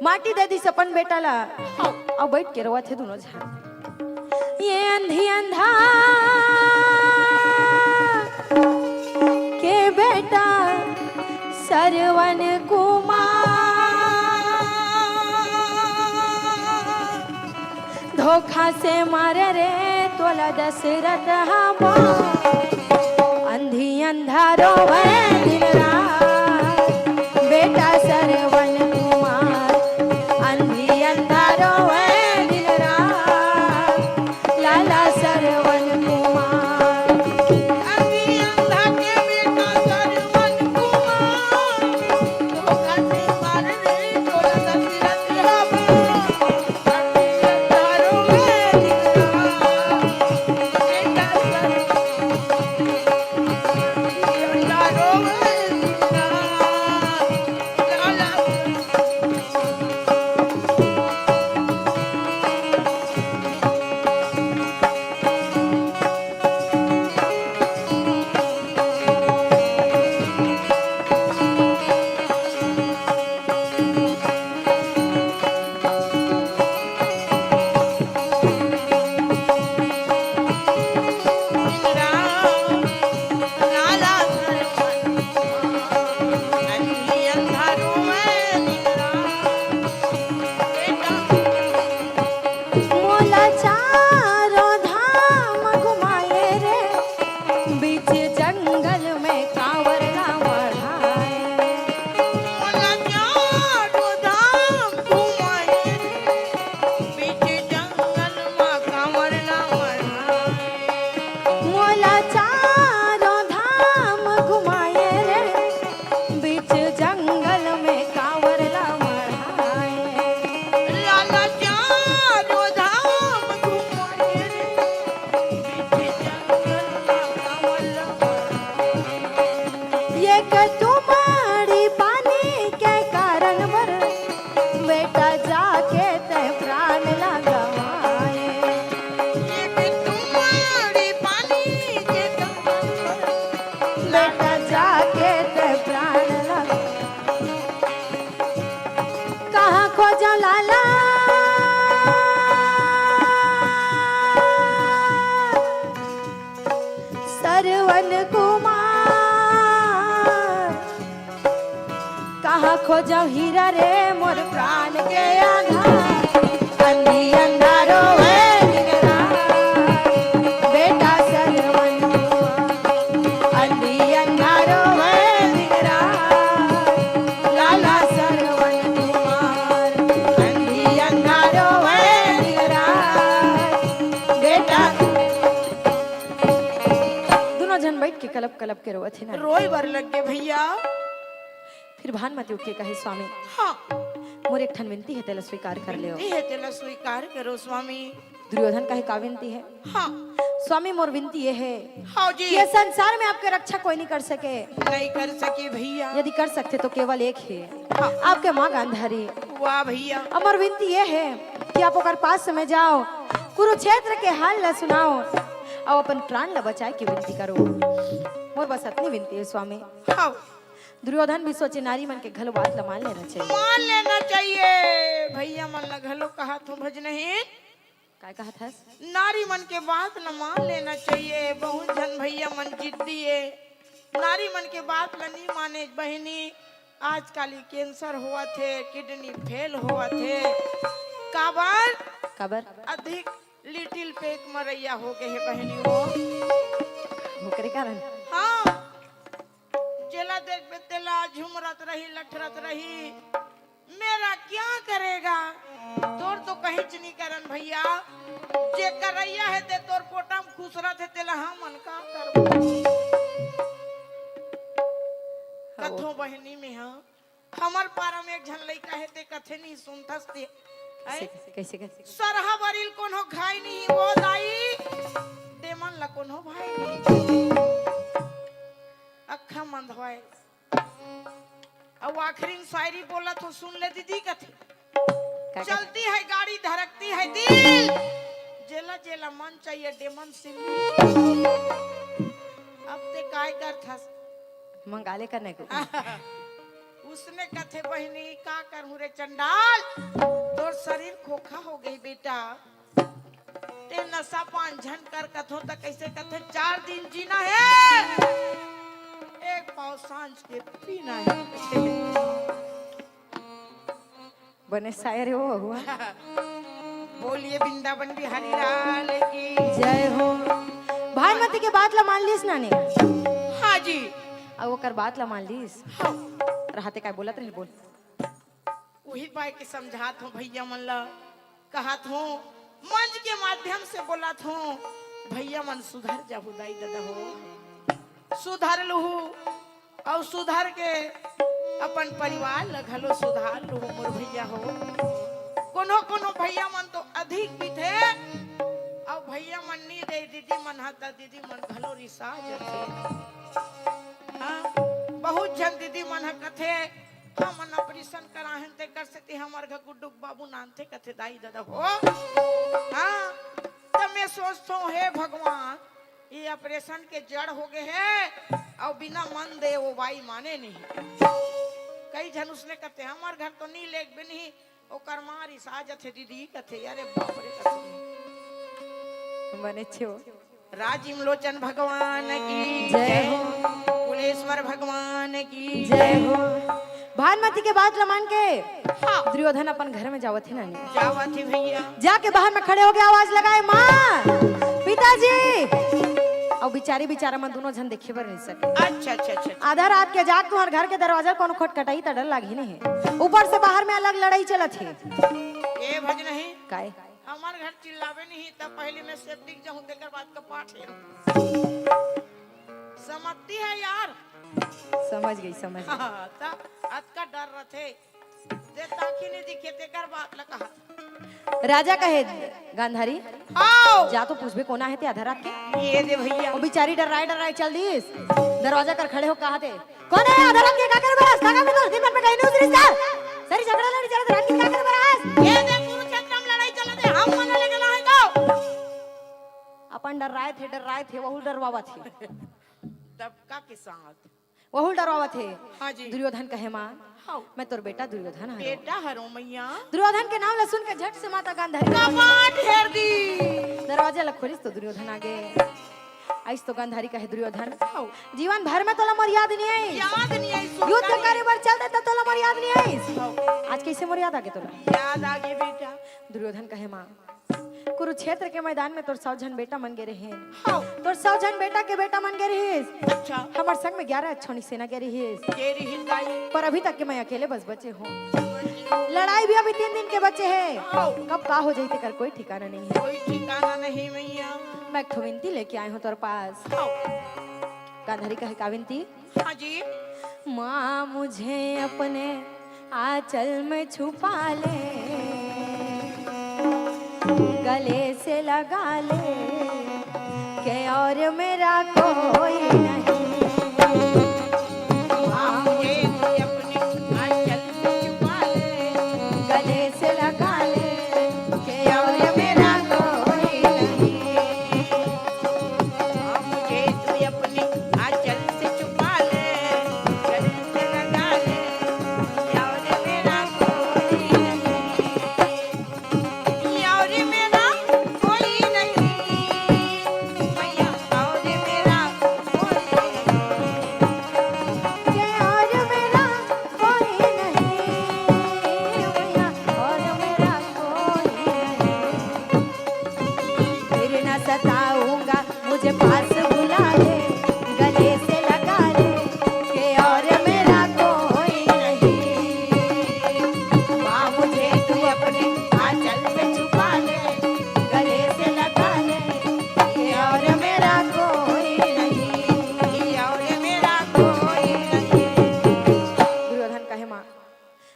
माटी दे दीस अपन बेटा ला। हाँ। और बैठ के रोवत हे दोनों झन। ये अंधी अंधा के बेटा सरवन कुमार धोखा से मारे रे तोला दशरथ हमार। अंधी अंधा रोवे दिन रात, बेटा सरवन कुमार। अंधी अंधा रोवे दिन रात, लाला सरवन कुमार। अंधी अंधा के बेटा सरवन कुमार, धोखा से मारे रे तोला दशरथ हमार। मोला चारों धाम घुमाए रे, बीच जंगल में कांवर ला मढ़ाए। मोला चारों धाम घुमाए रे, बीच जंगल में कांवर ला मढ़ाए। मोला चारों धाम घुमाए रे, बीच जंगल में कांवर ला मढ़ाए। लाला चारों धाम घुमाए रे, बीच जंगल में कांवर ला मढ़ाए। ये कतुमारी पानी के कारण बर बेटा जाके तै प्राण ला गवाए। ये कतुमारी पानी के कारण बर बेटा जाके तै प्राण ला कहाँ खोजो लाला सरवन कुमार? कहाँ खोजो हीरा रे मोर प्राण के आधार? अंधी अंधारो है दिन रात, बेटा सरवन कुमार। अंधी अंधारो है दिन रात, लाला सरवन कुमार। अंधी अंधारो है दिन रात, बेटा। दोनों झन बैठ के कलप कलप के रोवत हे ना। रोए बर लग गे भैया। फिर भानुमति उठ के कहे, स्वामी, हाँ। मोर एक ठन विनती हे, तेला स्वीकार कर लेव। विनती हे, तेला स्वीकार करो स्वामी। दुर्योधन कहे, का विनती हे? हाँ। स्वामी, मोर विनती ये हे हाँ जी। कि ये संसार में आपके रक्षा कोई नहीं कर सके। नहीं कर सके भैया। यदि कर सकते तो केवल एक हे, हाँ। आपके माँ गांधारी। वाह भैया। अउ मोर विनती ये हे कि आप ओकर पास में जाव, कुरुक्षेत्र के हाल ला सुनाव, अउ अपन प्राण ल बचाए के विनती करो। मोर बस अतनी विनती हे स्वामी। हाँ। दुर्योधन भी सोचे नारी मन के घलो बात ल मान लेना चाहिए। मान लेना चाहिए। भैया मन ल घलो कहत हों भजनहीन। काय कहत हस? नारी मन के बात ल मान लेना चाहिए। बहुत झन भैया मन जिद्दी हे, नारी मन के बात ल नी माने बहिनी। आजकल ये कैंसर होवत हे, किडनी फेल होवत हे। काबर? काबर? अधिक लिटिल पेक मरैया हो गए हे बहिनी हो। ओकरे कारण? हाँ। जेला देखबे तेला झुमरत रही, लठरत रही। मेरा क्या करेगा? तोर तो कहींच नी करन भैया। जे करैया हे ते तोर पोटा म खुसरत हे, तेला हमन का करबो? कथों बहिनी में, हाँ। हमर पारा में एक झन लइका हे, ते कथे नी सुनथस ते। आय? कैसे, कैसे, कैसे? सरहा बरिल कोनो घाई नहीं वो दाई, देमन ला कोनो भाई नहीं। अखा मंद होय। अउ आखिरी में शायरी बोलत हों, सुन ले दीदी कथे। का कथे? चलती है गाड़ी, धड़कती है दिल, जेला जेला मन चाहिए डेमन सिल्ली। अब ते काय करथस? मंगा ले करने को। उसने कथे, बहिनी, का करहूं रे चंडाल, तोर शरीर खोखा हो गई बेटा। ते नशा पान झन कर कथों त कइसे कथे, चार दिन जीना हे, एक पाव सांझ के पीना हे। बने शायर हे वो हुआ। बोलिए वृंदावन बिहारी लाल की जय हो। भानुमति के बात ला मान लिस नानी? हाँ जी। अउ ओकर बात ला मान लिस? हाँ। रहा ते काय बोलत रहे, बोल। उही बाई के समझात हों भैया मन ला, कहत हों, मंच के माध्यम से बोलत हों, भैया मन सुधर जाहू दाई ददा हो, सुधर लुहू, अउ सुधर के अपन परिवार ला घलो सुधार लुहू मोर भैया हो। कोनो कोनो भैया मन तो अधिक पीथे, अउ भैया मन नी दे, दीदी मन ह त दीदी मन घलो रिसा जथे। हाँ, बहुत झन दीदी मन ह कथे, हमन ऑपरेशन कराहेन, तेकर सेती हमर घर गुड्डू के बाबू नानथे कथे दाई ददा हो। हाँ, त मैं सोचथों, हे भगवान, ये ऑपरेशन के जड़ हो गए हे, अउ बिना मन दे वो बाई माने नहीं। कई झन उसने कथे, हमर घर तो नी लेग भी नहीं, ओकर माँ रिसा जथे दीदी कथे, अरे बाप रे कथे। बने छो। राजीव लोचन भगवान की जय हो। कुलेश्वर भगवान की जय हो। भानुमति के बात ल मान के हाँ। दुर्योधन अपन घर में जावत हे नानी। जावत हे भैया। जाके बाहर में खड़े होके आवाज लगाए, माँ, पिताजी। अउ बिचारी बिचारा मन दोनों झन देखे बर नहीं सके। अच्छा, अच्छा, अच्छा, अच्छा। आधा रात के जाग तुहर घर के दरवाजा कोनो खटखटाई त डर लागी नहीं हे। ऊपर से बाहर में अलग लड़ाई चलत हे। ए भजनहीन। काय? हमर घर चिल्लावे नहीं, तब पहले मैं सेप्टिक जाहूं, तेकर बाद का पाठ है। समझती है यार? समझ गई, समझ गई। हाँ, तब अतका डर रथे। ते ताकि नहीं दिखे, तेकर बाद ला कहा। राजा कहे, गांधारी, आओ। जा तो पूछबे कोना हे ते आधा रात के। ये दे भैया। वो बिचारी डर्राए डर्राए चल दीस। दरवाजा कर खड़े हो कहा थे, कोन हे आधा रात के, का करे बर आस? का काम हे तोर? दिन भर में कहीं नहीं उतरिस का? सारी झगड़ा लड़ी चलत, रात के का करे बर आस? ये देख, कुरुक्षेत्र में लड़ाई चलत हे, हम मन लेके ना है तो। अपन डर्राए थे, डर्राए थे, वहू डरवावत हे। तब का के साथ? वहू डरवावत हे। हाँ जी। दुर्योधन कहे, माँ, हाँ। मैं तोर बेटा दुर्योधन हरों। बेटा हरों मैया। दुर्योधन के नाम ला सुन के झट से माता गांधारी कपाट हेर दी। दरवाजा ला खोलिस तो दुर्योधन आगे। आइस तो गांधारी कहे, दुर्योधन, हाँ। जीवन भर में तोला मोर याद नहीं आइस। याद नहीं आइस, युद्ध करे बर चल देता, तोला मोर याद नहीं आइस। हाँ। आज कैसे मोर याद आगे तोला? याद आगे बेटा। दुर्योधन कहे, माँ, कुरुक्षेत्र के मैदान में तोर सौ झन बेटा मन गे रहिन। हाँ। तोर सौ झन बेटा के बेटा मन गे रहिस। अच्छा। हमर संग में ग्यारह अक्षौणी सेना गे रहिस। गे रहिस दाई। पर अभी तक के मैं अकेले बस बचे हों। लड़ाई भी अभी तीन दिन के बचे हे। हाँ। कब का हो जाही तेकर कोई ठिकाना नहीं हे। कोई ठिकाना नहीं मैया। मैं एक ठो विनती लेके आए हों तोर पास। हाँ। गांधारी कहे, का विनती? हाँ जी। माँ, मुझे अपने आंचल में छुपा ले, गले से लगा ले, के और मेरा कोई नहीं। माँ, मुझे अपने आंचल में छुपा ले, गले से लगा ले, के और मेरा कोई नहीं। तुझे पास बुला ले, गले से लगा ले, कि और मेरा कोई नहीं। माँ, मुझे तू अपने आंचल में छुपा ले, गले से लगा ले, कि और मेरा कोई नहीं, कि और मेरा कोई नहीं। दुर्योधन कहे, माँ,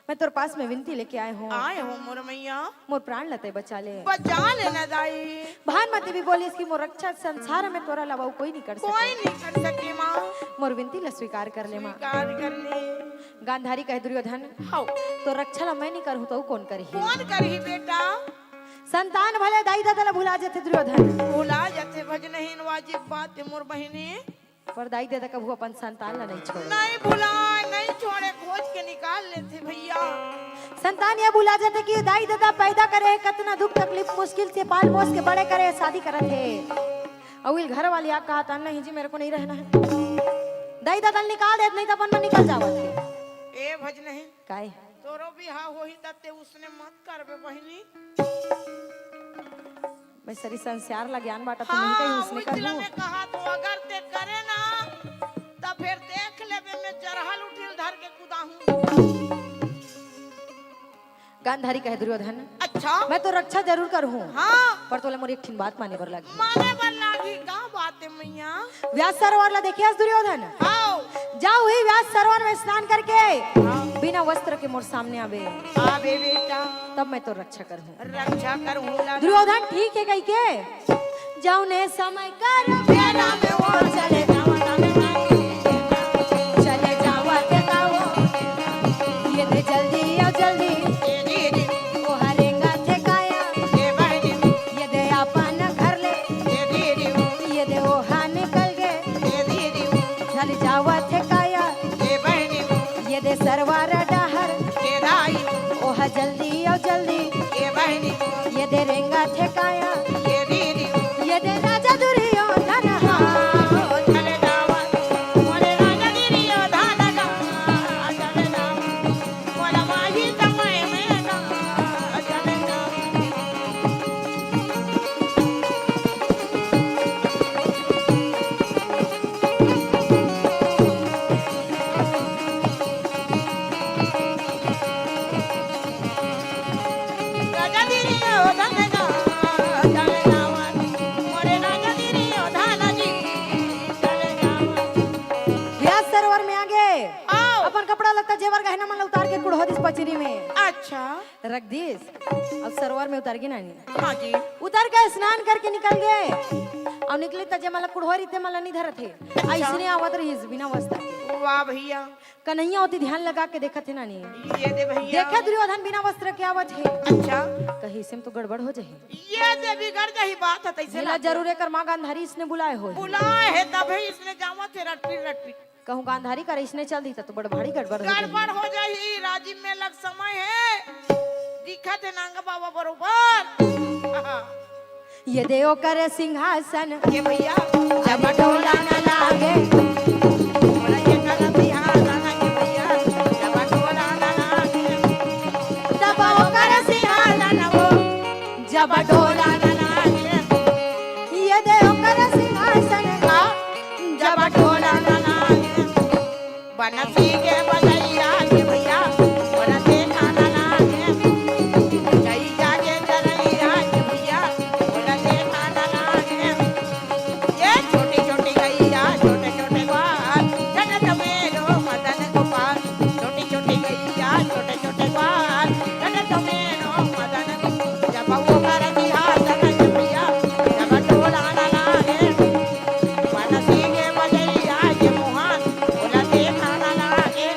मैं तोर पास में विनती लेके आए हूँ। आए हो मोर मैया। मोर प्राण ल तैं बचा ले। बचा ले ना दाई। भानुमति भी बोलिस कि मोर रक्षा संसार में तोर अलावा अउ कोई नहीं कर सके। कोई नहीं कर सके माँ। मोर विनती ल स्वीकार कर ले माँ। स्वीकार कर ले। गांधारी कहे, दुर्योधन, हव। तोर रक्षा ल मैं नहीं करहूँ त अउ कोन करही? कोन करही बेटा? संतान भले दाई ददा ल भुला जथे दुर्योधन। भुला जथे भजनहीन, वाजिब बात हे मोर बहिनी। पर दाई ददा कभू अपन संतान ला नहीं छोड़े। नहीं भुलाय, नहीं छोड़े, खोज के निकाल लेथे भैया। संतान ये भुला जाथे कि दाई ददा पैदा करे हे, कतना दुख तकलीफ मुश्किल से पाल पोस के बड़े करे हे, शादी करत हे। अउ इल घर वाली आ कहा था, "नहीं जी, मेरे को नहीं रहना है।" दाई ददा निकाल देत, नहीं तो अपन में निकल जावत हे। ए भजनहीन। काय? तोरो बिहाव होही त ते उसने मत करबे बहिनी। मैं सरी संसार ला ज्ञान बांटा तो नहीं कहीं हाँ, उसने उजला करहूँ। में कहा तो अगर ते करे ना, त फिर देख लेबे, मैं जरहल उठिल धर के कुदाहूँ। गांधारी कहे, दुर्योधन, अच्छा? मैं तो रक्षा जरूर करहूँ, हाँ। पर तोला मोर एक ठिन बात माने बर लागही। माने बर लागही, का बात हे मैया? व्यास सरोवर ला देखे हस दुर्योधन? हाँ। जा उही व्यास सरोवर में स्नान करके हाँ। बिना वस्त्र के मोर सामने आबे। आबे बेटा। तब मैं तोर रक्षा करहूँ। रक्षा करहूँ ला। दुर्योधन ठीक हे कहिके जउने समय कर बेरा में वो चले जावत, चले जावत का वो। ये दे जल्दी, आओ जल्दी। ये दीदी। वो हरेंगा थे काया। ये बहनी। ये दे अपन घर ले। ये दीदी। ये दे ओहा निकल गे। ये दीदी। चल जावत हे काया। ये बहनी। ये दे सरवार डाहर। ये दाई। ओहा जल्दी आओ जल्दी। ये बहनी। ये दे रेंगा थे काया। ये दीदी। ये दे राजा दुर्योधन हा। चले जावत। मोरे राजा दुर्योधन का। चले जावत। व्यास सरोवर में आगे आओ। अपन कपड़ा लत्ता जेवर गहना मन ला उतार के कुड़हो दिस पचरी में। अच्छा। रख दिस। अब सरोवर में उतर गे नानी। हाँ जी। उतर के स्नान करके निकल गे। अउ निकले त जे मन ला कुड़हो रहिथे मन ला नहीं धरत हे। अच्छा। अइसने आवत रहिस बिना वस्त्र के। वाह भैया। कन्हैया ओती ध्यान लगा के देखत हे नानी। ये दे भैया। देखे दुर्योधन बिना वस्त्र के आवत हे। अच्छा। कहे, "इसमें तो गड़बड़ हो जाही।" ये दे बिगड़ जाही बात हे, तैसे जेला ना। जरूर एकर माँ गांधारी इसने बुलाए होही। बुलाए हे तभे इसने जावत हे रटपिट रटपिट। कहूँ गांधारी कर इसने चल दी त तो बड़ भारी गड़बड़ हो जाही। गड़बड़ हो जाही, राजिम में लग समय हे। दिखत हे नांगा बाबा बरोबर। ये दे ओकर सिंहासन। ये भैया। जब डोला न लागे। तोरा ये कर सिंहासन, ये भैया। जब डोला न लागे। तब ओकर सिंहासन हो। जब डोला न लागे। ये दे ओकर सिंहासन का। जब डोला न लागे। बनसी के बजैया के भैया, ओला देखा ना लागे। गैया के चरैया के भैया, ओला देखा ना लागे। ये छोटी छोटी गैया, छोटे छोटे ग्वाल, जगत में रो मदन गोपाल। छोटी छोटी गैया, छोटे छोटे ग्वाल, जगत में रो मदन गोपाल। जब वो कर दिया तन के भैया, जब डोला ना लागे। बनसी के बजैया के मुहान, ओला देखा ना लागे।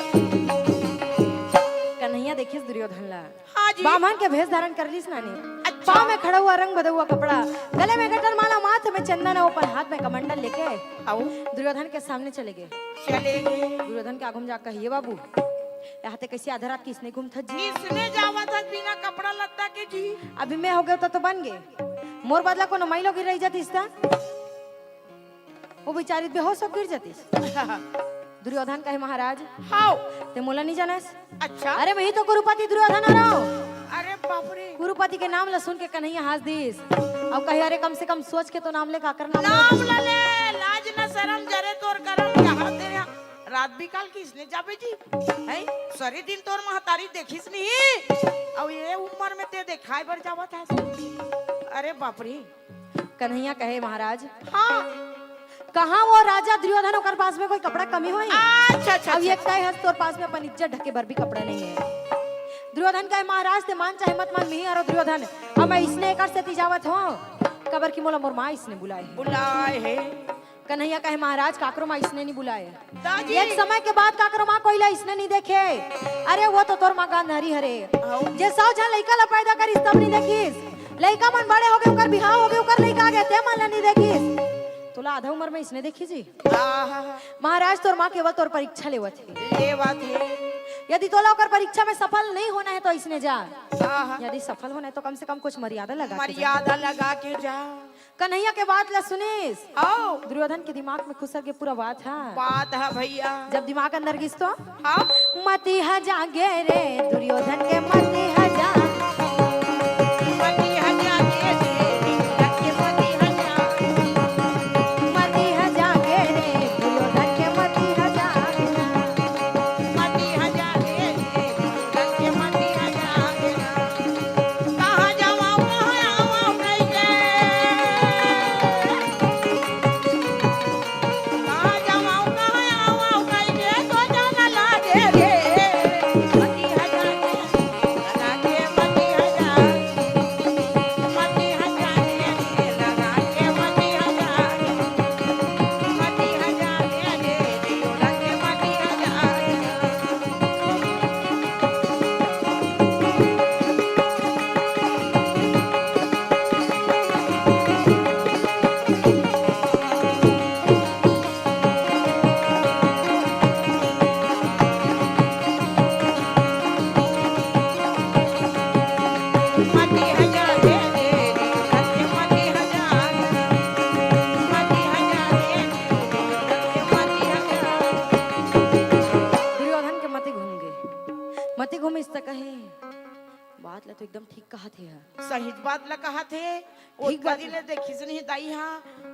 कन्हैया देखिस दुर्योधन ला। हाँ जी। बामन के भेष धारण कर लिस नानी। अच्छा। पाँव में खड़ा हुआ रंग बदल हुआ कपड़ा, गले में गटर माला, माथ में चंदन, अपन हाथ में कमंडल लेके आओ। दुर्योधन के सामने चले गे। चले गे। दुर्योधन के आगू में जाके कहिए, "बाबू, यहाँ ते कैसे आधा रात के इसने घूमत हस जी?" इसने जावत हस बिना कपड़ा लत्ता के जी। अभी मैं हो गयो त तो बन गे। मोर बदला कोनो माई लोग रह जातिस त। वो बेचारी बेहोश हो गिर जातिस। दुर्योधन कहे, "महाराज, हाव। ते मोला नहीं जानस?" अच्छा। अरे, मैं ही तो कुरुपति दुर्योधन हरंव। अरे बाप रे। कुरुपति के नाम ला सुन के कन्हैया हंस दिस। अब कहे, अरे, कम से कम सोच के तो नाम ले, काकर नाम ले? नाम ला ले, लाज न शरम जरे तोर करम, कहा तेरे यहाँ रात बिकाल के इसने जाबे जी, हैं? सरी दिन तोर महतारी देखिस नहीं, अब ये उम्र में ते देखाए बर जावत है। अरे बाप रे। कन्हैया कहे, महाराज, हाँ। कहाँ वो राजा दुर्योधन, ओकर पास में कोई कपड़ा कमी होई? अच्छा, अच्छा, अब अच्छा, ये अच्छा। कहे हस, तोर पास में अपन इज्जत ढके बर भी कपड़ा नहीं है। दुर्योधन कहे, महाराज, ते मान चाहे मत मान, मिही हरो दुर्योधन, अब मैं इसने एकर सेती जावत हूँ, कबर की मोला मोर माँ इसने बुलाए है। बुलाए है। कन्हैया कहे, महाराज, काकरो माँ इसने नहीं बुलाए। दादी। एक समय के बाद काकरो माँ कोई ला इसने नहीं देखे। अरे, वो तो तोर माँ गांधारी हरे, आओ। जे सौ झन लइका ला पैदा करिस, तब नहीं देखिस। लइका मन बड़े हो गए, ओकर बिहाव हो गए, ओकर लइका आ गए, ते मन ला नहीं देखिस। तोला आधा उम्र में इसने देखी जी। आहा। महाराज, तोर माँ केवल तोर परीक्षा लेवत हे। लेवत हे। यदि तोला ओकर परीक्षा में सफल नहीं होना है तो इसने जा। आहा। यदि सफल होना है तो कम से कम कुछ मर्यादा लगा के जा। मर्यादा लगा के जा। कन्हैया के बात ला सुनिस। आओ। दुर्योधन के दिमाग में खुसर के पूरा बात है। बात है भैया। जब दिमाग अंदर गिस तो हाँ। मति ह जागे रे दुर्योधन के, मति ह जागे। मति ह जागे रे दुर्योधन के, मति ह जागे। मति ह जागे रे दुर्योधन के, मति ह जागे। मति ह जागे रे दुर्योधन के, मति ह जागे। कहाँ जावँव, कहाँ आवँव कहिके। कहाँ जावँव, कहाँ आवँव कहिके, सोचा न लागे रे। मति ह जागे, लगा के मति ह जागे। मति ह जागे, लगा के मति ह जागे। मति ह जागे, लगा के मति ह जागे। दुर्योधन के मति घूम गे। मति घूमिस त कहे, बात ला तो एकदम ठीक कहत हे ह। सही बात ला कहत हे। ठीक ओतका बात दिन हे। ले देखिस नहीं दाई हा,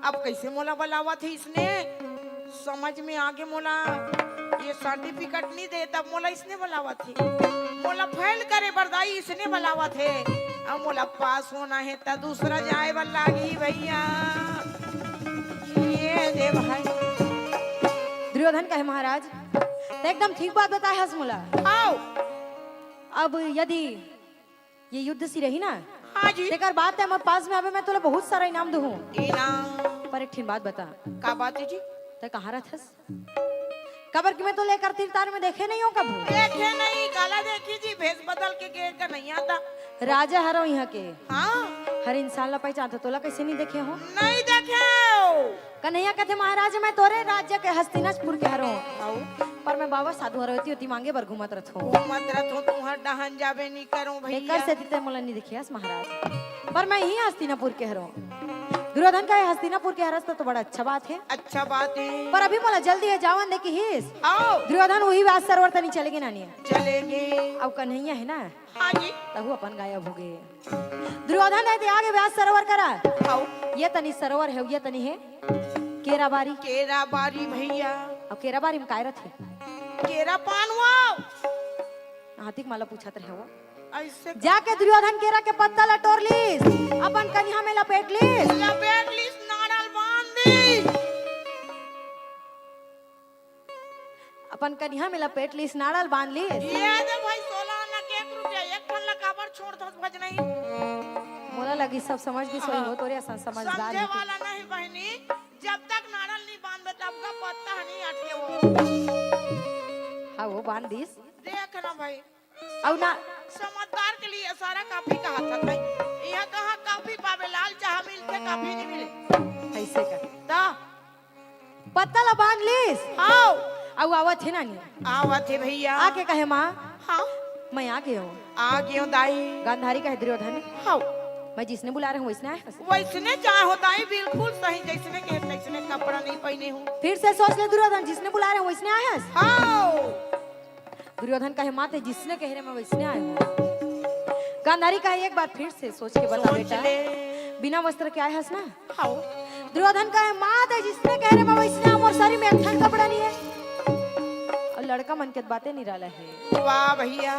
अब कैसे मोला बलावत हे इसने? समझ में आगे मोला ये सर्टिफिकेट नहीं दे, तब मोला इसने बलावत हे। मोला फेल करे बर दाई इसने बलावत हे। अब मोला पास होना हे त दूसरा जाए बर लागी भैया। ये दे भाई। दुर्योधन कहे, महाराज, ते एकदम ठीक बात बताए हस मोला। आओ। अब यदि ये युद्ध सी रही ना, हाँ जी। तेकर बाद ते मोर पास में आबे, मैं तोला बहुत सारा इनाम दूहूँ। इनाम? पर एक ठिन बात बता। का बात है जी? ते कहाँ रहथस? काबर कि मैं तोला एकर तीर तार में देखे नहीं हूँ कभू। देखे नहीं, काला देखी जी, भेष बदल के गेर का नहीं आता। राजा हरो यहाँ के। हाँ। हर इंसान ला पहचानथों, तोला कैसे नहीं देखे हूँ? नहीं देखे हो। कन्हैया कथे, महाराज, मैं तोरे राज्य के हस्तिनापुर के हरों। आओ। पर मैं बाबा साधु हरों, एती ओती मांगे बर घूमत रथों। घूमत रथों, तुहर डहन जाबे नी करों भैया। एकर सेती ते मोला नी देखे हस महाराज। पर मैं ही हस्तिनापुर के हरों। दुर्योधन कहे, हस्तिनापुर के हरस त तो बड़ा अच्छा बात हे। अच्छा बात हे। पर अभी मोला जल्दी हे, जावन दे किहिस। आओ। दुर्योधन उही व्यास सरोवर तनी चले गे नानी। चले गे। अब कन्हैया हे ना। हाँ जी। तहू अपन गायब हो गे। दुर्योधन हे ते आगे व्यास सरोवर करा। आओ। ये तनी सरोवर हे, ये तनी हे केराबारी। केराबारी भैया। अब केराबारी में काय रथे? केरा पान वो। हाथी के माला पूछत रहे वो। ऐसे जाके दुर्योधन केरा के पत्ता ला टोर लीस, अपन कनिहा में लपेट लीस। लपेट लीस, नाड़ल बांध लीस। अपन कनिहा में लपेट लीस, नाड़ल बांध लीस। ये दे भाई, सोलह आना के एक रुपया, एक ठन ला काबर छोड़ दस भज नहीं। मोला लगी सब समझ गिस होही हो, तोरे असन समझदार समझे हे। वाला नहीं बहनी, जब तक नाड़ल नहीं बांधबे, तब का पत्ता नहीं अटके वो। हाँ, वो बांध दीस। देख ना भाई, अउ ना समझदार के लिए सारा काफी कहा था भाई। यहाँ कहाँ काफी पावे, लाल चाह मिलथे, काफी नहीं मिले। ऐसे का ता पत्ता ला बांध लीस। हाँ। अउ आवत हे नानी। आवत हे भैया। आके कहे, माँ, हाँ। मैं आ गयो। आ गयो दाई। गांधारी कहे, दुर्योधन, हाँ। मैं जिसने बुला रहे हूँ, वैसने आए हस? वैसने चाहो दाई, बिल्कुल सही, जैसने कहे, तैसने कपड़ा नहीं पहने हूँ। फिर से सोच ले दुर्योधन, जिसने बुला रहे हूँ, वैसने आए हस? हाँ। दुर्योधन कहे, माँ, ते जिसने कहे रहे, मैं वैसने आए हूँ। गांधारी कहे, एक बार फिर से सोच के बता सोच बेटा। ले। बिना वस्त्र के आए हस ना? हाओ। दुर्योधन कहे, माँ, ते जिसने कहे रे बाबा, इसने मोर शरीर में एक ठन कपड़ा नहीं है। अउ लड़का मन के बातें निराला हे। वाह भैया।